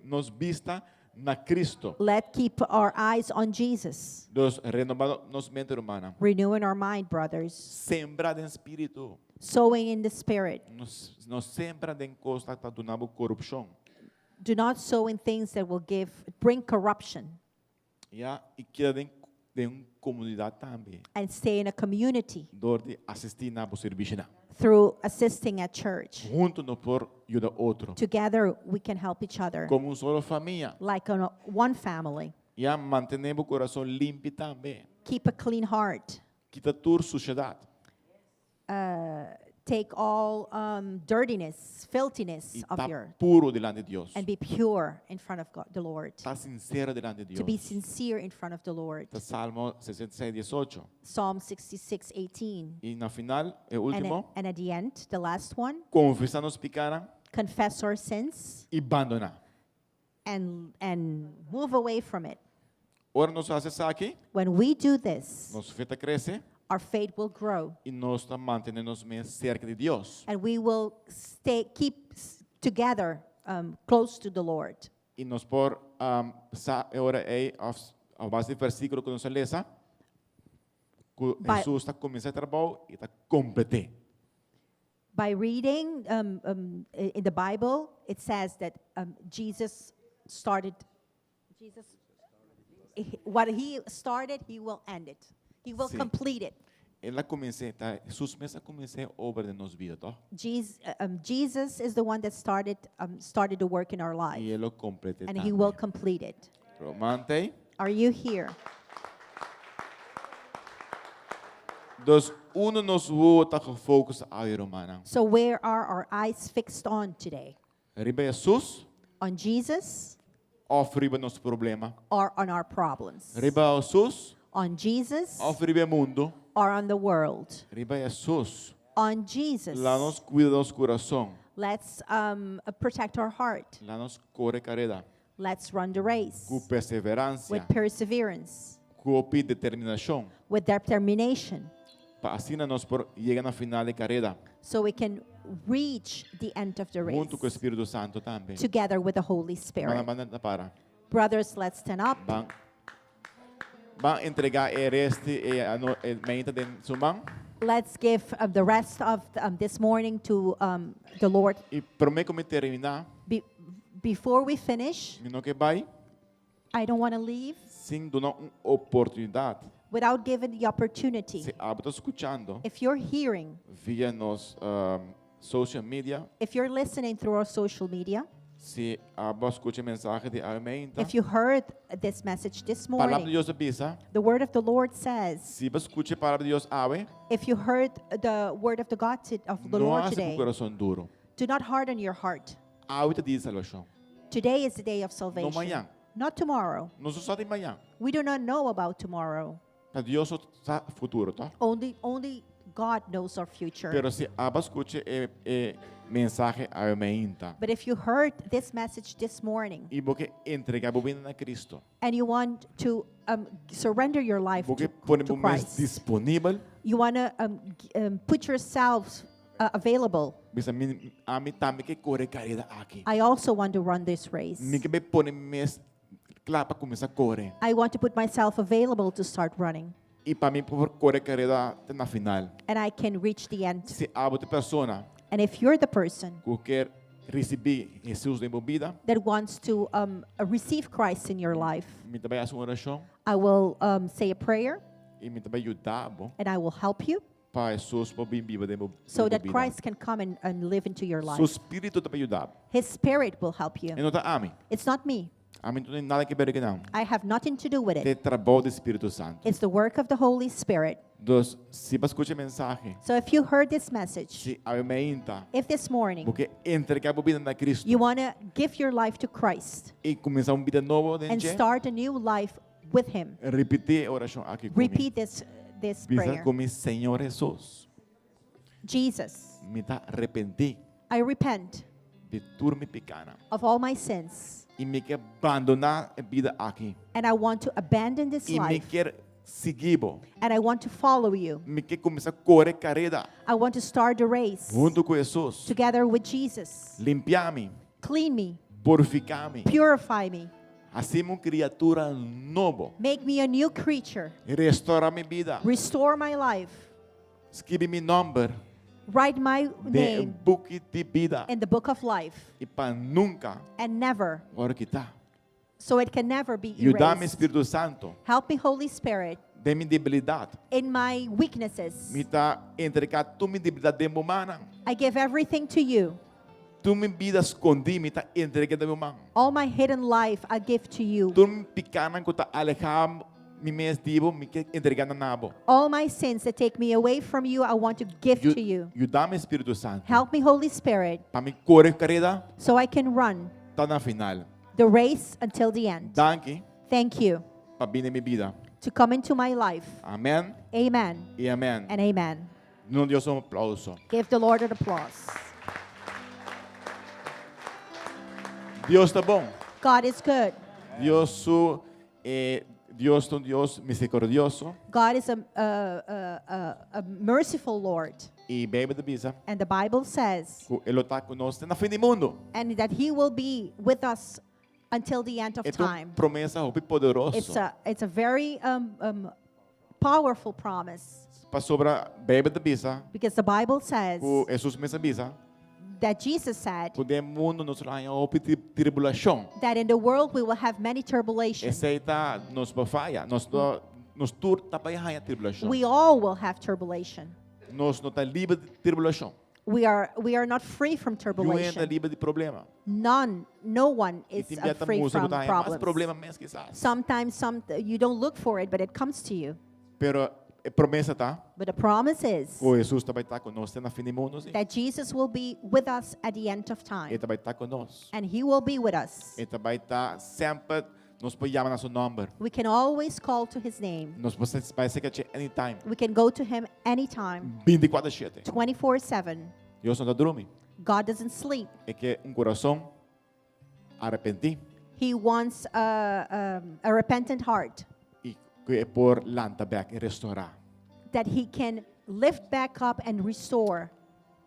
nos bista na Kristo. Let keep our eyes on Jesus, Dus renobá nos mente, rumannan. renewing our mind, brothers, Sembra den spiritu. sowing in the spirit. No, no sembra den kos ku ta duna korupshon. Do not sow in things that will give bring corruption, Ya, i keda den, den un komunidat tambe. and stay in a community Dor di asistí na bo servisio. through assisting at church. Huntu nos por yuda otro. Together we can help each other Komo un solo famia. like one family. Ya, mantené bo kurason limpi tambe. Keep a clean heart. Kita tur sushedat. Take all dirtiness, filthiness I of ta your puru dilanti di Dios. and be pure in front of God, the Lord. Ta sinsero dilanti di To be Dios. sincere in front of the Lord. Ta Salmo 66, 18. Psalm 66, 18. I na final, e And último, at, and at the end, the last one, konfesá nos pikánan confess our sins i bandoná. and move away from it. Ora nos hasi esaki, When we do this, nos fe ta krese our faith will grow i nos ta mantené nos mes serka di Dios. and we will stay keep together close to the Lord. I nos por um, sa ora ei a base di versíkulo ku nos a lesa, ku Hesus a kuminsá e trabou i ta komplet'é. By reading in the Bible, it says that Jesus started, Jesus, what he started, he will end it. He will Sí. complete it. El a kuminsá, ta, Hesus mes a kuminsá e obra den nos bida, toch? Jesus is the one that started the work in our life, I e lo komplet'é and he will complete it. Ruman t'ei. Are you here? Dus unda nos wowo ta gefocus awe, rumannan. So where are our eyes fixed on today? Riba Hesus On Jesus òf riba nos problema? or on our problems? Riba Hesus On Jesus òf riba mundu? or on the world? Riba Hesus. On Jesus. Laga nos kuida nos kurason. Let's protect our heart. Laga nos kore kareda. Let's run the race Ku perseveransia. with perseverance, Ku determinashon. with determination, Pa asina nos por yega na final di kareda. so we can reach the end of the race Huntu ku Spiritu Santu tambe. together with the Holy Spirit. Ban ban para. Brothers, let's stand up. Ban ban entregá e resto e ano e mainta den su man. Let's give the rest of this morning to the Lord. I promé ku mi terminá, Before we finish, mi no ke bai I don't want to leave sin duna un oportunidat. without giving the opportunity. Si abo ta skuchando If you're hearing, via nos social media, if you're listening through our social media, si abo a skucha e mensahe di awe mainta, if you heard this message this Palabra di morning, Dios ta bisa, the word of the Lord says, si bo a skucha e palabra di Dios awe, if you heard the word of the God to, of the no Lord hasi today, ku kurason duru. do not harden your heart. Awe ta dia di salbashon. Today is the day of salvation. mañan. Not tomorrow. Nos no sa di mañan. We do not know about tomorrow. Ta Dios sa futuro, ta? Only God knows our future. Pero si abo a skucha e, e mensahe awe mainta, But if you heard this message this morning i bo ke entregá bo bida na Kristo, and you want to surrender your life bo ke pone to bo mes Christ, disponibel, you want to put yourselves available. bisa mi ami tambe ke kore kareda aki. I also want to run this race. Mi ke pone mi mes. kla pa kuminsá kore. I want to put myself available to start running. I pa mi por kore kareda te na final. And I can reach the end. Si abo ta e persona And if you're the person ku ke risibí Hesus den bo bida, that wants to receive Christ in your life, mi ta bai hasi un orashon I will say a prayer i mi ta bai yuda bo and I will help you pa Hesus por bin biba den bo so that bida. Christ can come and live into your life. Su spiritu ta bai yuda bo. His spirit will help you. E no ta ami. It's not me. Ami no tin nada ke ber ku nan. I have nothing to do with Ta it. trabou di Spiritu Santu. It's the work of the Holy Spirit. Dus, si bo a skucha e mensahe, So if you heard this message, si awe mainta, if this morning bo ke entregá bo bida na Kristu you want to give your life to Christ i kuminsá un bida nobo and den start a new life with Him, Ripití e orashon aki ku mi. repeat this Bisa prayer. ku mi Señor Hesus. Jesus, Mi ta arepentí I repent di tur mi pikánan. of all my sins I mi ke bandoná e bida aki. and I want to abandon this I mi life ke sigui bo. and I want to follow you. Mi ke kuminsá kore kareda I want to start the race huntu ku Hesus. together with Jesus. Limpia mi, Clean me, purifiká mi. purify me, Hasi mi un kriatura nobo. make me a new creature, Restourá mi bida. restore my life, Skirbi mi nòmber write my den name buki di bida. in the book of life I pa nunka and never, wòrdu kitá. so it can never be Yuda mi erased. Spiritu Santu. Help me, Holy Spirit, Den mi debilidat. in my weaknesses. Mi ta entregá tur mi debilidat den bo man. I give everything to you. Tur mi bida skondí mi ta entregá den bo man. All my hidden life I give to you. Tur mi pikánan ku ta alehá mi mes di bo, mi ke entregá na bo. All my sins that take me away from you, I want to give to you. Yuda mi Spiritu Santu. Help me, Holy Spirit, Pa mi kore kareda so I can run te na final. the race until the end. Danki Thank you pa bin den mi bida. to come into my life. Amèn Amen i amèn. and amen. Duna Dios un aplouso. Give the Lord an applause. Dios ta bon. God is good. Dios su eh, Dios ta un Dios miserikordioso God is a merciful Lord. i Beibel ta bisa And the Bible says ku e lo ta ku nos te na fin di mundu. and that he will be with us until the end of E ta un time. promesa hopi poderoso. It's a very powerful promise Pasobra Beibel ta bisa because the Bible says ku Hesus mes a bisa that Jesus said ku den mundu nos lo haña hopi tribulashon. that in the world we will have many tribulations. Esei ta nos por faya, nos no nos tur ta bai haña tribulashon. We all will have tribulation. Nos no ta liber di tribulashon. We are not free from Niun hende tribulation. liber di problema. None, no one I is tin bia ta free mustra from ku ta haña mas problems. problema mes kisas. Sometimes you don't look for it, but it comes to you. Pero e promesa ta But the promise is ku Hesus ta bai ta ku nos te na fin di mundu si. that Jesus will be with us at the end of time. E ta bai ta ku nos. And he will be with us. E ta bai ta semper nos por yama na su nòmber. We can always call to his name. Nos por bai serka dje anytime. We can go to him anytime, 24/7. 24/7. Dios no ta drumi. God doesn't sleep. E ke un kurason arepentí He wants a repentant heart i ku e por lanta bèk i restourá. that he can lift back up and restore.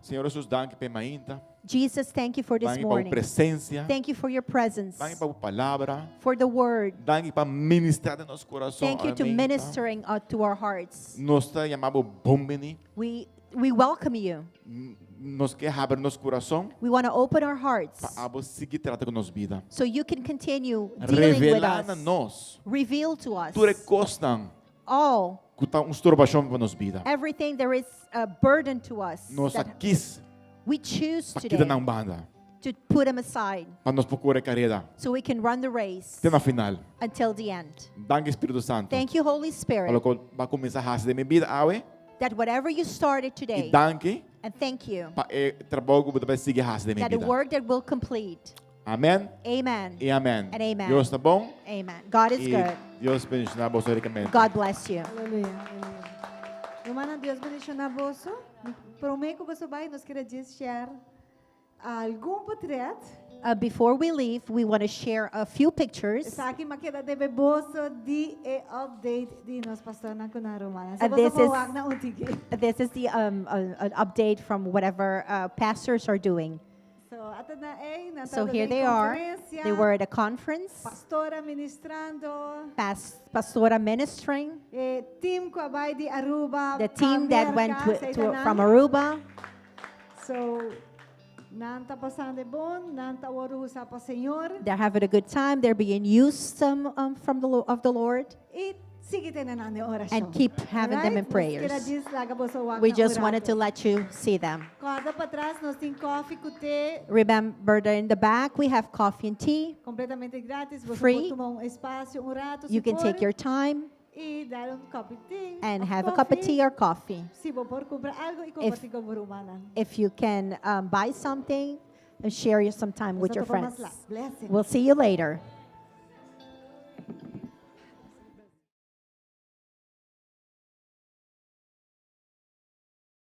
Señor Hesus, danki pa e mainta. Jesus, thank you for this Danki pa bo morning. presensia. Thank you for your presence, Danki pa bo palabra. for the word. Danki pa ministrá den nos kurason. Thank you to Amèn. ministering to our hearts. Nos ta yama bo bon biní. We welcome you. Nos ke habri nos kurason We want to open our hearts pa abo sigui trata ku nos bida. so you can continue dealing with Revelá na us. nos. Reveal to us Tur e kosnan all, ku ta un strobashon pa nos bida. everything there is a burden to us. Nos that a kies we choose pa today kita nan banda. to put them aside Pa nos por kore kareda. so we can run the race Te na final. until the end. Danki Spiritu Santu. Thank you, Holy Pa Spirit, loke bo a kuminsá hasi den mi bida awe. that whatever you started I today, danki and thank you, pa e trabou ku bo ta bai sigui hasi den mi that the bida. work that will complete. Amèn Amen. i amèn. And amen. Dios ta bon. Amen. God is I good. Dios bendishoná boso rikamente. God bless you. Aleluya. Aleluya. Rumannan, Dios bendishoná boso. Promé ku boso bai, nos ke share algun potrèt. Before we leave, we want to share a few pictures. Esaki mi a keda debe boso di e update di nos pastornan ku nan rumannan. This is- na un tiki. This is the an update from whatever pastors are doing. So, ata nan ei, nan So here they are. They were at a conference, Pastora ministrando, Pastora ministering, e team ku a bai di Aruba, the team that went Amerika, from Aruba. So, nan ta pasando bon, nan ta wordu usa pa Señor. They're having a good time. They're being used from the, of the Lord. I sigui tene nan den orashon. And keep having them in Alright? prayers. Nos kier a djis laga boso wak We just wanted to let you see them. Korda patras, nos tin koffie ku te, Remember that in the back we have coffee and tea. kompletamente gratis. Bo Free. por tuma un espasio, un ratu, You can take your time I dal un kòpi di te, and òf have a cup of coffee. tea or coffee. Si bo por kumpra algu i kompartí ku bo rumannan. If you can buy something and share some time with your friends. Blessing. We'll see you later.